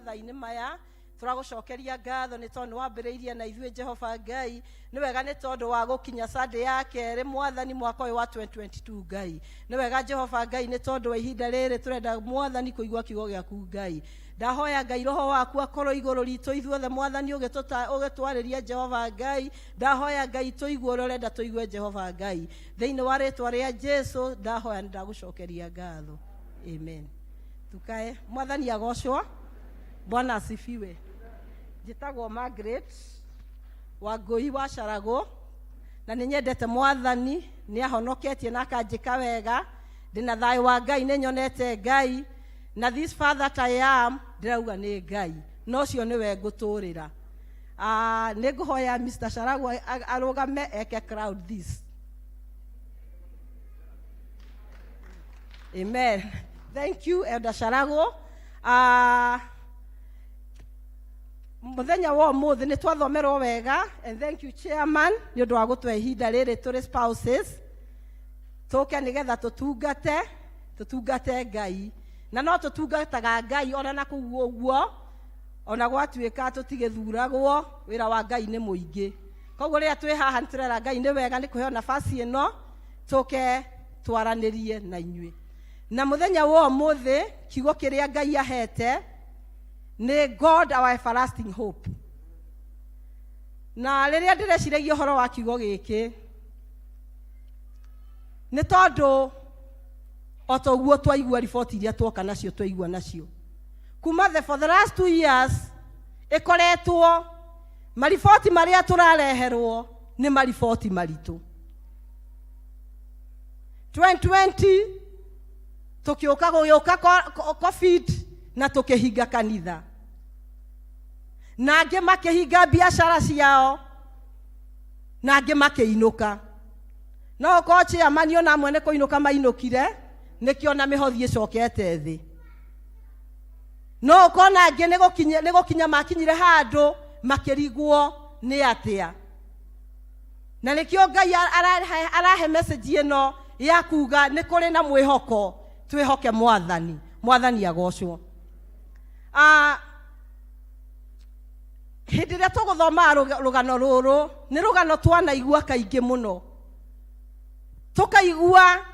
Mathaa-inĩ maya tũragũcokeria ngatho nĩ tondũ nĩ wambĩrĩirie na ithuĩ Jehova Ngai. Nĩ wega nĩ tondũ wa gũkinya Sunday ya kerĩ, Mwathani, mwaka ũyũ wa 2022. Ngai nĩ wega, Jehova Ngai, nĩ tondũ wa ihinda rĩrĩ tũrenda, Mwathani, kũigua kiugo gĩaku. Ngai, ndahoya Ngai roho waku akorwo igũrũ ritũ ithuothe, Mwathani, ũgĩtwarĩria. Jehova Ngai, ndahoya Ngai tũigue ũrĩa ũrenda tũigue. Jehova Ngai, thĩinĩ wa rĩtwa rĩa Jesu ndahoya, nĩ ndagũcokeria ngatho, amen. Tukae. Mwathani agocwo. Bwana asifiwe. Njĩtagwo Margaret Wangũi wa Caragũ, na nĩ nyendete Mwathani. Nĩ ahonoketie na akanjĩka wega. Ndĩna thayũ wa Ngai, nĩ nyonete Ngai, na this far that I am, ndĩrauga nĩ Ngai na ũcio nĩwe ngũtũrĩra. Ah, nĩ ngũhoya Mr. Caragũ arũgame eke crowd this. Amen. Thank you, Elder Sharago. Mũthenya wa ũmũthĩ nĩ twathomerwo wega, and thank you, chairman, nĩ ũndũ wa gũtũhe ihinda rĩrĩ tũrĩ spouses tũke nĩgetha tũtungate tũtungate Ngai. Na no tũtungataga Ngai ona na kũu ũguo, ona gwatuĩka tũtigĩthuragwo, wĩra wa Ngai nĩ mũingĩ. Koguo rĩrĩa twĩ haha nĩ tũrera Ngai nĩ wega nĩ kũheo nafasi ĩno tũke twaranĩrie na inyuĩ. Na mũthenya wa ũmũthĩ kiugo kĩrĩa Ngai ahete nĩ "God our everlasting hope". Na rĩrĩa ndĩreciragia ũhoro wa kiugo gĩkĩ, nĩ tondũ o ta ũguo twaigua riboti iria twoka nacio, twaigua nacio kuma for the last 2 years, ĩkoretwo mariboti marĩa tũrareherwo nĩ mariboti maritũ. 2020 tũkĩũka, gũgĩũka COVID na tũkĩhinga kanitha, na angĩ makĩhinga biacara ciao, na angĩ makĩinũka. No ũkorwo chairman ona amwe nĩ kũinũka mainũkire, nĩkĩo na mĩhothi ĩcokete thĩ. No ũkona angĩ nĩ gũkinya makinyire handũ makĩrigwo nĩ atĩa, na nĩkĩo Ngai arahe message ĩno ya kuga nĩ kũrĩ na mwĩhoko, twĩhoke Mwathani. Mwathani agocwo. Hĩndĩ ĩrĩa tũgũthoma rũgano rũrũ, nĩ rũgano twanaigua kaingĩ mũno, tũkaigua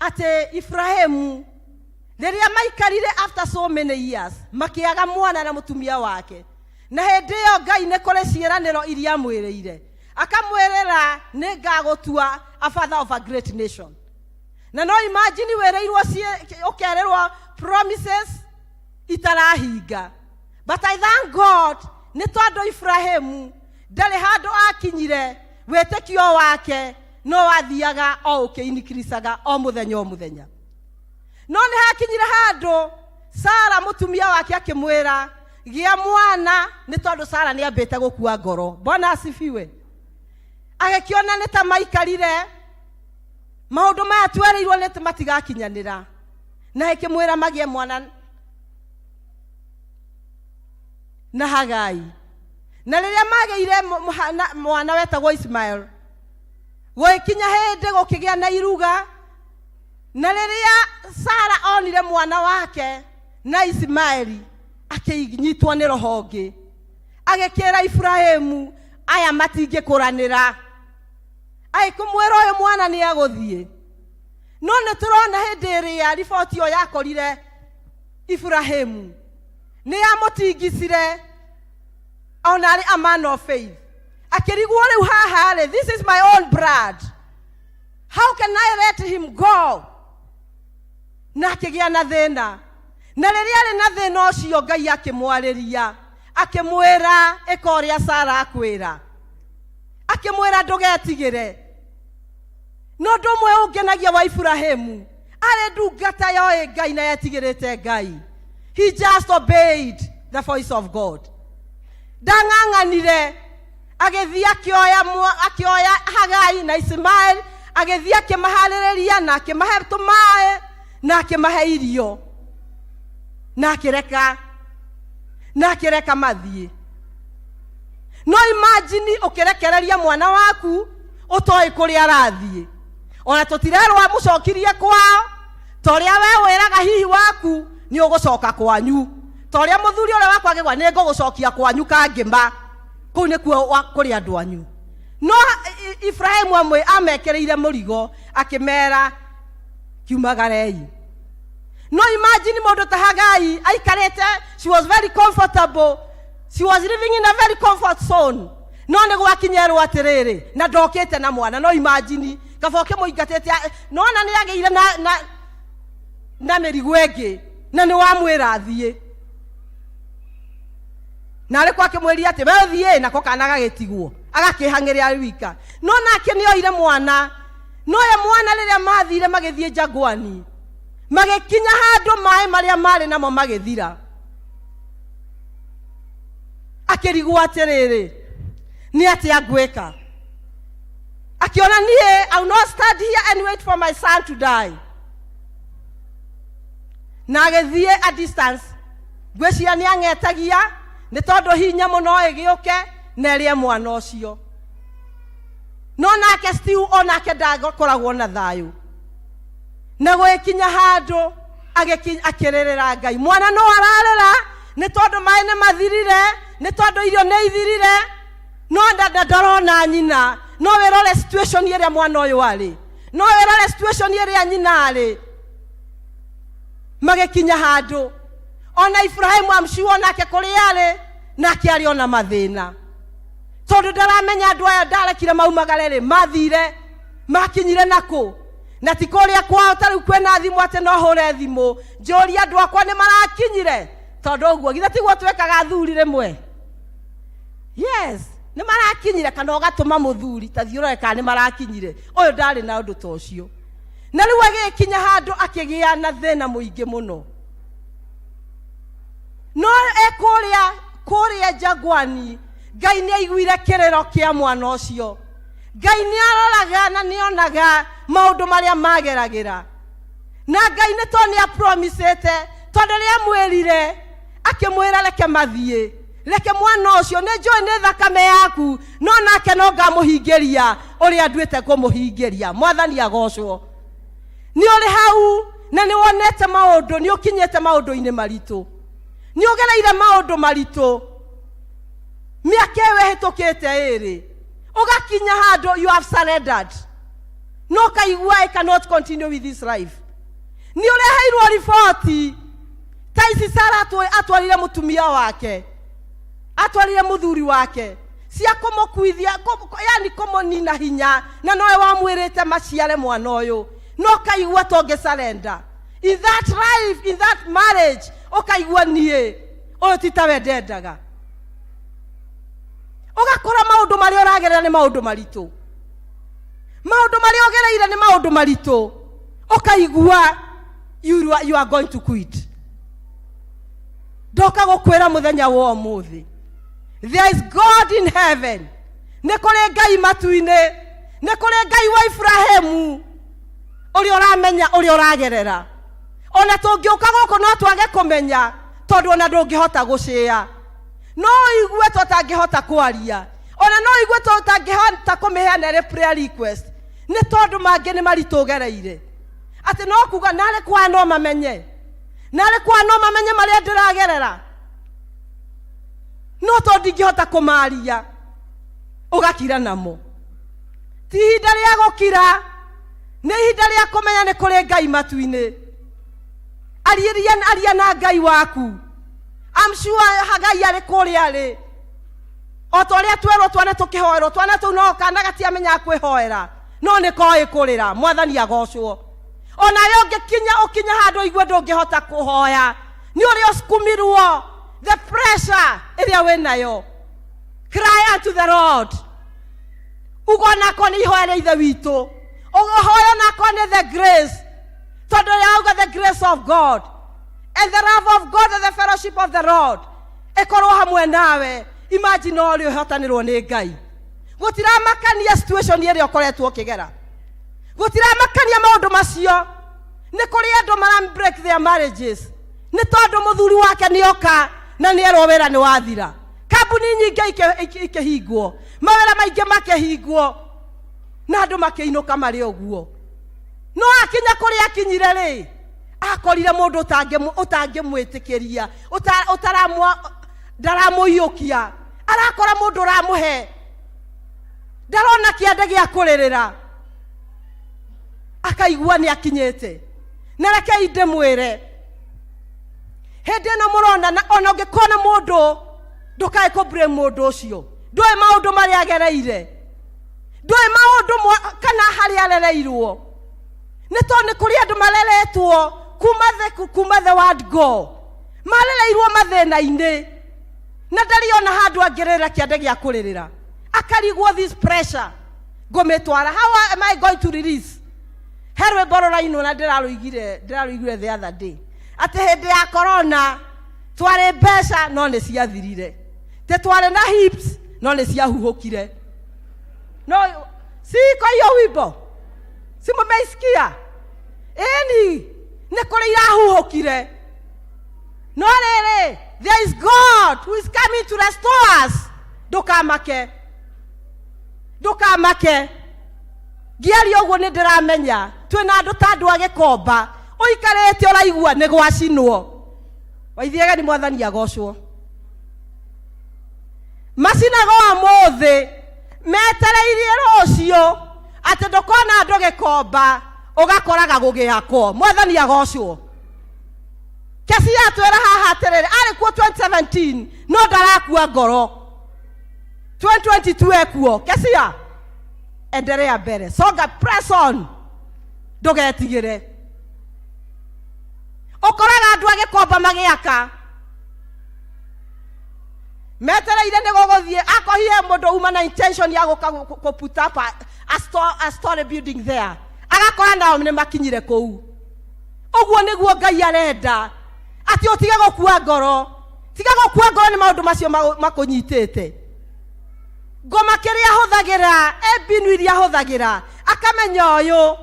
atĩ Ibrahimu rĩrĩa maikarire after so many years makĩaga mwana na mũtumia wake, na hĩndĩ ĩyo Ngai nĩ kũrĩ ciĩranĩro iria amwĩrĩire, akamwĩrĩra, "Nĩ ngagũtua a father of a great nation." Na no imagine wĩrĩirwo ũkerĩrwo promises itarahinga. But I thank God nĩ tondũ Ibrahimu ndarĩ handũ akinyire wĩtĩkio wake no wathiaga o ũkĩinikiricaga o mũthenya o mũthenya. No nĩ hakinyire handũ Sara mũtumia wake akĩmwĩra, "Gĩa mwana," nĩ tondũ Sara nĩ ambĩte gũkua ngoro. Bwana asifiwe. Agĩkĩona nĩ ta maikarire maũndũ maya twerĩirwo nĩ matigakinyanĩra, na ĩkĩmwĩra magĩe mwana na Hagai. Na rĩrĩa magĩire mwana wetagwo Ismael, gũgĩkinya hĩndĩ gũkĩgĩa na iruga. Na rĩrĩa Sara onire mwana wake na Ismaeli, akĩnyitwo nĩ roho ũngĩ, agĩkĩra Ibrahimu, "Aya matingĩkũranĩra." Agĩkũmwĩra ũyũ mwana nĩ agũthiĩ. No nĩ tũrona hĩndĩ ĩrĩa riboti ĩyo yakorire Ibrahimu, nĩ yamũtingicire ona arĩ a man of faith, akĩrigwo, "Rĩu haha rĩ, this is my own blood, how can I let him go?" Na akĩgĩa na thĩna. Na rĩrĩa arĩ na thĩna ũcio, Ngai akĩmwarĩria, akĩmwĩra, "Ĩka ũrĩa Sara akwĩra." Akĩmwĩra, "Ndũgetigĩre." No ũndũ ũmwe ũngenagia wa Ibrahimu, arĩ ndungata yoĩ Ngai na yetigĩrĩte Ngai. He just obeyed the voice of God. Ndang'ang'anire, agĩthiĩ akĩoya Hagai na Ismael, agĩthiĩ akĩmaharĩrĩria na akĩmahe tũmaĩ na akĩmahe irio na akĩreka mathiĩ. No imagine ũkĩrekereria mwana waku ũtoĩ kũrĩa arathiĩ. Ona tũtirerwo amũcokirie kwao, ta ũrĩa we wĩraga hihi waku nĩ ũgũcoka kwanyu. Ta ũrĩa mũthuri ũrĩa wakwa agĩgwa nĩ ngũgũcokia kwanyu kangĩma kũu nĩkuo kũrĩ andũ anyu. No Ibrahimu amekĩrĩire mũrigo akĩmera kiumagarei. No imagine mũndũ ta Hagai aikarĩte, she was very comfortable, she was living in a very comfort zone. No nĩ gwakinyerwo atĩrĩrĩ, na ndokĩte na mwana. No imagine kaba ũkĩmũingatĩte, nona nĩ agĩire na mĩrigo ĩngĩ, na nĩ wamwĩra athiĩ, na arĩ kwa akĩmwĩria atĩ we ũthiĩ nako kana gagĩtigwo agakĩhang'ĩrĩa arĩ wika. No nake nĩ oire mwana, no ye mwana rĩrĩa mathire magĩthiĩ Jangwani, magĩkinya handũ maĩ marĩa marĩ namo magĩthira, akĩrigwo atĩrĩrĩ, nĩ atĩa ngwĩka? Akĩona niĩ I will not stand here and wait for my son to die. Na agĩthiĩ a distance, ngwĩciria nĩ ang'etagia nĩ tondũ hinya mũno ĩgĩũke na ĩrĩe mwana ũcio. No nake still onake ndakoragwo na thayũ, na gũgĩkinya handũ akĩrĩrĩra Ngai. Mwana no ararĩra nĩ tondũ maĩ nĩ mathirire, nĩ tondũ irio nĩ ithirire, no ndarona nyina. No wĩrore situation ĩrĩa mwana ũyũ arĩ, no wĩrore situation ĩrĩa nyina arĩ. Magĩkinya handũ ona Ibrahimu, I'm sure nake kũrĩa arĩ nake arĩ ona mathĩna, tondũ ndaramenya andũ aya ndarekire maumagare rĩ, mathire makinyire nakũ, na ti kũrĩa kwao. Ta rĩu kwĩna thimũ atĩ no hũre thimũ njũrie andũ akwa nĩ marakinyire, tondũ ũguo githĩ tiguo twĩkaga athuri rĩmwe? Yes, nĩ marakinyire, kana ũgatũma mũthuri ta thiĩ ũrore kana nĩ marakinyire. Ũyũ ndarĩ na ũndũ ta ũcio, na rĩu agĩkinya handũ akĩgĩa na thĩna mũingĩ mũno. No ekũrĩa kũrĩa Jangwani, Ngai nĩ aiguire kĩrĩro kĩa mwana ũcio. Ngai nĩ aroraga na nĩ onaga maũndũ marĩa mageragĩra, na Ngai nĩ tondũ nĩ apromisĩte, tondũ rĩrĩa amwĩrire akĩmwĩra reke mathiĩ, reke mwana ũcio, nĩ njũĩ nĩ thakame yaku, no nake no ngamũhingĩria ũrĩa nduĩte kũmũhingĩria. Mwathani agocwo. Nĩ ũrĩ hau na nĩ wonete maũndũ, nĩ ũkinyĩte maũndũ-inĩ maritũ, nĩ ũgereire maũndũ maritũ mĩaka ĩyo ĩhĩtũkĩte ĩrĩ, ũgakinya handũ you have surrendered, no ũkaigua I cannot continue with this life. Nĩ ũreheirwo riboti ta ici Sara atwarire mũtumia wake, atwarire mũthuri wake, cia kũmũkuithia, yani kũmũnina hinya, na nowe wamwĩrĩte maciare mwana ũyũ, no ũkaigua tongĩ surrender in that life, in that marriage, ũkaigua niĩ ũyũ ti tawe ndendaga. Ũgakora maũndũ marĩa ũragerera nĩ maũndũ maritũ, maũndũ marĩa ũgereire nĩ maũndũ maritũ, ũkaigua you are going to quit. Ndoka gũkwĩra mũthenya wa ũmũthĩ, there is God in heaven. Nĩ kũrĩ Ngai matu-inĩ, nĩ kũrĩ Ngai wa Ibrahimu ũrĩa ũramenya ũrĩa ũragerera. Ona tũngĩũka gũkũ no twage kũmenya, tondũ ona ndũngĩhota gũcĩa, no ũigue tũtangĩhota kwaria, ona no ũigue tũtangĩhota kũmĩheana ĩrĩ prayer request, nĩ tondũ mangĩ nĩ maritũ ũgereire, atĩ no kuga narĩ kwa no mamenye, narĩ kwa no mamenye marĩa ndĩragerera, no tondũ ndingĩhota kũmaria. Ũgakira namo. Ti ihinda rĩa gũkira, nĩ ihinda rĩa kũmenya nĩ kũrĩ Ngai matu-inĩ. Arĩria, aria na Ngai waku. I'm sure Hagai arĩ kũrĩa arĩ, o ta ũrĩa twerwo twana tũkĩhoerwo, twana tũu no kana gatiamenyaga kwĩhoera, no nĩ koĩ kũrĩra. Mwathani agocwo. Onawe ũngĩkinya ũkinya handũ ũigue ndũngĩhota kũhoya nĩ ũrĩa ũsukumirwo, the pressure ĩrĩa wĩ nayo, cry unto the Lord. Uga onako nĩ ihoya rĩa Ithe witũ, ũhoya onako nĩ the grace, tondũ yauga the grace of God and the love of God and the fellowship of the Lord ĩkorwo hamwe nawe. Imagine ũrĩa ũhotanĩrwo nĩ Ngai. Gũtiramakania situation ĩrĩa ũkoretwo ũkĩgera, gũtiramakania maũndũ macio. Nĩ kũrĩ andũ mara break their marriages nĩ tondũ mũthuri wake nĩ oka na nĩ erwo wĩra nĩ wathira. Kambuni nyingĩ ikĩhingwo, mawĩra maingĩ makĩhingwo, na andũ makĩinũka marĩ ũguo. No akinya kũrĩa akinyire rĩ, Akorire mũndũ ũtangĩmwĩtĩkĩria, ndaramũiyũkia, arakora mũndũ ũramũhe, ndarona kĩande gĩa kũrĩrĩra, akaigua nĩ akinyĩte. Na rekei ndĩmwĩre, hĩndĩ ĩno mũrona, na ona ũngĩkona mũndũ, ndũkae kũ blame mũndũ ũcio, ndũĩ maũndũ marĩa agereire, ndũĩ maũndũ kana harĩa arereirwo. Nĩ tondũ nĩ kũrĩ andũ mareretwo kuma the word go, marereirwo mathĩna-inĩ, na ndarĩ ona handũ angĩrĩrĩra kĩande gĩa kũrĩrĩra, akarigwo this pressure ngũmĩtwara, how am I going to release? He rwĩmbo rũrainwo na ndĩrarũiguire the other day, atĩ hĩndĩ ya corona twarĩ mbeca no nĩ ciathirire, tĩ twarĩ na hips no nĩ ciahuhũkire. No si kwa hiyo wimbo si mumeisikia? Ĩni nĩ kũrĩ irahuhũkire, no rĩrĩ, there is God who is coming to restore us. Ndũkamake, ndũkamake. Ngĩaria ũguo nĩ ndĩramenya twĩna andũ ta andũ a Gĩkomba, ũikarĩte ũraigua nĩ gwacinwo. Waithiaga ni Mwathani agocwo. Macinagwo ũmũthĩ metereirie rũciũ, atĩ ndũkona andũ Gĩkomba ũgakoraga gũgĩakwo. Mwathani agocwo. Kesi yatwĩra haha atĩrĩrĩ, arĩ kuo 2017 no ndarakua ngoro, 2022 ekuo. Kesia, endelea mbere, songa, press on, ndũgetigĩre. Ũkoraga andũ a Gĩkomba magĩaka metereire nĩ gũgũthiĩ, akohie mũndũ uma na intention ya gũka kũ put up a story building there, agakora nao nĩ makinyire kũu. Ũguo nĩguo Ngai arenda, atĩ ũtige gũkua ngoro, tiga gũkua ngoro nĩ maũndũ macio makũnyitĩte. Ngoma kĩrĩa ahũthagĩra, mbinu iria ahũthagĩra, akamenya ũyũ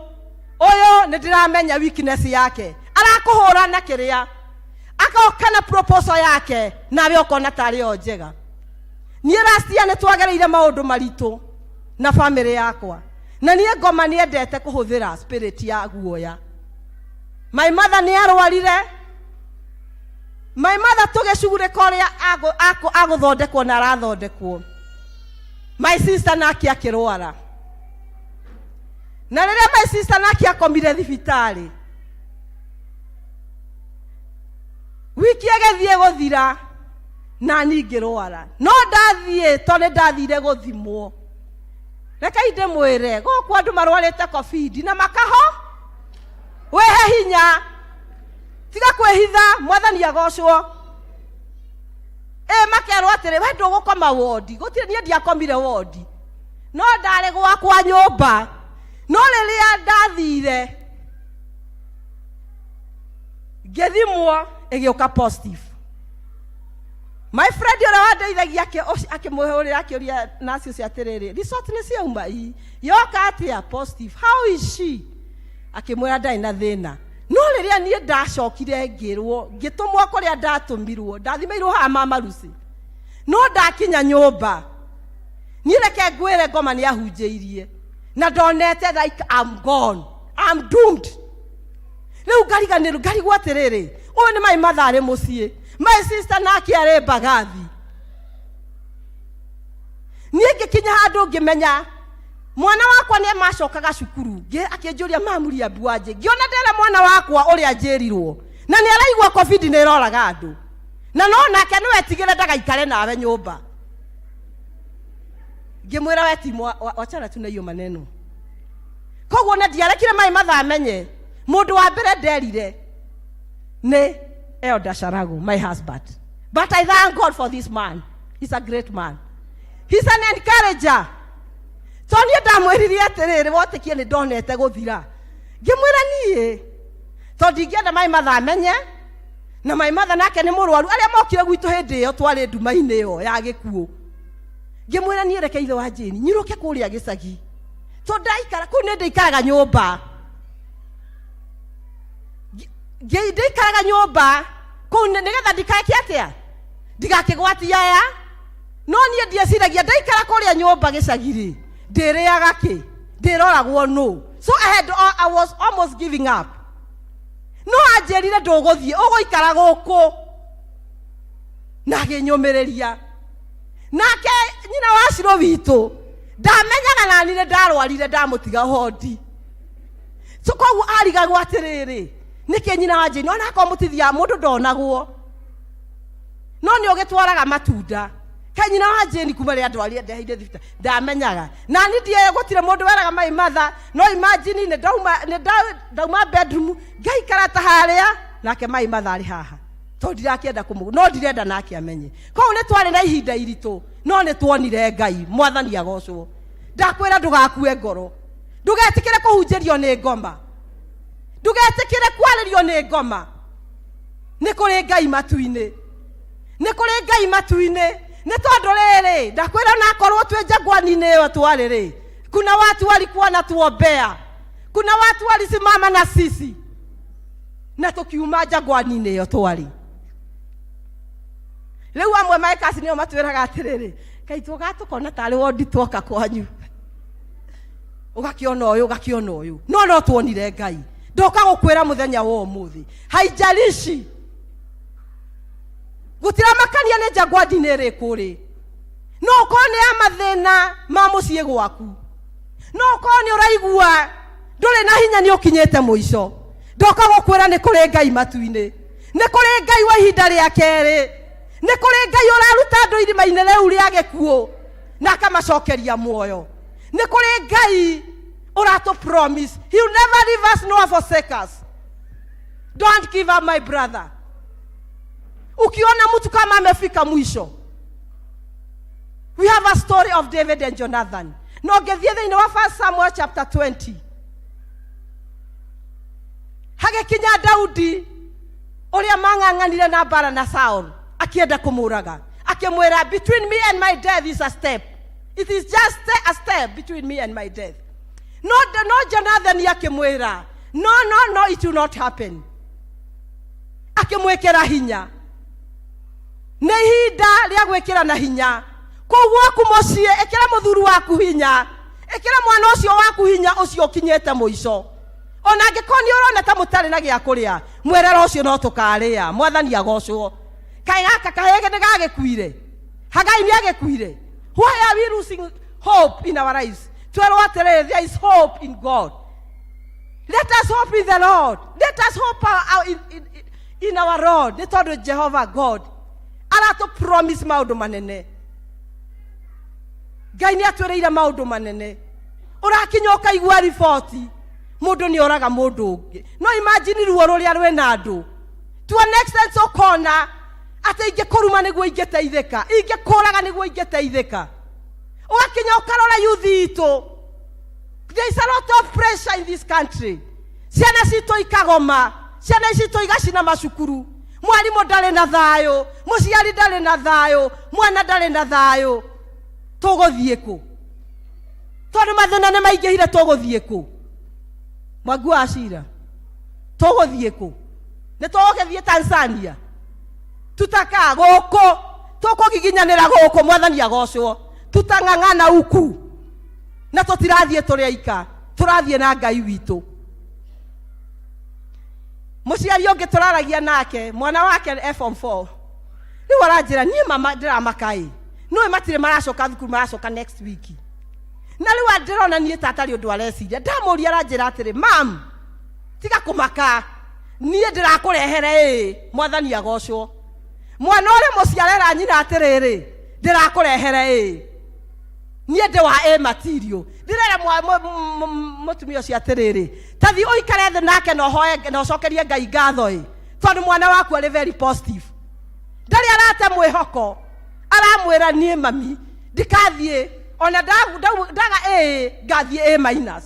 nĩ ndĩramenya weakness yake, arakũhũra na kĩrĩa, agoka na proposal yake, nawe ũkona tarĩ o njega. Niĩ last year nĩ twagereire maũndũ maritũ na family yakwa, na niĩ ngoma nĩendete kũhũthĩra spirit ya guoya. My mother nĩ arwarire, my mother tũgĩcugurĩka ũrĩa agũthondekwo na arathondekwo. My sister nake akĩrwara, na rĩrĩa my sister nake akomire thibitarĩ, wiki ĩgĩthiĩ gũthira na niĩ ngĩrwara. No ndathiĩ, tondũ nĩ ndathire gũthimwo. Rekei ndĩmwĩre, gũkũ andũ marwarĩte COVID na makaho, wĩhe hinya, tiga kwĩhitha. Mwathani agocwo. Ĩ makerwo atĩrĩ, we ndũgũkoma wondi. Gũtirĩ, niĩ ndiakomire wondi, no ndarĩ gwakwa nyũmba. No rĩrĩa ndathire ngĩthimwo, ĩgĩũka positive. My friend ũrĩa wandeithagia akĩmũhũrĩra, akĩũria nurse ũcio atĩrĩrĩ, result nĩ ciauma? Ii, yoka atĩa positive? How is she? Akĩmwĩra ndarĩ na thĩna. No rĩrĩa niĩ ndacokire ngĩrwo, ngĩtũmwo kũrĩa ndatũmirwo, ndathimĩirwo haha Mama Lucy, no ndakinya nyũmba, niĩ reke ngwĩre, ngoma nĩ ahunjĩirie na ndonete like I'm gone, I'm doomed. Rĩu ngariganĩrwo, ngarigwo atĩrĩrĩ, ũyũ nĩ my mother arĩ mũciĩ, my sister nake arĩ Mbagathi. Niĩ ngĩkinya handũ ngĩmenya mwana wakwa nĩ macokaga cukuru, akĩnjũria mamuria mbuanjĩ, ngĩona ndere mwana wakwa ũrĩa njĩrirwo, na nĩ araigua COVID nĩ ĩroraga andũ, na no nake nĩ wetigĩre ndagaikare nawe nyũmba. Ngĩmwĩra we ti wachana tu na hiyo maneno. Koguo na ndiarekire maĩ mathamenye. Mũndũ wa mbere nderire nĩ Elder Sharagu, my husband. But I thank God for this man. He's a great man. He's an encourager. To niĩ ndamwĩrire atĩrĩrĩ, wotĩkie nĩ ndonete gũthira. Ngĩmwĩra niĩ to ndingĩenda maĩ mathamenye, na maĩ matha nake nĩ mũrwaru. Arĩa mokire gwitũ hĩndĩ ĩyo twarĩ nduma-inĩ ĩyo ya gĩkuũ. Ngĩmwĩra niĩ reke ithe wa Jane nyirũke kũrĩa gĩcagi, to ndaikara kũu nĩ ndĩikaraga nyũmba. Ndĩikaraga nyũmba kũu nĩgetha ndikeke atĩa, ndigakĩgwatia aya. No niĩ ndieciragia ndaikara kũrĩa nyũmba gĩcagi rĩ, ndĩrĩaga kĩ, ndĩroragwo nũ. So I was almost giving up. No Anjĩrire ndũgũthiĩ, ũgũikara gũkũ. Na akĩnyũmĩrĩria. Nake nyina wa Shiro witũ ndamenyaga nani nĩ ndarwarire ndamũtiga hondi. So koguo arigagwo atĩrĩrĩ, nĩkĩ nyina wa Jane onakorwo mũtithiaga mũndũ ndonagwo, no nĩ ũgĩtwaraga matunda. Kaĩ nyina wa Jane kuma rĩrĩa ndwarire ndeheire thibitarĩ ndamenyaga nani ndiĩ, gũtirĩ mũndũ weraga my mother. No imagine nĩ ndauma, nĩ ndauma bedroom ngaikara ta harĩa nake my mother arĩ haha, tondũ ndirakĩenda kũmũ, no ndirenda nake amenye. Koguo nĩ twarĩ na ihinda iritũ, no nĩ tuonire Ngai. Mwathani agocwo. Ndakwĩra ndũgakue ngoro, ndũgetĩkĩre kũhunjĩrio nĩ ngoma, ndũgetĩkĩre kwarĩrio nĩ ngoma. Nĩ kũrĩ Ngai matu-inĩ, nĩ kũrĩ Ngai matu-inĩ. Nĩ tondũ rĩrĩ, ndakwĩra onakorwo twĩ njangwani-inĩ ĩyo twarĩ rĩ, kuna watu walikuwa na tuombea, kuna watu walisimama na sisi, na tukiuma njangwani-inĩ ĩyo twarĩ. Rĩu amwe maekasi nĩo matwĩraga atĩrĩrĩ, kaĩ tũkaga tũkona tarĩ wondi twoka kwanyu, ũgakĩona ũyũ, ũgakĩona ũyũ, no no tuonire Ngai. Ndoka gũkwĩra mũthenya wa ũmũthĩ, haijalishi gũtiramakania nĩ njangwandi-inĩ ĩrĩkũ rĩ, no ũkorwo nĩ ya mathĩna ma mũciĩ gwaku, no ũkorwo nĩ ũraigua ndũrĩ na hinya, nĩ ũkinyĩte mũico. Ndoka gũkwĩra nĩ kũrĩ Ngai matu-inĩ, nĩ kũrĩ Ngai wa ihinda rĩa kerĩ, nĩ kũrĩ Ngai ũraruta andũ irima-inĩ rĩu rĩa gĩkuũ na akamacokeria muoyo. Nĩ kũrĩ Ngai ũratũ promise he will never leave us nor forsake us. Don't give up, my brother. Ukiona mtu kama amefika mwisho, we have a story of David and Jonathan. No ngĩthiĩ thĩinĩ wa 1 Samuel chapter 20, hagĩkinya Daudi ũrĩa mang'ang'anire na mbara na Saul, akĩenda kũmũraga, akĩmwĩra between me and my death is a step, it is just a step between me and my death. No, no Jonathan akĩmwĩra no, no, no, it will not happen. Akĩmwĩkĩra hinya. Nĩ ihinda rĩa gwĩkĩra na hinya. Kũu gwaku mũciĩ, ĩkĩra mũthuri waku hinya, ĩkĩra mwana ũcio waku hinya, ũcio ũkinyĩte mũico. Ona angĩkorwo nĩ ũrona ta mũtarĩ na gĩa kũrĩa, mwerero ũcio no tũkarĩa. Mwathani agocwo. Kaĩ gaka kahĩĩ nĩ gagĩkuire? Hagai nĩ agĩkuire? Why are we losing hope in our lives? Twerwo atĩrĩrĩ, there is hope in God. Let us hope in the Lord. Let us hope in our Lord. Nĩ tondũ Jehovah God aratũ promise maũndũ manene. Ngai nĩ atwĩrĩire maũndũ manene. Ũrakinya ũkaigua riboti mũndũ nĩ oraga mũndũ ũngĩ. No imagine ruo rũrĩa rwĩna andũ. To an extent ũkona atĩ ingĩkũruma nĩguo ingĩteithĩka, ingĩkũraga nĩguo ingĩteithĩka. Ũgakinya ũkarora youth itũ. There is a lot of pressure in this country. Ciana citũ ikagoma, ciana citũ igacina macukuru. Mwarimũ ndarĩ na thayũ, mũciari ndarĩ na thayũ, mwana ndarĩ na thayũ. Tũgũthiĩ kũ? Tondũ mathĩna nĩ maingĩhire, tũgũthiĩ kũ? Mwangi wa Cira, tũgũthiĩ kũ? Nĩ tũgũgĩthiĩ Tanzania? Tutakaa gũkũ, tũkũgiginyanĩra gũkũ. Mwathani agocwo. Tutang'ang'ana uku na tũtirathiĩ tũrĩ aika, tũrathiĩ na Ngai witũ. Mũciari ũngĩ tũraragia nake, mwana wake e form 4, rĩu aranjĩra niĩ mama ndĩramaka ĩ, nĩũĩ matirĩ maracoka thukuru, maracoka next week. Na rĩu ndĩrona niĩ ta atarĩ ũndũ areciria. Ndamũria aranjĩra atĩrĩ, mam, tiga kũmaka, niĩ ndĩrakũrehere ĩ. Mwathani agocwo. Mwana ũrĩ mũciarera nyina atĩrĩrĩ, ndĩrakũrehere ĩ, niĩ ndĩ wa ĩ material. Ndĩrera mũtumia ũcio atĩrĩrĩ, tathi ũikare thĩ nake na ũhoe na ũcokerie Ngai ngatho ĩ, tondũ mwana waku arĩ very positive, ndarĩ arate mwĩhoko. Aramwĩra niĩ mami ndikathiĩ ona ndaga ĩ, ngathiĩ A minus,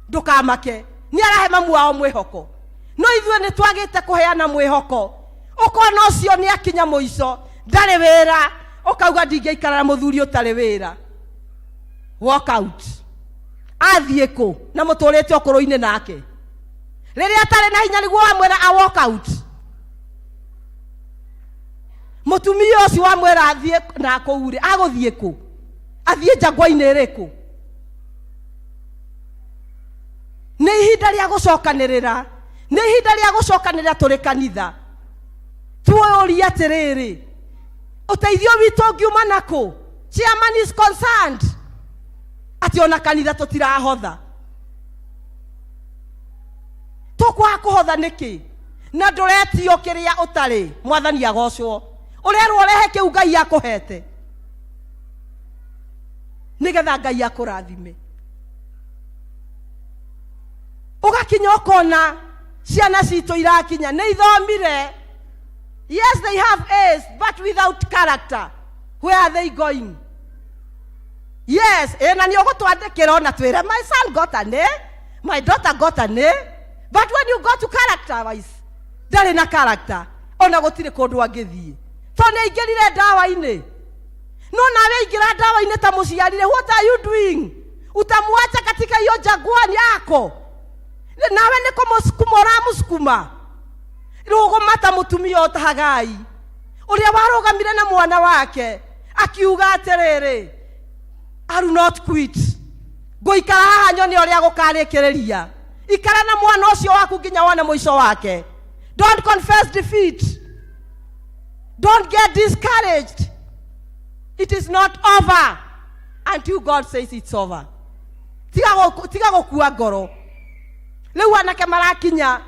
ndũkamake. Nĩ arahe mamu wao mwĩhoko. No ithuĩ nĩ twagĩte kũheana mwĩhoko. Ũkona ũcio nĩ akinya mũico, ndarĩ wĩra, ũkauga ndingĩikara na mũthuri ũtarĩ wĩra. Walk out. Athiĩ kũ na mũtũrĩte ũkũrũ-inĩ nake? Rĩrĩa atarĩ na hinya nĩguo wamwĩra a walk out. Mũtumia ũcio wamwĩra athiĩ na kũu rĩ, agũthiĩ kũ? Athiĩ njangwa-inĩ ĩrĩkũ? Nĩ ihinda rĩa gũcokanĩrĩra. Nĩ ihinda rĩa gũcokanĩrĩra tũrĩ kanitha, tuorie atĩrĩrĩ, ũteithio witũ ũngiuma nakũ? Chairman is concerned atĩ ona kanitha tũtirahotha. Tũkwaga kũhotha nĩkĩ na ndũretio kĩrĩa ũtarĩ? Mwathani agocwo. Ũrerwo ũrehe kĩu Ngai akũhete nĩgetha Ngai akũrathime. Ũgakinya ũkona ciana citũ irakinya nĩ ithomire. Yes, they have A's, but without character. Where are they going? Yes, ĩ na nĩ ũgũtwandĩkĩra ona twĩre my son got an A, my daughter got an A, but when you go to character wise, ndarĩ na character, ona gũtirĩ kũndũ angĩthiĩ. Tondũ nĩ aingĩrire ndawa-inĩ. No nawe aingĩra ndawa-inĩ ta mũciari rĩ, what are you doing? Utamwacha katika hiyo jangwani yako? Nawe nĩ kũmũsukuma ũramũsukuma. Rũgũma ta mũtumia o ta Hagai ũrĩa warũgamire na mwana wake akiuga atĩrĩrĩ, I will not quit, ngũikara haha nyone ũrĩa gũkarĩkĩrĩria. Ikara na mwana ũcio waku nginya wone mũico wake. Don't confess defeat, don't get discouraged. It is not over until God says it's over. Tiga gũkua ngoro. Rĩu anake marakinya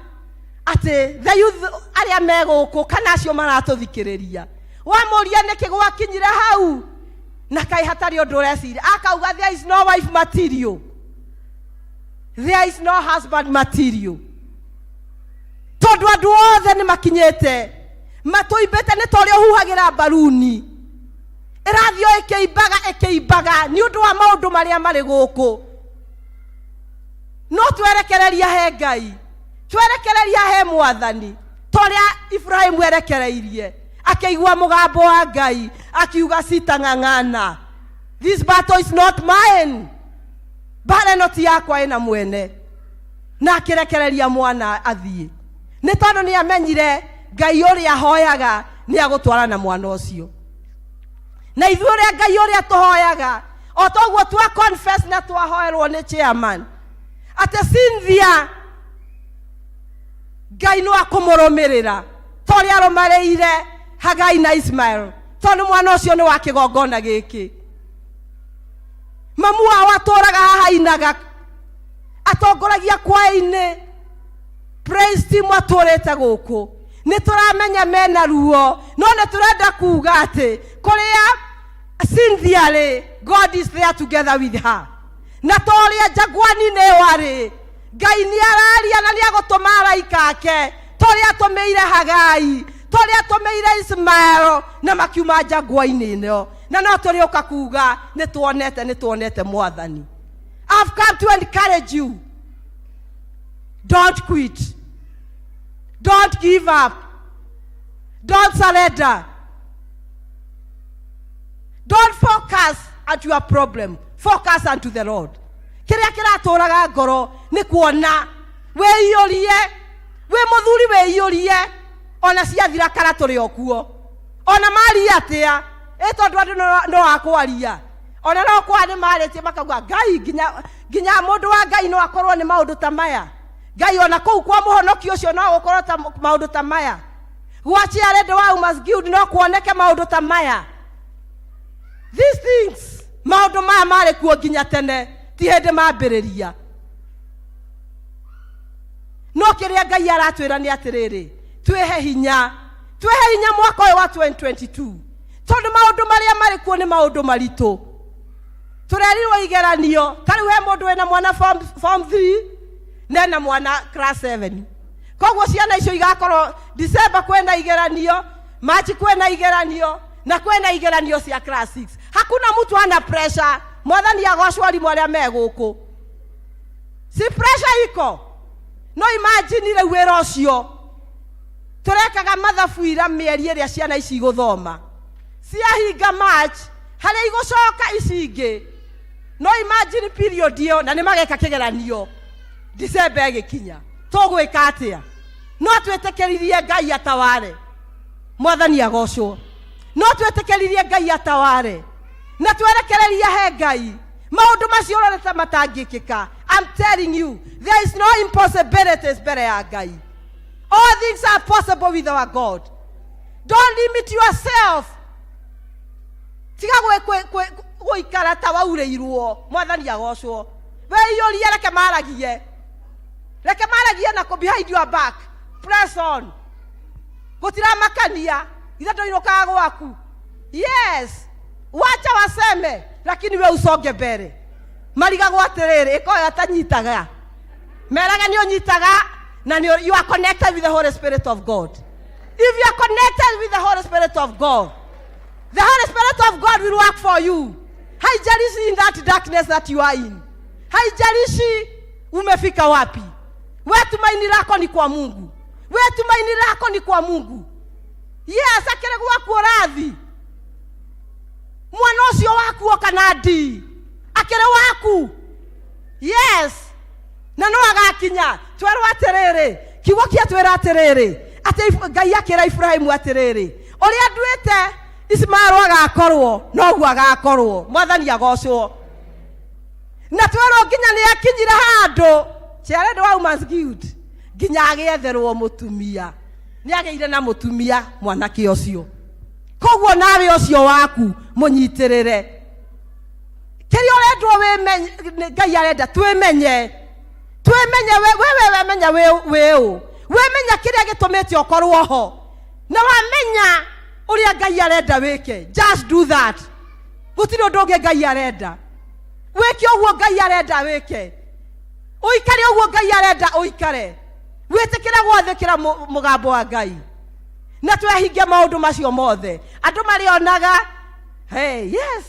atĩ the youth arĩa me gũkũ kana acio maratũthikĩrĩria, wamũria nĩkĩ gwakinyire hau na kaĩ hatarĩ ũndũ ũreciria, akauga there is no wife material, there is no husband material, tondũ andũ othe nĩ makinyĩte matũimbĩte nĩ ta ũrĩa ũhuhagĩra mbaruni ĩrathiĩ o ĩkĩimbaga ĩkĩimbaga nĩ ũndũ wa maũndũ marĩa marĩ gũkũ. No twerekereria he Ngai, twerekereria he Mwathani, ta ũrĩa Ibrahimu erekereirie, akĩigua mũgambo wa Ngai akiuga sitang'ang'ana, this battle is not mine, mbara ĩno ti yakwa ĩna mwene. Na akĩrekereria mwana athiĩ, nĩ tondũ nĩ amenyire Ngai ũrĩa ahoyaga nĩ agũtwara na mwana ũcio. Na ithuĩ ũrĩa Ngai ũrĩa tũhoyaga, o toguo twa confess na twahoerwo nĩ chairman atĩ Cynthia Ngai no akũmũrũmĩrĩra ta ũrĩa arũmarĩire Hagai na Ismael, tondũ mwana ũcio nĩ wa kĩgongona gĩkĩ. Mamu wao atũraga haha inaga, atongoragia kwaĩ-inĩ, praise team atũrĩte gũkũ. Nĩ tũramenya mena ruo, no nĩ tũrenda kuga atĩ kũrĩa Cynthia rĩ, God is there together with her. Na ta ũrĩa njagwani-inĩ ĩyo arĩ, Ngai nĩ araria na nĩ agũtũma araika ake, ta ũrĩa atũmĩire Hagai, ta ũrĩa atũmĩire Ismael, na makiuma njagwa-inĩ ĩno. Na no tũrĩũka kuga nĩ tuonete, nĩ tuonete Mwathani. I've come to encourage you. Don't quit. Don't give up. Don't surrender. Don't focus at your problem. Focus unto the Lord. Kĩrĩa kĩratũraga ngoro nĩ kuona wĩiyũrie, wĩ mũthuri wĩiyũrie, ona ciathira kara tũrĩ o kuo. Ona maria atĩa, ĩ tondũ andũ no akwaria. Ona no kwa nĩ marĩtie makauga Ngai nginya mũndũ wa Ngai no akorwo nĩ maũndũ ta maya. Ngai ona kũu kwa mũhonokio ũcio no gũkorwo ta maũndũ ta maya. Gwa Chairlady wa Umas Guild no kuoneke maũndũ ta maya. These things, maũndũ maya marĩ kuo nginya tene, ti hĩndĩ mambĩrĩria. No kĩrĩa Ngai aratwĩra nĩ atĩrĩrĩ, twĩhe hinya, twĩhe hinya mwaka ũyũ wa 2022, tondũ maũndũ marĩa marĩ kuo nĩ maũndũ maritũ. Tũrerirwo igeranio, ta rĩu he mũndũ wĩna mwana form 3 na ena mwana class 7. Koguo ciana icio igakorwo December kwĩna igeranio, March kwĩna igeranio, na kwĩna igeranio cia class 6. Hakuna mtu ana pressure. Mwathani agocwo arimũ arĩa me gũkũ. Si pressure iko. No imagine rĩu wĩra ũcio tũrekaga mathabu ira mĩeri ĩrĩa ciana ici igũthoma ciahinga March harĩa igũcoka ici ingĩ. No imagine period ĩyo, na nĩ mageka kĩgeranio December ĩgĩkinya. Tũgwĩka atĩa? No twĩtĩkĩririe Ngai ataware. Mwathani agocwo. No twĩtĩkĩririe Ngai ataware na twerekererie he Ngai maũndũ macio ũrorete matangĩkĩka. I'm telling you, there is no impossibilities mbere ya Ngai. All things are possible with our God. Don't limit yourself. Tiga gũikara ta waurĩirwo. Mwathani agocwo. Wĩiyũrie, reke maragie, reke maragie na kũ behind your back. Press on. Gũtiramakania ithe ndũinũkaga gwaku. Yes, wacha waseme, lakini we usonge mbere. Marigagwo atĩrĩrĩ, ĩkoyo atanyitaga, merage nĩ ũnyitaga na nĩ you are connected with the Holy Spirit of God. If you are connected with the Holy Spirit of God, the Holy Spirit of God will work for you. Haijalishi in that darkness that you are in, haijalishi umefika wapi, we tumaini lako ni kwa Mungu. We tumaini lako ni kwa Mungu. Yes, akĩrĩ gwaku ũrathi mwana ũcio waku oka na ndii akĩrĩ waku. Yes, na no agakinya. Twerwo atĩrĩrĩ, kiugo kĩa twĩra atĩrĩrĩ, atĩ Ngai akĩra Ibrahimu atĩrĩrĩ, ũrĩa nduĩte Ismael agakorwo noguo agakorwo. Mwathani agocwo. Na twerwo nginya nĩ akinyire handũ Chairlady wa Women's Guild, nginya agĩetherwo mũtumia, nĩ agĩire na mũtumia mwanake ũcio. Koguo nawe ũcio waku mũnyitĩrĩre. Kĩrĩa ũrendwo wĩmenye, Ngai arenda twĩmenye, twĩmenye we we wemenya wĩ ũ, wĩmenya kĩrĩa gĩtũmĩte ũkorwo ho, na wamenya ũrĩa Ngai arenda wĩke, just do that. Gũtirĩ ũndũ ũngĩ Ngai arenda wĩke. Ũguo Ngai arenda wĩke, ũikare ũguo Ngai arenda ũikare, wĩtĩkĩre gwathĩkĩra mũgambo wa Ngai, na twehingia maũndũ macio mothe andũ marĩonaga, hey, yes,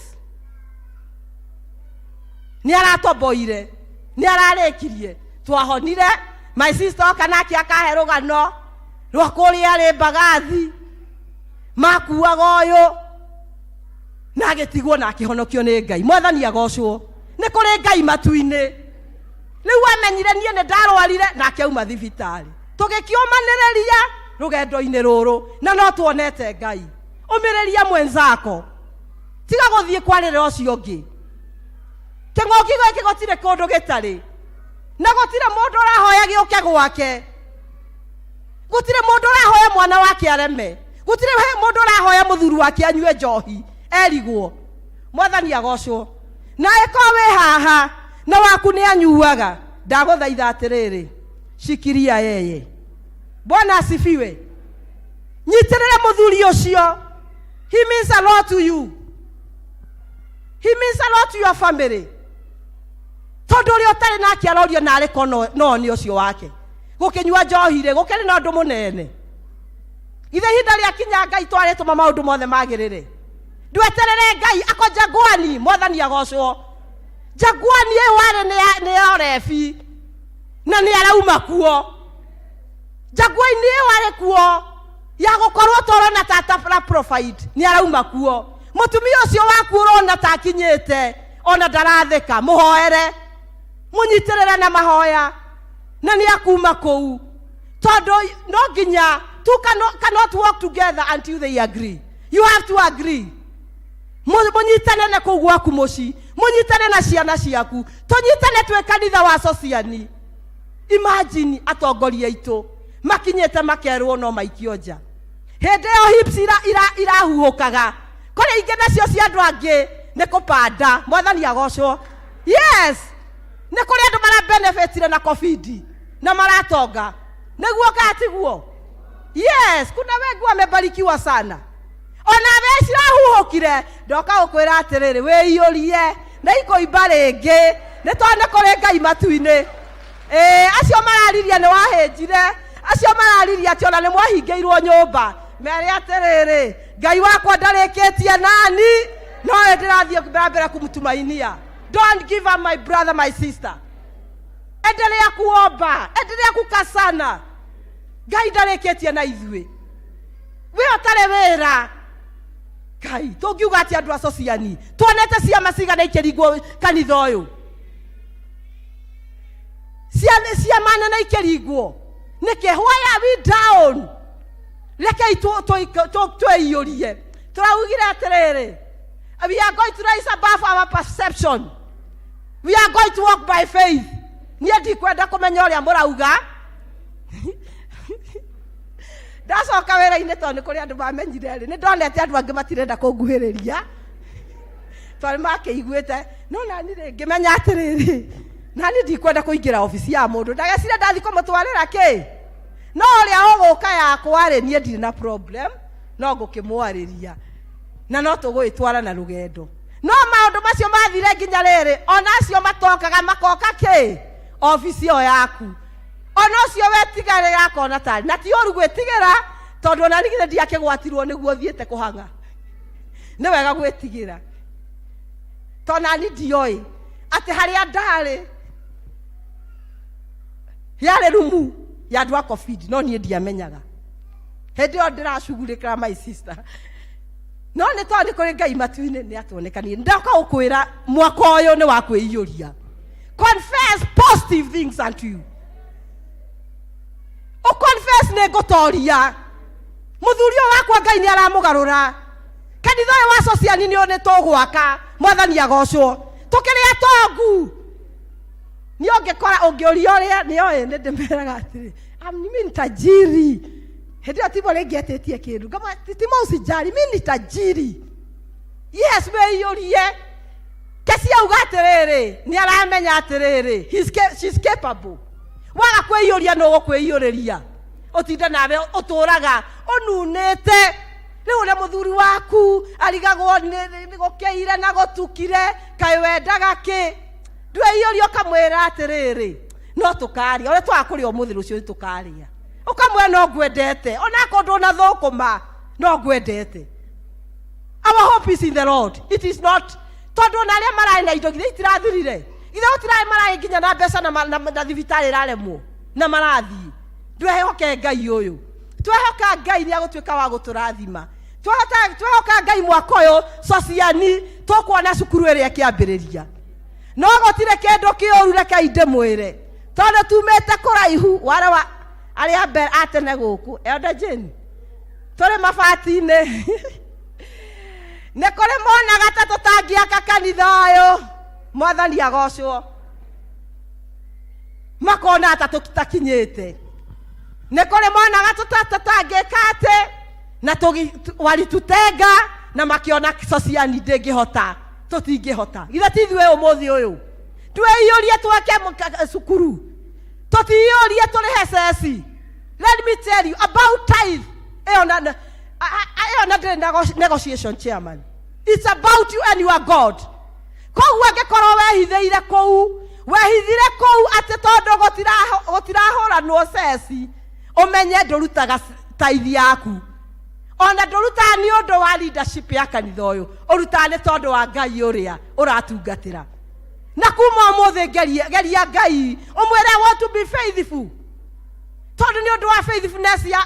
nĩ aratomboire, nĩ ararĩkirie, twahonire. My sister oka nake akahe rũgano rwa kũrĩa arĩ Mbagathi makuaga ũyũ na agĩtigwo na akĩhonokio nĩ Ngai. Mwathani agocwo. Nĩ kũrĩ Ngai matu-inĩ. Rĩu amenyire niĩ nĩ ndarwarire nake auma thibitarĩ, tũgĩkĩũmanĩrĩria rũgendo-inĩ rũrũ, na no tuonete Ngai. Ũmĩrĩria mwenzako, tiga gũthiĩ kwarĩra ũcio ũngĩ. Kĩng'ũki gĩkĩ gũtirĩ kũndũ gĩtarĩ, na gũtirĩ mũndũ ũrahoya gĩũke gwake, gũtirĩ mũndũ ũrahoya mwana wake areme, gũtirĩ mũndũ ũrahoya mũthuri wake anyue njohi erigwo. Mwathani agocwo. Na ĩkorwo wĩ haha na waku nĩ anyuaga, ndagũthaitha atĩrĩrĩ, shikiria yeye. Bwana asifiwe. Nyitĩrĩre mũthuri ũcio. He means a lot to you, he means a lot to your family, tondũ ũrĩa ũtarĩ nake arorio narĩ ko no nĩ ũcio wake gũkĩnyua njohi rĩ, gũkĩrĩ na ũndũ mũnene. Ithe ihinda rĩa kinya Ngai twarĩtũma maũndũ mothe magĩrĩre. Ndweterere Ngai ako jangwani. Mwathani agocwo. Jangwani ĩyo warĩ nĩ ya Orebi na nĩ arauma kuo. Jangwani ĩyo arĩ kuo ya gũkorwo tũrona ta ta provide, nĩ arauma kuo. Mũtumia ũcio waku ũrona ta akinyĩte ona ndarathĩka, mũhoere, mũnyitĩrĩre na mahoya, na nĩ akuma kũu, tondũ no nginya two cannot work together until they agree. You have to agree. Mũnyitane na kũu gwaku mũci, mũnyitane na ciana ciaku, tũnyitane twĩ kanitha wa Sociani. Imagine atongoria aitũ makinyĩte makerwo no maikio nja. Hĩndĩ ĩyo hips irahuhũkaga, kũrĩ ingĩ nacio cia andũ angĩ nĩ kũpanda. Mwathani agocwo. Yes, nĩ kũrĩ andũ marabenefitire na COVID na maratonga. Nĩguo kana tiguo? Yes, kuna wengi wamebarikiwa sana. Ona we cirahuhũkire, ndoka gũkwĩra atĩrĩrĩ, wĩiyũrie na ikũimba rĩngĩ, nĩ tondũ nĩ kũrĩ Ngai matu-inĩ. Ĩĩ, acio mararirie nĩ wahĩnjire, acio mararirie atĩ ona nĩ mwahingĩirwo nyũmba, mere atĩrĩrĩ, Ngai wakwa ndarĩkĩtie nani, no ĩ ndĩrathiĩ na mbere kũmtumainia. Don't give up, my brother, my sister. Endelea kuomba, endelea kukasana. Ngai ndarĩkĩtie na ithuĩ. We ũtarĩ wĩra, Ngai tũngiuga atĩ andũ a Sociani tuonete ciama cigana ikĩringwo kanitha ũyũ, ciama nene ikĩringwo nĩkĩ? Why are we down? Rekei twĩiyũrie. Tũraugire atĩrĩrĩ, we are going to rise above our perception, we are going to walk by faith. Niĩ ndikwenda kũmenya ũrĩa mũrauga. Ndacoka wĩra-inĩ tondũ nĩ kũrĩ andũ mamenyire rĩ, nĩ ndonete andũ angĩ matirenda kũnguhĩrĩria tondũ nĩ makĩiguĩte. No nani rĩ, ngĩmenya atĩrĩrĩ, nani ndikwenda kũingĩra obici ya mũndũ ndagecire ndathi kũmũtwarĩra kĩ. No ũrĩa ũgũka yakwa rĩ, niĩ ndirĩ na problem, no ngũkĩmwarĩria na no tũgũgĩtwara na rũgendo. No maũndũ macio mathire nginya rĩrĩ, ona acio matokaga makoka kĩ obici ĩyo yaku, ona ũcio wetigarĩra akona tarĩ na ti ũru gwĩtigĩra, tondũ ona nigithĩ ndiakĩgwatirwo nĩguo thiĩte kũhang'a. Nĩ wega gwĩtigĩra, tondũ nani ndioĩ atĩ harĩa ndarĩ yarĩ rumu ya andũ a COVID, no niĩ ndiamenyaga. Hĩndĩ ĩyo ndĩracugurĩkĩra my sister, no nĩ tondũ nĩ kũrĩ Ngai matu-inĩ nĩ atuonekanire. Ndoka gũkwĩra mwaka ũyũ nĩ wa kwĩiyũria. Confess positive things unto you. Ũconfess nĩ ngũtoria mũthuri ũyũ wakwa, Ngai nĩ aramũgarũra. Kanitha ũyũ wa Sociani nĩ tũgwaka, Mwathani agocwo. Tũkĩrĩ atongu. Nĩ ũngĩkora ũngĩũria ũrĩa nĩ oĩ, nĩ ndĩmeraga atĩrĩ, mimi ni tajiri. Hĩndĩ ĩyo Timo rĩngĩ etĩtie kĩndũ, ngamwĩra, Timo usijali, mimi ni tajiri. Yes, wĩiyũrie. Kesi auga atĩrĩrĩ, nĩ aramenya atĩrĩrĩ, she's capable. Waga kwĩiyũria nũ ũgũkwĩiyũrĩria? Ũtinde nawe ũtũraga ũnunĩte. Rĩu ũrĩa mũthuri waku arigagwo nĩ gũkĩire na gũtukire, kaĩ wendaga kĩ? Ndwĩiyũria ũkamwĩra atĩrĩrĩ, no tũkaria ũrĩa twaga kũrĩa ũmũthĩ, rũciũ nĩ tũkaria. Ũkamwĩra no ngwendete, onakorwo ndũnathũkũma no ngwendete. Our hope is in the Lord. It is not tondũ ona arĩa mararĩ na indo githĩ itirathirire, githĩ gũtirarĩ mararĩ nginya na mbeca na thibitarĩ ĩraremwo na marathiĩ. Twehoke Ngai ũyũ, twehoka Ngai nĩ agũtuĩka wa gũtũrathima. Twehoka Ngai mwaka ũyũ Sociani tũkuona cukuru ĩrĩa ĩkĩambĩrĩria. No gũtirĩ kĩndũ kĩũru, rekei ndĩmwĩre, tondũ tumĩte kũraihu. Ware wa arĩa mbere a tene gũkũ, Elder Jane, tũrĩ mabati-inĩ, nĩ kũrĩ monaga ta tũtangĩaka kanitha ũyũ. Mwathani agocwo. Makona ta tũtakinyĩte, nĩ kũrĩ monaga tũtangĩka atĩ na walitutenga na makiona Sociani ndĩngĩhota, tũtingĩhota. Githĩ ti ithuĩ ũmũthĩ ũyũ twĩiyũrie twake cukuru, tũtiyũrie tũrĩhe ceci? Let me tell you about tithe. Ĩyo ĩyo na ndĩrĩ negotiation, chairman. It's about you and your God. Koguo angĩkorwo wehithĩire kũu, wehithire kũu atĩ tondũ gũtirahũranwo ceci, ũmenye ndũrutaga tithe yaku, ona ndũrutaga nĩ ũndũ wa leadership ya kanitha ũyũ, ũrutaga nĩ tondũ wa Ngai ũrĩa ũratungatĩra. Na kuma ũmũthĩ geria Ngai, ũmwĩre I want to be faithful, tondũ nĩ ũndũ wa faithfulness ya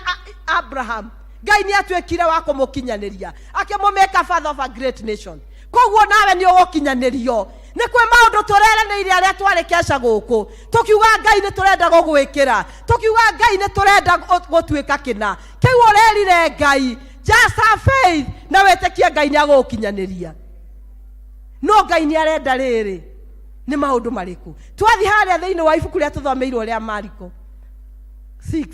Abraham, Ngai nĩ atuĩkire wa kũmũkinyanĩria, akĩmũmĩka father of a great nation. Koguo nawe nĩ ũgũkinyanĩrio. Nĩ kwĩ maũndũ tũreranĩire arĩa twarĩ keca gũkũ, tũkiuga Ngai nĩ tũrenda gũgwĩkĩra, tũkiuga Ngai nĩ tũrenda gũtuĩka kĩna kĩu ũrerire Ngai. Just have faith na wĩtĩkie Ngai nĩ agũgũkinyanĩria. No Ngai nĩ arenda rĩrĩ, nĩ maũndũ marĩkũ? Twathiĩ harĩa thĩinĩ wa ibuku rĩa tũthomeirwo rĩa Mariko 6,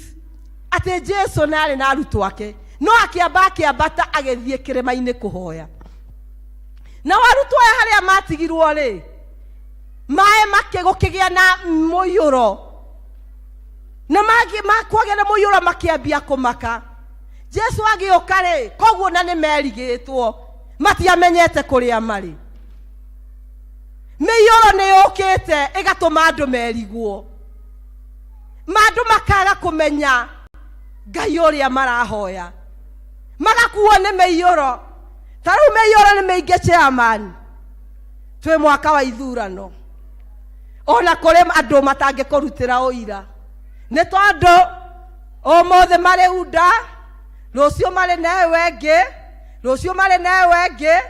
atĩ Jesu na arĩ na arutwo ake, no akĩamba akĩambata agĩthiĩ kĩrĩma-inĩ kũhoya. Nao arutwo aya harĩa matigirwo rĩ, maĩ gũkĩgĩa na mũiyũro, na kwagĩa na mũiyũro makĩambia kũmaka. Jesu agĩũka rĩ, koguo na nĩ merigĩtwo, matiamenyete kũrĩa marĩ. Mĩiyũro nĩ yũkĩte ĩgatũma andũ merigwo, andũ makaga kũmenya Ngai ũrĩa marahoya, magakuo nĩ mĩiyũro. Ta rĩu mĩiyũro nĩ mĩingĩ, chairman, twĩ mwaka wa ithurano, ona kũrĩ andũ matangĩkũrutĩra ũira, nĩ tondũ ũmũthĩ marĩ unda, rũciũ marĩ na ĩyo ĩngĩ, rũciũ marĩ na ĩyo ĩngĩ.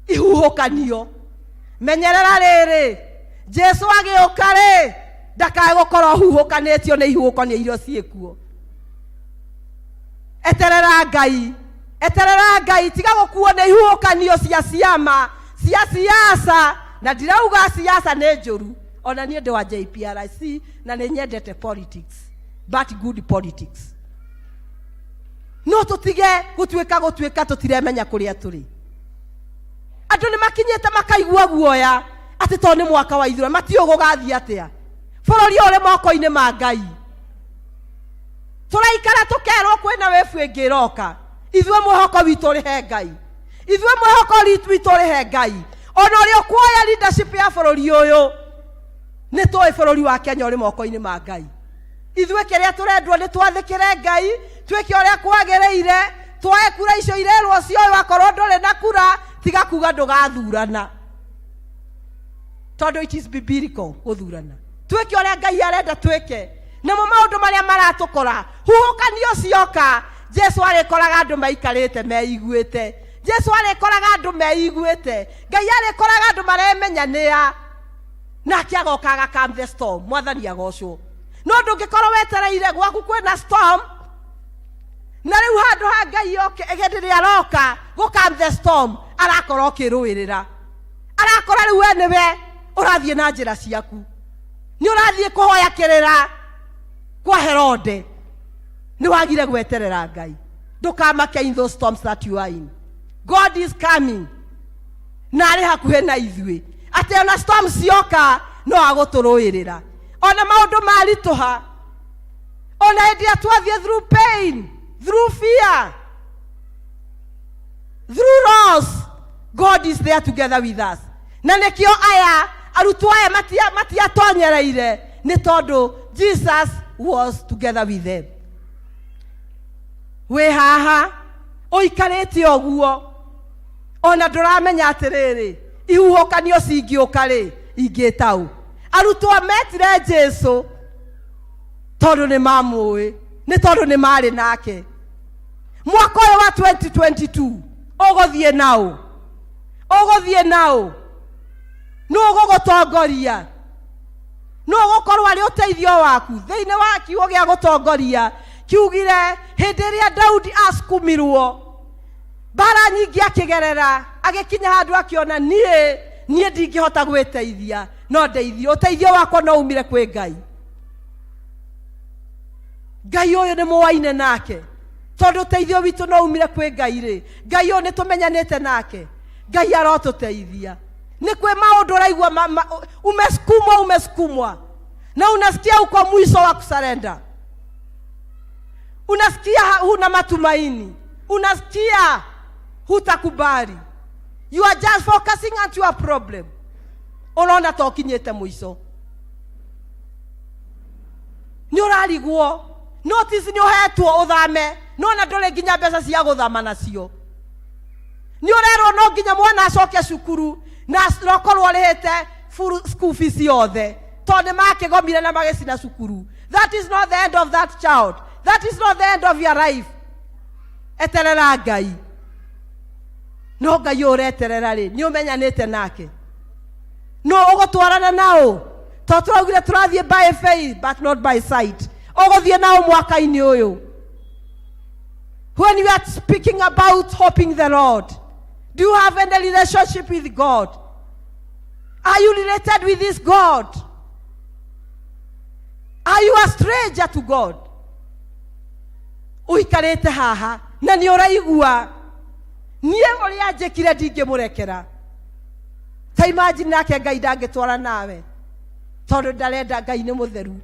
Ihuhũkanio, menyerera rĩrĩ, Jesu agĩũka rĩ, ndakae gũkorwo huhũkanĩtio nĩ ihuhũkanio iria ciĩkuo. Eterera Ngai, eterera Ngai, tiga gũkuo nĩ ihuhũkanio cia ciama cia siasa. Na ndirauga siasa nĩ njũru, ona niĩ ndĩ wa JPRC na nĩ nyendete politics, but good politics. No tũtige gũtuĩka gũtuĩka tũtiremenya kũrĩa tũrĩ. Andũ nĩ makinyĩte makaigua guoya atĩ tondũ nĩ mwaka wa ithurano matiũĩ gũgathiĩ atĩa. Bũrũri ũyũ ũrĩ moko-inĩ ma Ngai. Tũraikara tũkerwo kwĩna wĩbu ĩngĩ ĩroka. Ithuĩ mwĩhoko witũ ũrĩ he Ngai. Ithuĩ mwĩhoko witũ ũrĩ he Ngai. Ona ũrĩa ũkuoya leadership ya bũrũri ũyũ, nĩ tũĩ bũrũri wa Kenya ũrĩ moko-inĩ ma Ngai. Ithuĩ kĩrĩa tũrendwo nĩ twathĩkĩre Ngai, twĩke ũrĩa kwagĩrĩire, twoe kura icio irerwo cioywo, akorwo ndũrĩ na kura, tiga kuga ndũgathurana. Tondũ it is biblical gũthurana. Twĩke ũrĩa Ngai arenda twĩke. Namo maũndũ marĩa maratũkora, huhũkanio cioka, Jesu arĩkoraga andũ maikarĩte meiguĩte. Jesu arĩkoraga andũ meiguĩte. Ngai arĩkoraga andũ maremenya nĩa. Nake agoka aga calm the storm. Mwathani agocwo. No ndũngĩkorwo wetereire gwaku kwĩna storm, na rĩu handũ ha Ngai oke hĩndĩ ĩrĩa aroka gũ calm the storm, arakorwo ũkĩrũĩrĩra. Arakora rĩu we nĩwe ũrathiĩ na njĩra ciaku, nĩ ũrathiĩ kũhoya kĩrĩra kwa Herode. Nĩ wagire gweterera Ngai. Ndũkamake in those storms that you are in. God is coming na arĩ hakuhĩ na ithuĩ, atĩ ona storm cioka no agũtũrũĩrĩra. Ona maũndũ maritũha, ona hĩndĩ ĩrĩa twathiĩ through pain, through fear, through loss, God is there together with us. Na nĩkĩo aya arutwo aya matiatonyereire, nĩ tondũ Jesus was together with them. Wĩ haha ũikarĩte ũguo, ona ndũramenya atĩrĩrĩ, ihuhũkanio cingĩũka rĩ, ingĩta ũ? Arutwo metire Jesu tondũ nĩ mamũĩ, nĩ tondũ nĩ marĩ nake. Mwaka ũyũ wa 2022 ũgũthiĩ naũ? Ũgũthiĩ naũ? Nũ ũgũgũtongoria? Nũ ũgũkorwo arĩ ũteithio waku? Thĩinĩ wa kiugo gĩa gũtongoria kiugire hĩndĩ ĩrĩa Daudi asukumirwo mbara nyingĩ akĩgerera, agĩkinya handũ akĩona niĩ ndingĩhota gwĩteithia, no ndeithio. Ũteithio wakwa no umire kwĩ Ngai. Ngai ũyũ nĩ mũwaine nake, tondũ ũteithio witũ no umire kwĩ Ngai rĩ, Ngai ũyũ nĩ tũmenyanĩte nake. Ngai arotũteithia. Nĩ kwĩ maũndũ ũraigua umesukumwa, umesukumwa na unasikia uko mwisho wa kusarenda, unasikia huna matumaini, unasikia hutakubali, you are just focusing on your problem, urona ta ũkinyĩte mũico, nĩ ũrarigwo notice nĩ ũhetwo ũthame, no na ndũrĩ nginya mbeca cia gũthama nacio, nĩ ũrerwo no nginya mwana acoke cukuru na ũkorwo ũrĩhĩte full school fees yothe, tondũ nĩ makĩgomire na magĩcina cukuru. That is not the end of that child. That is not the end of your life. Eterera Ngai. No Ngai ũyũ ũreterera rĩ, nĩ ũmenyanĩte nake? No ũgũtwarana nao? To tũraugire tũrathiĩ by faith but not by sight. Ũgũthiĩ nao mwaka-inĩ ũyũ? When you are speaking about hoping the Lord, do you have any relationship with God? Are you related with this God? Are you a stranger to God? Ũikarĩte haha na nĩ ũraigua niĩ ũrĩa njĩkire ndingĩmũrekera. Ta imagine nake Ngai ndangĩtwara nawe tondũ ndarenda. Ngai nĩ mũtheru.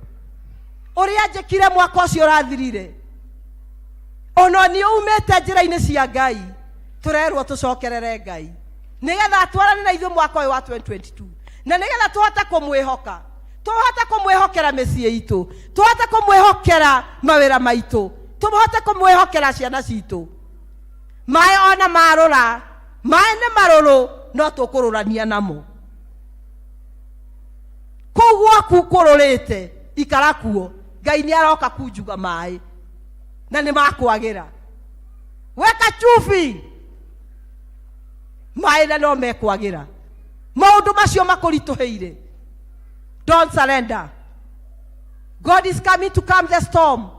Ũrĩa njĩkire mwaka ũcio ũrathirire, ona nĩ umĩte njĩra-inĩ cia Ngai, tũrerwo tũcokerere Ngai nĩgetha atwarane na ithuĩ mwaka ũyũ wa 2022, na nĩgetha tũhote kũmwĩhoka, tũhote kũmwĩhokera mĩciĩ itũ, tũhote kũmwĩhokera mawĩra maitũ, tũhote kũmwĩhokera ciana citũ. Maĩ ona marũra, maĩ nĩ marũrũ, no tũkũrũrania namo. Kũu gwaku kũrũrĩte, ikara kuo. Ngai nĩ aroka kunjuga maĩ na nĩ makwagĩra. Weka chubi maĩ na no mekwagĩra. Maũndũ macio makũritũhĩire, don't surrender. God is coming to calm the storm.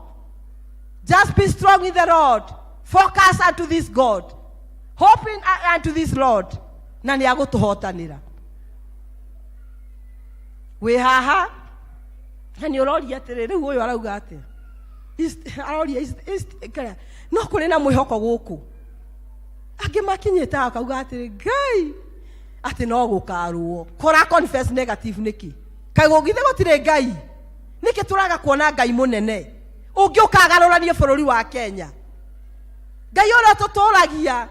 Just be strong in the Lord. Focus unto this God, hoping unto this Lord, na nĩ agũtũhotanĩra. Wĩ haha na nĩ ũroria atĩrĩ, rĩu ũyũ arauga atĩa? Aroria kĩrĩa, no kũrĩ na mwĩhoko gũkũ angĩ makinyĩte akauga atĩrĩ ngai atĩ no gũkarũo kora confess negative nĩkĩ kaĩ gũgithĩ gũtirĩ ngai nĩkĩ tũraga kuona ngai mũnene ũngĩ ũkagarũranie bũrũri wa kenya ngai ũrĩa tũtũragia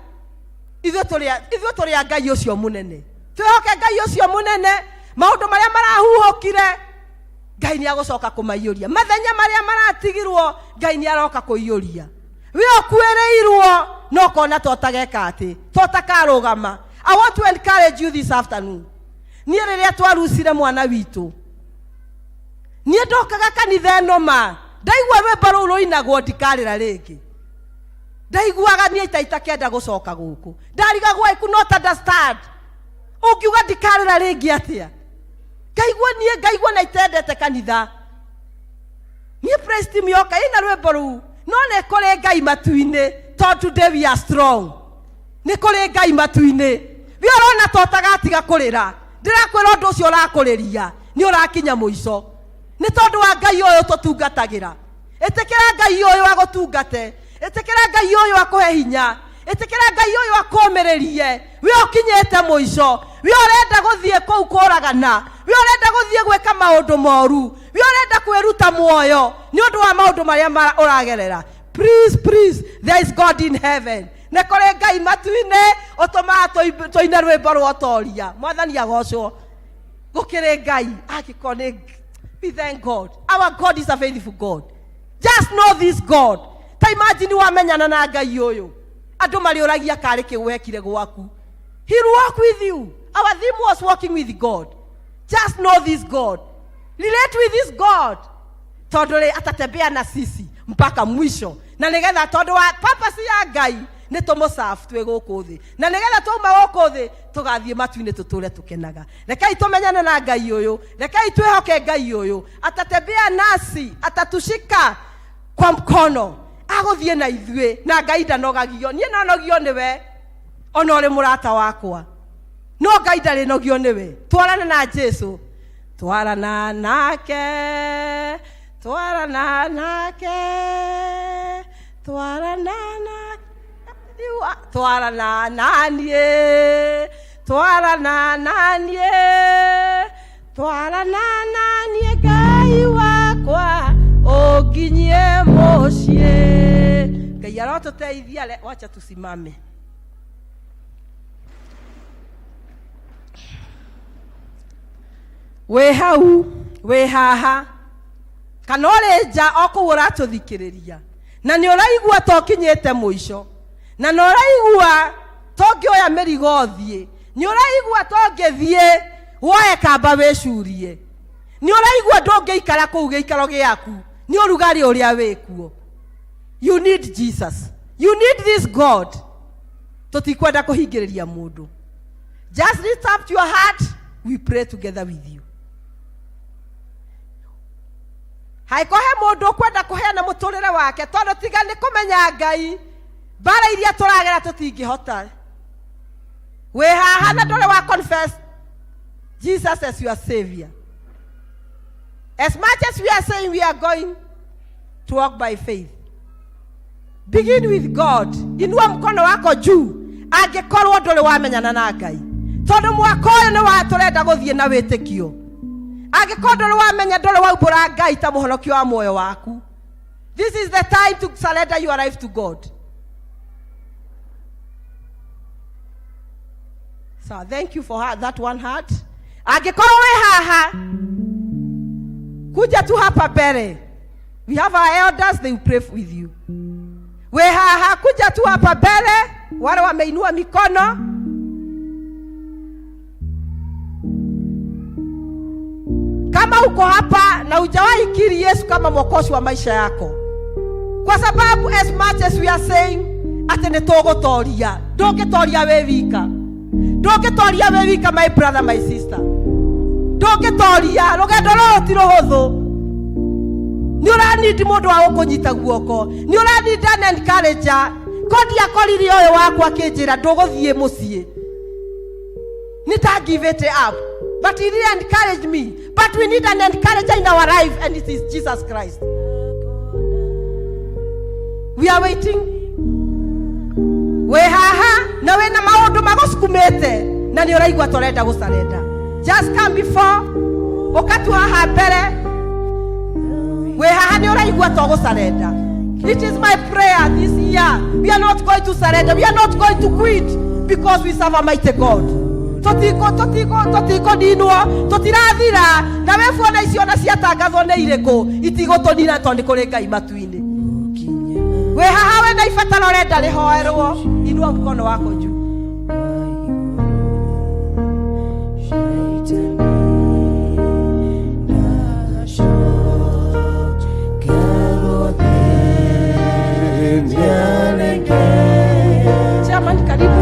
ithuĩ tũrĩ a ngai ũcio mũnene twĩhoke ngai ũcio mũnene maũndũ marĩa marahuhũkire ngai nĩ agũcoka kũmaiyũria mathenya marĩa maratigirwo ngai nĩ aroka kũiyũria we ũkuĩrĩirwo no kona totageka atĩ totakarũgama i want to encourage you this afternoon niĩ rĩrĩa twarucire mwana witũ niĩ ndokaga kanitha ĩno ma ndaigua rwĩmbo rũu rũinagwo ndikarĩra rĩngĩ ndaiguaga niĩ ita itakenda gũcoka gũkũ ndarigagwo I could not understand ũngiuga ndikarĩra rĩngĩ atĩa ngaigua niĩ ngaigua na itendete kanitha niĩ praise team yoka ĩna rwĩmbo rũu no nĩ kũrĩ ngai matu-inĩ tondũ today we are strong nĩ kũrĩ ngai matu-inĩ we ũrona ta ũtagatiga kũrĩra ndĩrakwĩra ũndũ ũcio ũrakũrĩria nĩ ũrakinya mũico nĩ tondũ wa ngai ũyũ tũtungatagĩra ĩtĩkĩra ngai ũyũ agũtungate ĩtĩkĩra ngai ũyũ akũhe hinya ĩtĩkĩra ngai ũyũ akũmĩrĩrie we ũkinyĩte mũico we ũrenda gũthiĩ kũu kũragana we ũrenda gũthiĩ gwĩka maũndũ moru we ũrenda kwĩruta muoyo nĩ ũndũ wa maũndũ marĩa ũragerera please please there is god in heaven nĩ kũrĩ ngai matu-inĩ ũtũmaga tũine rwĩmbo rwa ũtoria mwathani agocwo gũkĩrĩ ngai angĩkorwo nĩ we thank god our god is a faithful god just know this god ta imagine wamenyana na ngai ũyũ andũ marĩũragia karĩ kĩ wekire gwaku he will walk with you our theme was walking with god just know this god relate with this god tondũ rĩ atatembea na sisi mpaka mwisho na nĩgetha tondũ wa purpose ya ngai nĩ tũmũcabu twĩ gũkũ thĩ na nĩgetha twauma gũkũ thĩ tũgathiĩ matu-inĩ tũtũre tũkenaga rekei tũmenyane na ngai ũyũ rekei twĩhoke ngai ũyũ atatembea nasi atatushika kwa mkono agũthiĩ na ithuĩ na ngai ndanogagio niĩ nonogio nĩwe ona ũrĩ mũrata wakwa no ngai ndarĩnogio nĩwe twarana na jesu twarana nake twarana nake twarana nake twarana naniĩ twarana naniĩ twarana naniĩ ngai wakwa ũnginyie mũciĩ ngai arotũteithia wacha tusimame wĩ hau wĩ haha kana ũrĩ nja o kũu ũratũthikĩrĩria na nĩ ũraigua ta ũkinyĩte mũico na nĩ ũraigua ta ũngĩoya mĩrigo ũthiĩ nĩ ũraigua ta ũngĩthiĩ woe kamba wĩcurie nĩ ũraigua ndũngĩikara kũu gĩikaro gĩaku nĩ ũrugarĩ ũrĩa wĩkuo you need jesus you need this god tũtikwenda kũhingĩrĩria mũndũ just lift up your heart we pray together with you haiko he mũndũ ũkwenda kũheana mũtũrĩre wake tondũ tiga nĩ kũmenya ngai mbara iria tũragera tũtingĩhota wĩ haha na ndũrĩ wa confess jesus as your savior as much as we are saying we are going to walk by faith begin with god inua mkono wako juu angĩkorwo ndũrĩ wamenyana na ngai tondũ mwaka ũyũ nĩ wa tũrenda gũthiĩ na wĩtĩkio angĩkorwo ndũrĩ wamenya ndũrĩ waumbũra ngai ta mũhonokio wa muoyo waku this is the time to surrender your life to god so thank you for that one heart angĩkorwo wĩ haha kuja tu hapa mbere we have our elders they will pray with you wĩ haha kuja tu hapa mbere wale wameinua mikono kama uko hapa na hujawahi kiri Yesu kama mwokozi wa maisha yako kwa sababu as much as we are saying atĩ nĩ tũgũtoria ndũngĩtoria wĩ wika ndũngĩtoria wĩ wika my brother my sister ndũngĩtoria rũgendo rũrũ ti rũhũthũ nĩ ũranindi mũndũ wa gũkũnyita guoko nĩ ũraninda an encourager ko ndiakorire ũyũ wakwa akĩnjĩra ndũgũthiĩ mũciĩ nĩ nda give it up but he didn't encourage me but we need an encourager in our life and it is Jesus Christ. We are waiting. Wĩ haha na wĩna maũndũ magũsukumĩte na nĩ ũraigua ta ũrenda gũcarenda, just come before ũkatua haha mbere. Wĩ haha nĩ ũraigua ta ũgũcarenda. It is my prayer this year, we are not going to surrender, we are not going to quit, because we serve a mighty God. Tũtikũ tũtikũ tũtikũninwo, tũtirathira. Na we buona icio ona ciatangathwo nĩ irĩkũ, itigũtũnina tondũ nĩ kũrĩ Ngai matu-inĩ. Wĩ haha wĩna ibataro ũrenda rĩhoerwo, inua mkono wako juu. Chairman, karibu.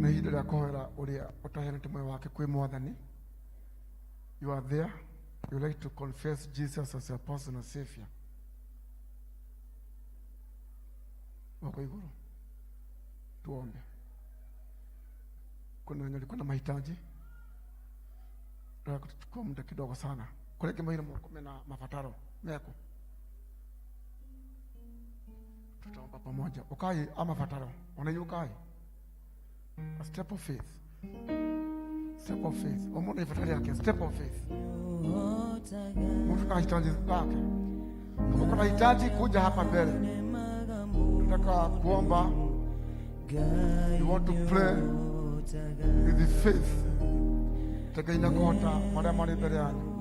Nĩ ihinda rĩa kũhoera ũrĩa ũtaheanĩte muoyo wake kwĩ Mwathani. You are there, you like to confess Jesus as your personal savior, wako igũrũ, tuombe. Kuna wenye walikuwa na mahitaji. Nataka kuchukua muda kidogo sana kũrĩa angĩ maire moko mena mabataro meko, tutaomba pamoja. Ukai ama fataro ona ukai, a step of faith, step of faith. Omuntu ibataro yake, step of faith. Mtu kahitaji lake, kama kuna hitaji, kuja hapa mbele. Tunataka kuomba. You want to pray with the faith tegeina kũhota marĩa marĩ mbere yanyu.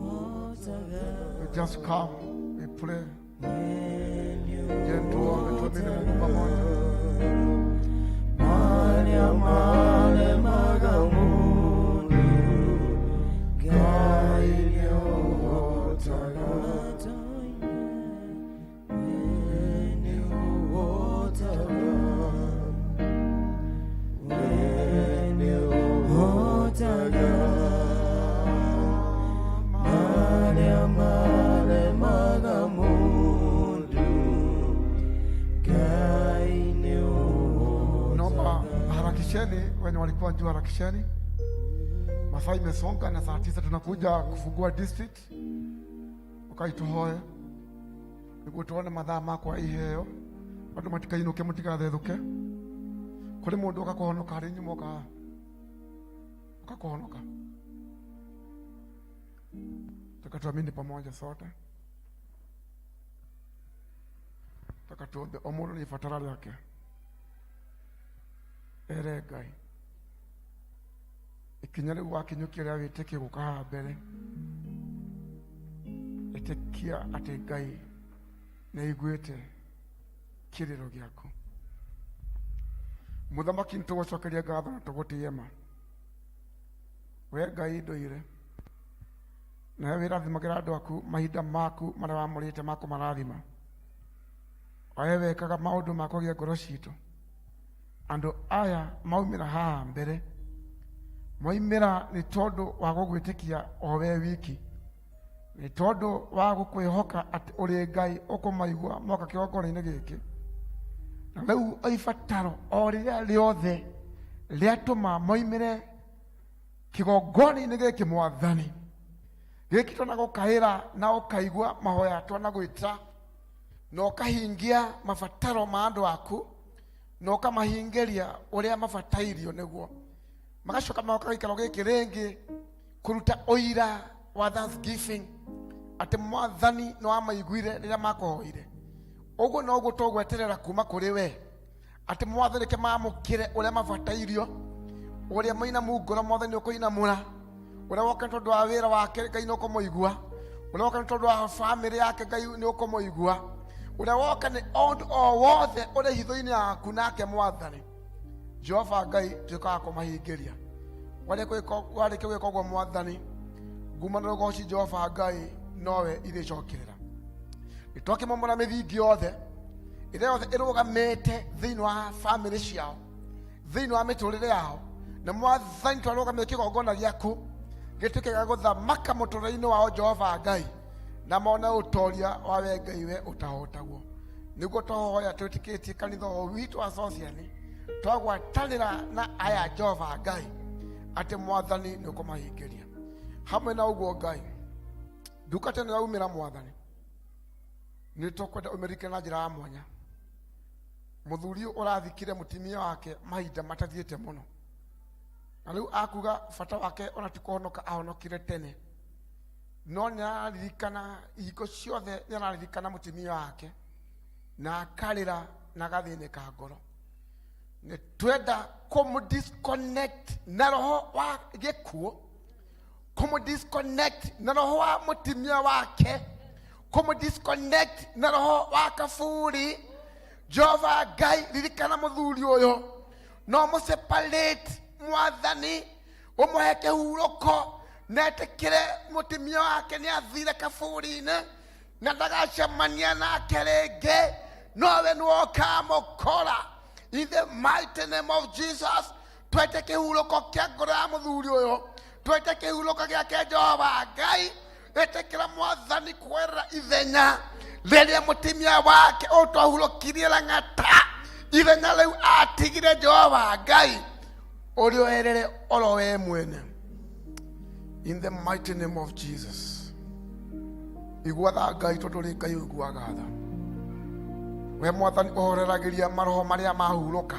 You just come, we pray. Je, tuombe, tuamini Mungu pamoja. Naomba harakisheni, wenye walikuwa juu harakisheni. Masaa imesonga na saa 9 tunakuja kufungua district. Ukaituhoe niguo tuone mathaa makwa iheo andu matikainuke, mutigathethuke. Kuri mundu uka kuhonoka hari nyuma, uka kuhonoka. Taka tuamini pamoja sote, taka tuombe o mundu ni ibatara riake ere Ngai. Ikinya rĩu wakinyũkia rĩa wĩtĩkio gũka haha mbere, ĩtĩkia atĩ Ngai nĩ aiguĩte kĩrĩro gĩaku. Mũthamaki, nĩtũgũcokeria ngatho na tũgũtĩe ma. We Ngai ndũire Nawe wĩrathimagĩra andũ aku mahinda maku marĩa wamũrĩte ma kũmarathima. Owe wekaga maũndũ ma kũgia ngoro citũ. Andũ aya maumĩra haha mbere, moimĩra nĩ tondũ wa gũgwĩtĩkia o we wiki, nĩ tondũ wa gũkwĩhoka atĩ ũrĩ Ngai ũkũmaigua moka kĩgongona-inĩ gĩkĩ. Na rĩu ibataro o rĩrĩa rĩothe rĩatũma moimĩre kĩgongona-inĩ gĩkĩ Mwathani, gĩkĩ twanagũkaĩra na ũkaigua mahoya twanagwĩta, na ũkahingia mabataro ma andũ aku, na ũkamahingĩria ũrĩa mabatairio nĩguo magacoka magoka gĩikaro gĩkĩ rĩngĩ kũruta ũira wa thanksgiving atĩ Mwathani nĩ wamaiguire rĩrĩa makũhoire. Ũguo noguo tũgweterera kuma kũrĩ we, atĩ Mwathani reke mamũkĩre ũrĩa mabatairio, ũrĩa mũinamu ngoro Mwathani nĩ ũkũinamũra, ũrĩa woka nĩ tondũ wa wĩra wake Ngai nĩ ũkũmũigua, ũrĩa woka nĩ tondũ wa bamĩrĩ yake Ngai nĩ ũkũmũigua, ũrĩa woka nĩ ũndũ o wothe ũrĩ hitho-inĩ yaku nake Mwathani Jehova Ngai tuĩka wa kũmahingĩria. Warĩkia gwĩka ũguo Mwathani, nguma na rũgoci Jehova Ngai nowe irĩcokerera. Nĩ twakĩmomora mĩthingi yothe ĩrĩa yothe ĩrũgamĩte thĩinĩ wa bamĩrĩ ciao, thĩinĩ wa mĩtũrĩre yao, na Mwathani twarũgamia kĩgongona gĩaku gĩtuĩke gĩa gũthamaka mũtũrĩre-inĩ wao Jehova Ngai, na mone ũtoria wa we Ngai we ũtahotagwo. Nĩguo twahoya twĩtĩkĩtie kanitha o witũ wa Sosiani, twagwatanĩra na aya Jehova Ngai atĩ Mwathani nĩ ũkũmahingĩria. Hamwe na ũguo Ngai, ndungata ĩno yaumĩra Mwathani, nĩ tũkwenda ũmĩrike na njĩra ya mwanya. Mũthuri ũyũ ũrathikire mũtumia wake mahinda matathiĩte mũno, na rĩu akuga bata wake ona ti kũhonoka ahonokire tene, no nĩ araririkana hingo ciothe, nĩ araririkana mũtumia wake na akarĩra na agathĩnĩka ngoro. Nĩ twenda kũmũ disconnect na roho wa gĩkuũ, kũmũ disconnect na roho wa mũtumia wake, kũmũ disconnect na roho wa kaburi. Jehova Ngai, ririkana mũthuri ũyũ, no mũ separate Mwathani, ũmũhe kĩhurũko, na etĩkĩre mũtumia wake nĩ athire kaburi-inĩ na ndagacemania nake rĩngĩ, nowe nĩwe ũkamũkora. In the mighty name of Jesus, twete kĩhurũko kĩa ngoro ya mũthuri ũyũ, twete kĩhurũko gĩake Jehova Ngai, ĩtĩkĩra Mwathani kwerera ithenya rĩrĩa mũtumia wake ũtwahurũkirie rang'ata, ithenya rĩu atigire Jehova Ngai, ũrĩoerere oro we mwene. In the mighty name of Jesus. Igua tha Ngai, tondũ ũrĩ Ngai ũiguaga tha. We Mwathani ũhoreragĩria maroho marĩa mahurũka,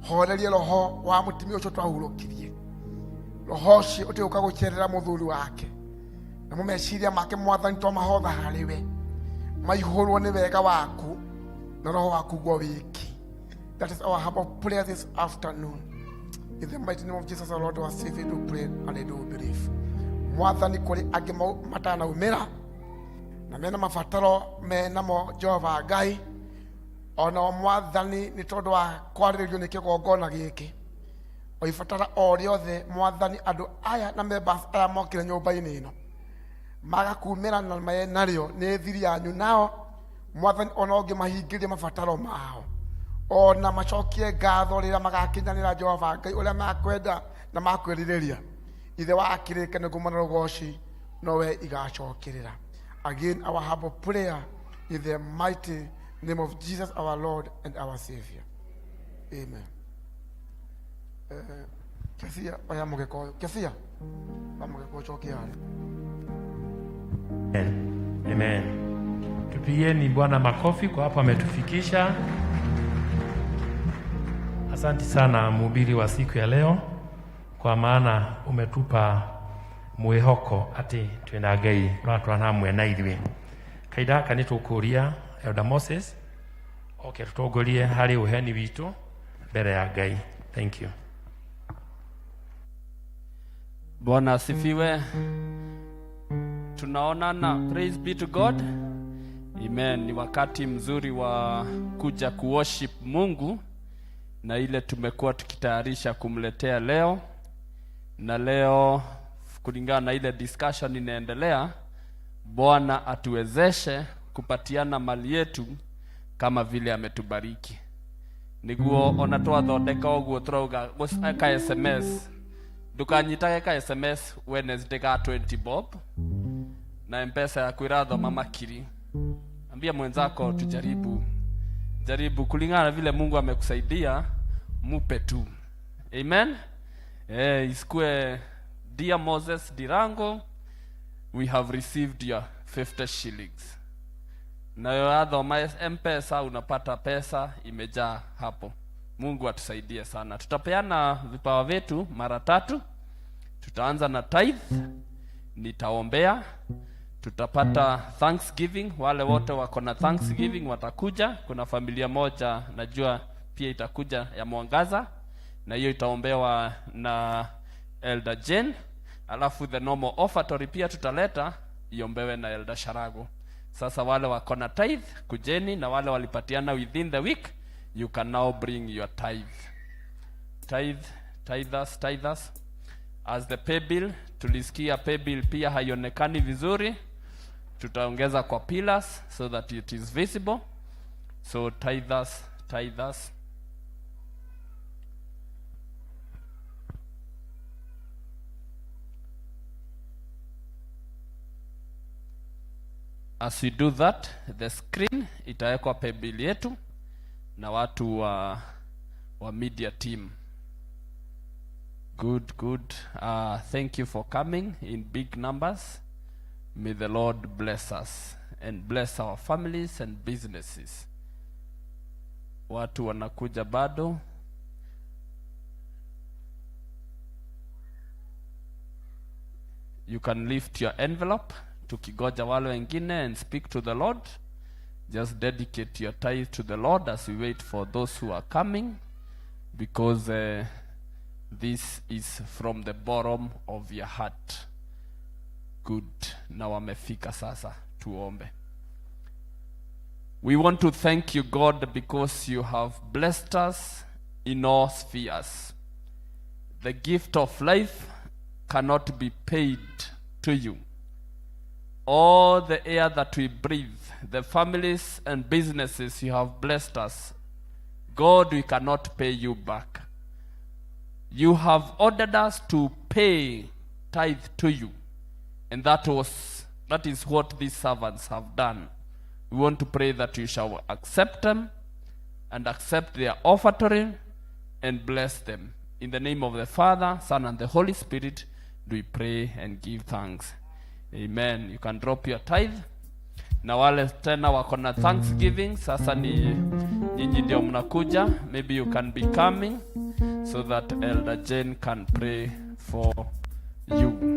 horerie roho wa mũtumia ũcio twahurũkirie, roho ũcio ũtige gũka gũcerera mũthuri wake, namo meciria make Mwathani twamahotha harĩ we, maihũrwo nĩ wega waku na roho waku guo wiki. That is our humble prayer this afternoon. In the mighty name of Jesus, our Lord, our Savior, do pray and I do believe. Mwathani, kũrĩ angĩ matanaumĩra na mena mabataro menamo Jehova Ngai, onao Mwathani nĩ tondũ wa kwarĩrĩrio nĩ kĩgongona gĩkĩ, o ibatara o rĩothe Mwathani, andũ aya na members aya mokire nyũmba-inĩ ĩno magakumĩra na menarĩo nĩ thiri yanyu nao Mwathani, ona ũngĩmahingĩria mabataro mao, ona macokie ngatho rĩrĩa magakinyanĩra Jehova Ngai ũrĩa makwenda na makwĩrirĩria. Ithe wa kĩrĩkanĩro, ngumo na rũgoci nowe igacokerera. Again, our humble prayer in the mighty name of Jesus, our Lord and our Savior. Amen. Kesia, oya mũgeka ũyũ. Kesia, oya mũgeka ũcokie harĩa. Amen. Amen. Tupigieni Bwana makofi kwa hapo ametufikisha. Asante sana mhubiri wa siku ya leo, kwa maana umetupa mwĩhoko atĩ twĩna Ngai ũratwarana hamwe na ithuĩ. Kahinda gaka nĩ tũkũria Elder Moses oke tũtongorie harĩ ũheani witũ mbere ya Ngai. Thank you. Bwana asifiwe. Tunaonana. Praise be to God. Amen. Ni wakati mzuri wa kuja kuworship Mungu na ile tumekuwa tukitayarisha kumletea leo. Na leo kulingana na ile discussion inaendelea. Bwana atuwezeshe kupatiana mali yetu kama vile ametubariki. Niguo ona twathondeka ũguo tũrauga ka SMS, ndũkanyitage ka SMS Wednesday ga 20 bob na Mpesa yaku irathoma makiri. Ambia mwenzako tujaribu, jaribu kulingana na vile Mungu amekusaidia, mupe tu. Amen. Isikue dear Moses Dirango, we have received your 50 shillings. Nayo yathoma Mpesa unapata pesa imejaa hapo. Mungu atusaidie sana. Tutapeana vipawa vyetu mara tatu. Tutaanza na tithe, nitaombea, tutapata thanksgiving. Wale wote wako na thanksgiving watakuja. Kuna familia moja najua pia itakuja ya Mwangaza, na hiyo itaombewa na Elder Jane. Alafu the normal offertory pia tutaleta iombewe na Elder Sharago. Sasa wale wako na tithe kujeni, na wale walipatiana within the week, you can now bring your tithe. Tithe, tithers, tithers. As the pay bill, tulisikia pay bill pia haionekani vizuri, tutaongeza kwa pillars so that it is visible. So tithers, tithers. As we do that, the screen itawekwa pay bill yetu na watu wa media team. Good, good. Thank you for coming in big numbers. May the Lord bless us and bless our families and businesses. Watu wanakuja bado. You can lift your envelope tukigoja wale wengine and speak to the Lord. Just dedicate your tithe to the Lord as we wait for those who are coming, because this is from the bottom of your heart. Good. Na wamefika sasa. Tuombe. We want to thank you, God, because you have blessed us in all spheres. The gift of life cannot be paid to you. All the air that we breathe, the families and businesses you have blessed us, God, we cannot pay you back. You have ordered us to pay tithe to you, and that is what these servants have done. We want to pray that you shall accept them and accept their offertory and bless them. In the name of the Father, Son, and the Holy Spirit, do we pray and give thanks. Amen. You can drop your tithe. Na wale tena wako na thanksgiving, sasa ni nyinyi ndio mnakuja. Maybe you can be coming so that Elder Jane can pray for you.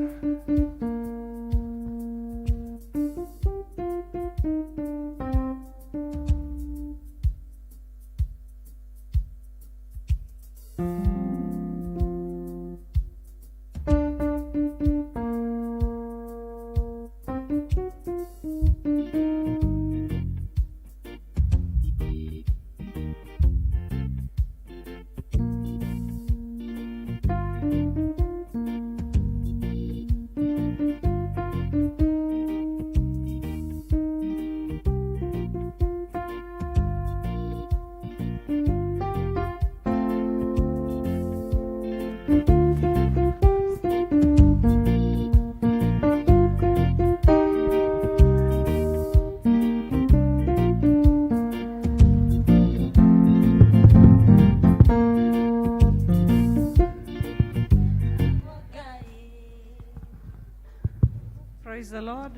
Praise the Lord.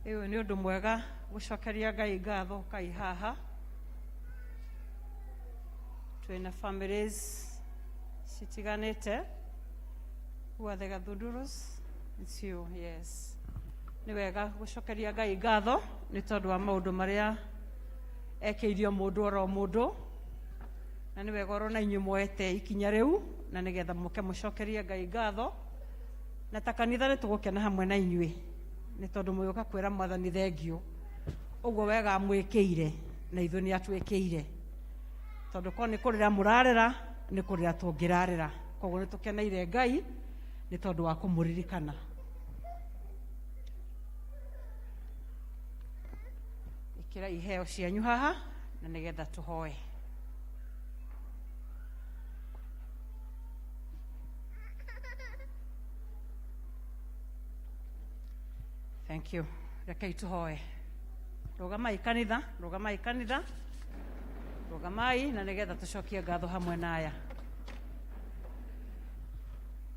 Ĩyo nĩ ũndũ mwega gũcokeria Ngai ngatho kai haha. Twĩna families citiganĩte. Who are the Gathundurus? It's you, yes. Nĩ wega gũcokeria Ngai ngatho nĩ tondũ wa maũndũ marĩa ekĩirio mũndũ oro mũndũ. Na nĩ wega oro na inyuĩ moete ikinya rĩu na nĩgetha mũke mũcokerie Ngai ngatho. Na ta kanitha nĩ tũgũkena hamwe na inyuĩ nĩ tondũ mũgĩũka kwĩra mwathani thengio ũguo wega amwĩkĩire na ithuĩ nĩ atwĩkĩire, tondũ korwo nĩ kũrĩra mũrarĩra nĩ kũrĩra tũngĩrarĩra. Koguo nĩ tũkeneire Ngai Nĩ tondũ wa kũmũririkana. Ĩkĩra iheo cianyu haha na nĩgetha tũhoe. Thank you. Rekei tũhoe. Rũgamai kanitha, rũgamai kanitha, rũgamai na nĩgetha tũcokie ngatho hamwe na aya.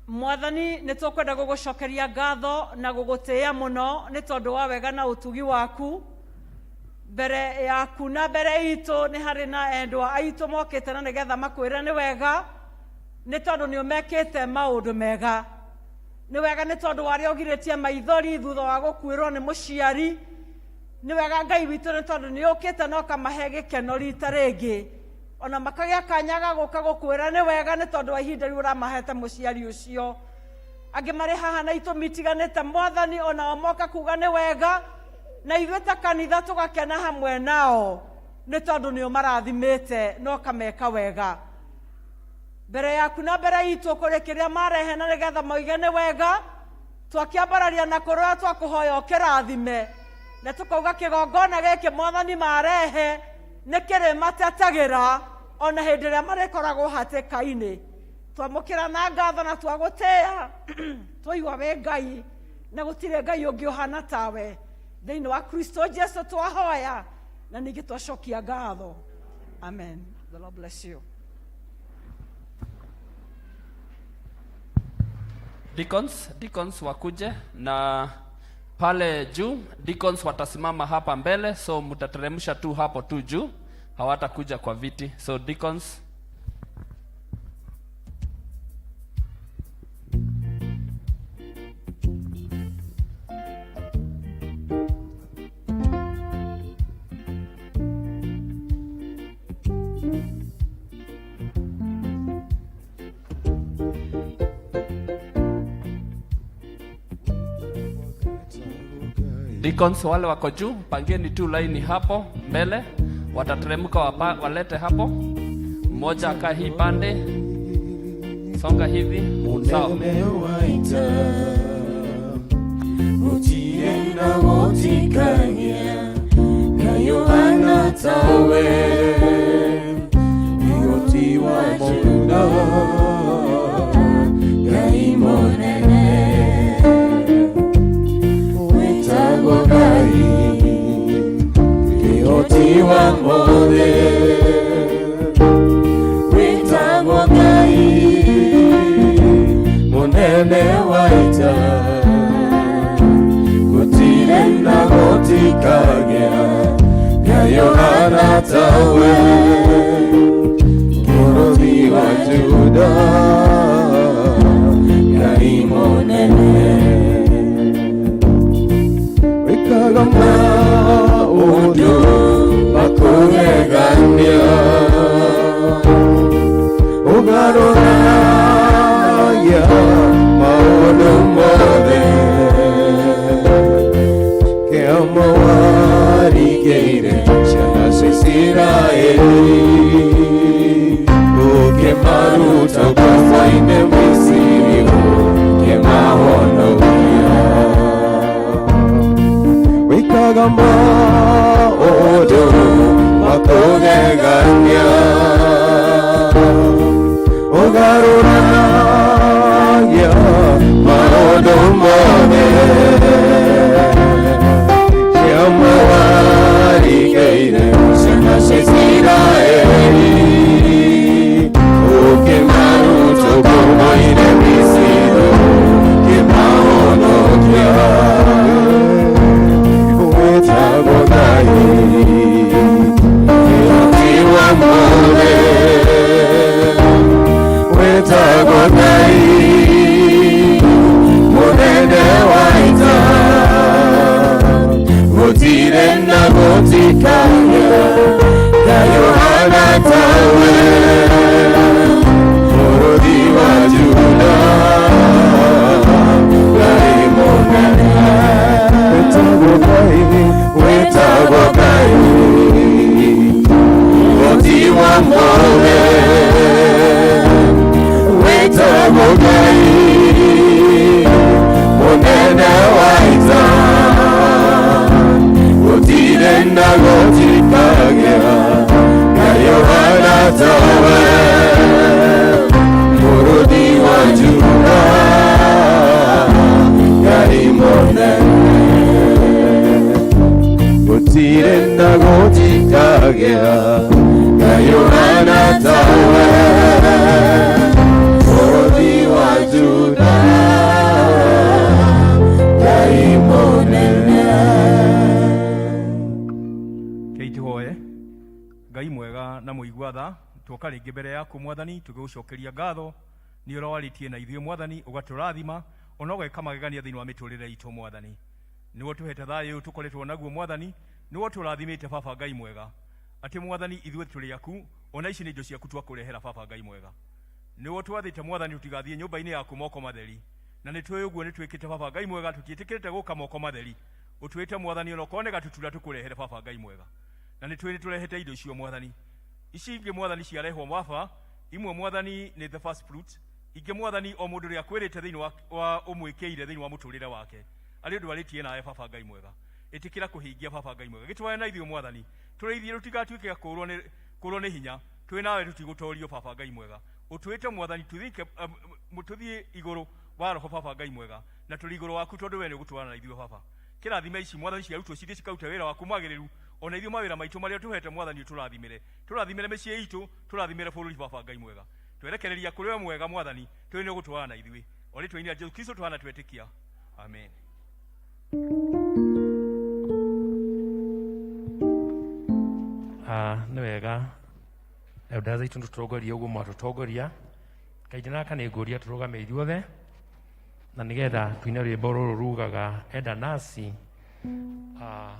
Mwathani, nĩ tũkwenda gũgũcokeria ngatho na gũgũtĩĩa mũno nĩ tondũ wa wega na ũtugi waku. Mbere yaku na mbere itũ nĩ harĩ na endwa aitũ mokĩte na nĩgetha makwĩre nĩ wega, nĩ tondũ nĩ ũmekĩte maũndũ mega. Nĩ wega nĩ tondũ wa arĩa ũgirĩtie maithori thutha wa gũkuĩrwo nĩ mũciari. Nĩ wega Ngai witũ nĩ tondũ nĩ ũkĩte na ũkamahe gĩkeno rita rĩngĩ, ona makagĩa kanya ga gũka gũkwĩra nĩ wega nĩ tondũ wa ihinda rĩu ũramahete mũciari ũcio. Angĩ marĩ haha na itũmi itiganĩte, Mwathani, onao moka kuga nĩ wega, na ithuĩ ta kanitha tũgakena hamwe nao nĩ tondũ nĩ ũmarathimĩte na ũkameka wega. Mbere yaku na mbere itũ kũrĩ kĩrĩa marehe na nĩgetha moige nĩ wega, twakĩambararia na kũrĩa twakũhoya ũkĩrathime, na tũkauga kĩgongona gĩkĩ Mwathani marehe nĩ kĩrĩmatetagĩra ona hĩndĩ ĩrĩa marĩkoragwo hatĩka-inĩ. Twamũkĩra na ngatho na twagũtĩĩa, twaigua wĩ Ngai na gũtirĩ Ngai ũngĩ ũhana tawe. Thĩinĩ wa Kristo Jesu twahoya na ningĩ twacokia ngatho. Amen. The Lord bless you. Deacons, deacons wakuje na pale juu. Deacons watasimama hapa mbele, so mtateremsha tu hapo tu juu, hawatakuja kwa viti. So deacons. Deacons wale wako juu, pangeni tu laini hapo mbele, watateremka walete hapo. Mmoja akaa hii pande, songa hivi, sawa. Waita utienda wotikanya na Yohana tawe Ihoti wa Juda Ngai monene Witagwo Ngai Ihoti wa mothe Witagwo Ngai Munene wa ita Gutire na gutikagĩa Ngai Yohana tawe Mũrũthi wa Juda Ngai mũnene Wĩkaga maũndũ makũgegania Ũgarũragia maũndũ mothe Kĩama warigĩire ciana cia Isiraeli Ũkĩmaruta ũkombo-inĩ Misiri ũkĩmahonokia Wĩkaga maũndũ makũgegania Ũgarũragia maũndũ mothe Kĩama warigĩire ciana cia Isiraeli Ũkĩmaruta ũkombo-inĩ Misiri ũkĩmahonokia Wĩtagwo Ngai Kĩhoti wa mothe Wĩtagwo Ngai Mũnene wa ita Gũtirĩ na gũtikagĩa Ngai ũhana tawe Mũrũthi wa Juda Ngai mũnene Wĩtagwo Ngai Wĩtagwo Ngai Kĩhoti wa mothe Wĩtagwo Ngai na gũtikagĩa Ngai ũhaana tawe Mũrũthi wa Juda Ngai mũnene Gũtirĩ na gũtikagĩa Ngai ũhaana tawe Mũrũthi wa Juda Ngai mũnene Kei tuhoe Ngai mwega na mũigua tha tuoka rĩngĩ mbere yaku mwathani tũgĩgũcokeria ngatho nĩ ũrawarĩtie na ithuĩ mwathani ũgatũrathima ona ũgeka magegania thĩinĩ wa mĩtũrĩre itũ mwathani nĩwe tũhete thayũ tũkoretwo naguo mwathani nĩwe tũrathimĩte baba Ngai mwega atĩ mwathani ithuĩ tũrĩ aku ona ici nĩ indo ciaku twakũrehera baba Ngai mwega nĩwe twathĩte mwathani tũtigathiĩ nyũmba-inĩ yaku moko matheri na nĩ tũĩ ũguo nĩ twĩkĩte baba Ngai mwega tũtiĩtĩkĩrĩte gũka moko matheri ũtwĩte mwathani ona okorwo nĩ gatutura tũkũrehere baba Ngai mwega na nĩ twĩrĩ tũrehete indo icio mwathani ici ingĩ mwathani ciarehwo baba imwe mwathani nĩ the first fruit ingĩ mwathani o mũndũ ũrĩa akwĩrĩte thĩinĩ wa ũmwĩkĩire thĩinĩ wa mũtũrĩre wake arĩ ũndũ arĩtie nawe baba Ngai mwega ĩtĩkĩra kũhingia baba Ngai mwega gĩtware na ithuĩ mwathani tũrĩithie tũtigatuĩke a kũũrwo nĩ kũũrwo nĩ hinya twĩ nawe tũtigũtorio baba Ngai mwega ũtwĩte mwathani tũthike tũthiĩ igũrũ wa roho baba Ngai mwega na tũrĩ igũrũ waku tondũ we nĩ ũgũtwarana na ithuĩ baba kĩrathime ici mwathani ciarutwo cithiĩ cikaruta wĩra waku mwagĩrĩru ona ithuĩ mawĩra maitũ marĩa tũhete mwathani ũtũrathimĩre tũrathimĩre mĩciĩ itũ tũrathimĩre bũrũri baba Ngai mwega twerekereria kũrĩ we mwega mwathani tũĩ nĩ ũgũtwarana na ithuĩ o rĩtwa-inĩ rĩa Jesũ Kristo tũhana twetĩkia amen. Ah, nĩ wega elders aitũ tũtongoria ũguo mwatũtongoria kaingĩ naka nĩ ngũria tũrũgame ithuothe na nĩgetha tuine rwĩmbo rũrũ rugaga enda nasi ah,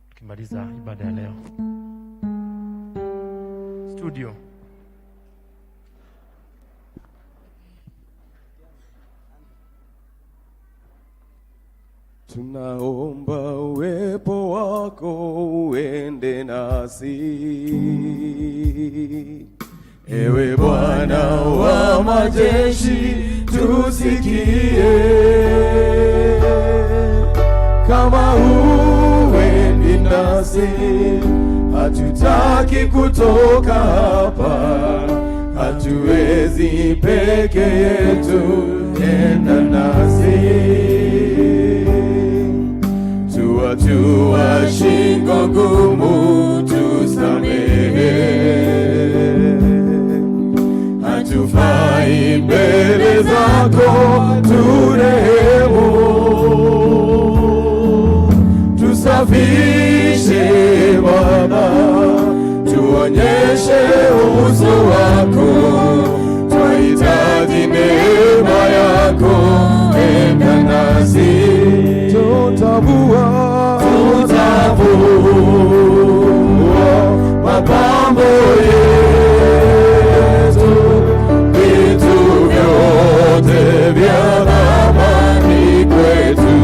tukimaliza ibada ya leo studio. Tunaomba uwepo wako uende nasi, ewe Bwana wa majeshi, tusikie. Kama uendi nasi, hatutaki kutoka hapa, hatuwezi peke yetu, enda nasi tuatua shingo ngumu, tusamehe, hatufai mbele zako, turehemu, tusafishe Baba, tuonyeshe uso wako, twahitaji neema yako, enda nasi tutabua, tutabua mapambo yetu, vitu vyote vya thamani kwetu,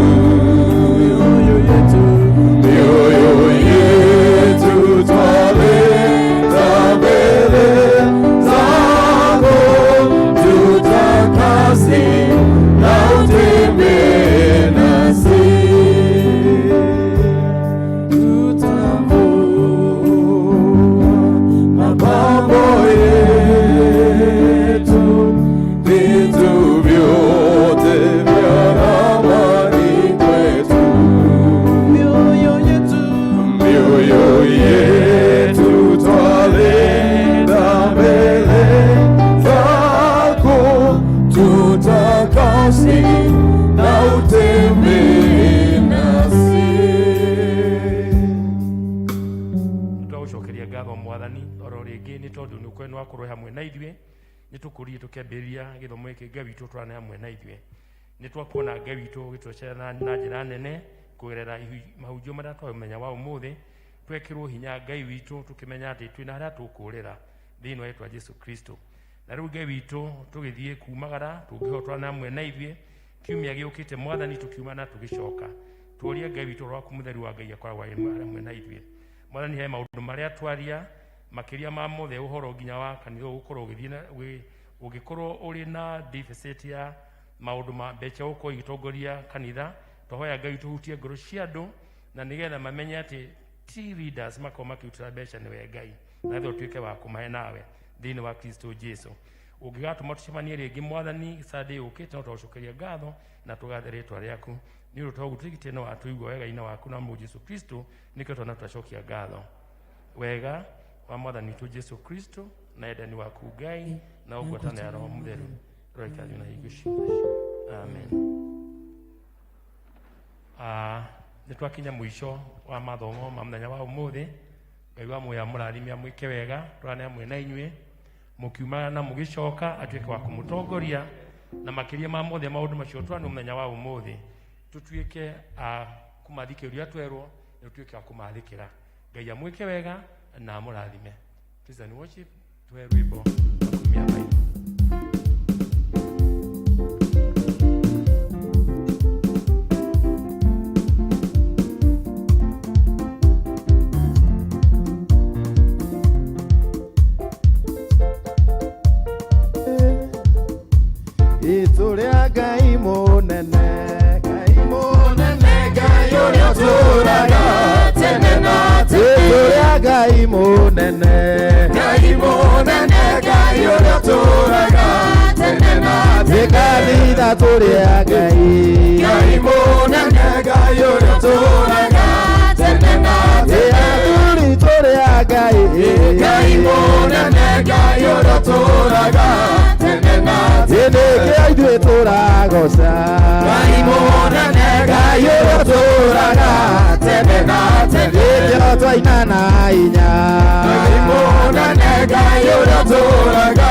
mioyo yetu twaleta mbele zako, tutakase na utembee nasi. Tutambua mapambo yetu, vitu vyote vya thamani kwetu, mioyo yetu twaleta mbele zako, tutakase na utembee nasi. Twagũcokeria ngatho mwathani oro rĩngĩ nĩ tondũ nĩ ũkoretwo wa kũrũe hamwe na ithuĩ nĩ tũkũrie tũkĩambĩrĩria gĩthomo gĩkĩ Ngai witũ tũrane hamwe na ithuĩ nĩ twakuona Ngai witũ ũgĩtũcerera na njĩra nene kũgerera mahunjio marĩa twamenya wa ũmũthĩ twekĩrwo hinya Ngai witũ tũkĩmenya atĩ twĩna harĩa tũkũrĩra thĩinĩ wa rĩtwa Jesu Kristo na rĩu Ngai witũ tũgĩthiĩ kumagara tũngĩhotwana hamwe na ithuĩ kiumia gĩũkĩte mwathani tũkiuma na tũgĩcoka tuorie Ngai witũ roho waku mũtheru wa Ngai akoragwo arĩ hamwe na ithuĩ mwathani he maũndũ marĩa twaria makĩria ma mothe ũhoro nginya wa kanitha ũgũkorwo ũgĩthiĩ na ũngĩkorwo ũrĩ na deficit ya maũndũ ma mbeca gũkorwo igĩtongoria kanitha twahoya Ngai tũhutie ngoro cia andũ na nĩgetha mamenye atĩ Committee leaders makorwo makĩrutĩra mbeca nĩwe Ngai, na ithuĩ ũtuĩke wa kũmahe nawe thĩinĩ wa Kristo Jesu. Ũngĩgatũma tũcemanie rĩngĩ Mwathani Sunday yũkĩte, no tũgũcokeria ngatho na tũgathe rĩtwa rĩaku nĩ ũndũ toguo tũgĩtĩno watũigua wega-inĩ waku na Mũrũ Jesu Kristo, nĩkĩo twana tũracokia ngatho. Wega wa Mwathani witũ Jesu Kristo na endani waku Ngai na ũgwatano ya Roho Mũtheru roikario na hingo ciothe. Amen. Nĩ twakinya mũico wa mathomo ma mũthenya wa ũmũthĩ. Ngai wa muoyo amũrathime, amwĩke wega, tũrane hamwe na inyuĩ mũkiumana na mũgĩcoka, atuĩke wa kũmũtongoria na makĩria ma mothe maũndũ macio twana mũthenya wa ũmũthĩ tũtuĩke a kũmathikĩrĩria twerwo na tũtuĩke a kũmathĩkĩra. Ngai amwĩke wega na amũrathime. Praise and worship, tuhe rwĩmbo na kumia maitho. Itũrĩa Ngai mũnene, Ngai mũnene, Ngai ũrĩa ũtũũraga tene na tene. Itũrĩa Ngai mũnene, Ngai mũnene, Ngai ũrĩa ũtũũraga tene na tene. Kanitha tũrĩa Ngai, Ngai mũnene, Ngai ũrĩa ũtũũraga tene na tene. Athuri tũrĩa Ngai, Ngai mũnene, Ngai ũrĩa ũtũũraga tene na tene. Nĩkĩo ithuĩ tũragoca Ngai mũnene, Ngai ũrĩa ũtũũraga tene na tene. Nĩkĩo twaina na hinya Ngai mũnene, Ngai ũrĩa ũtũũraga.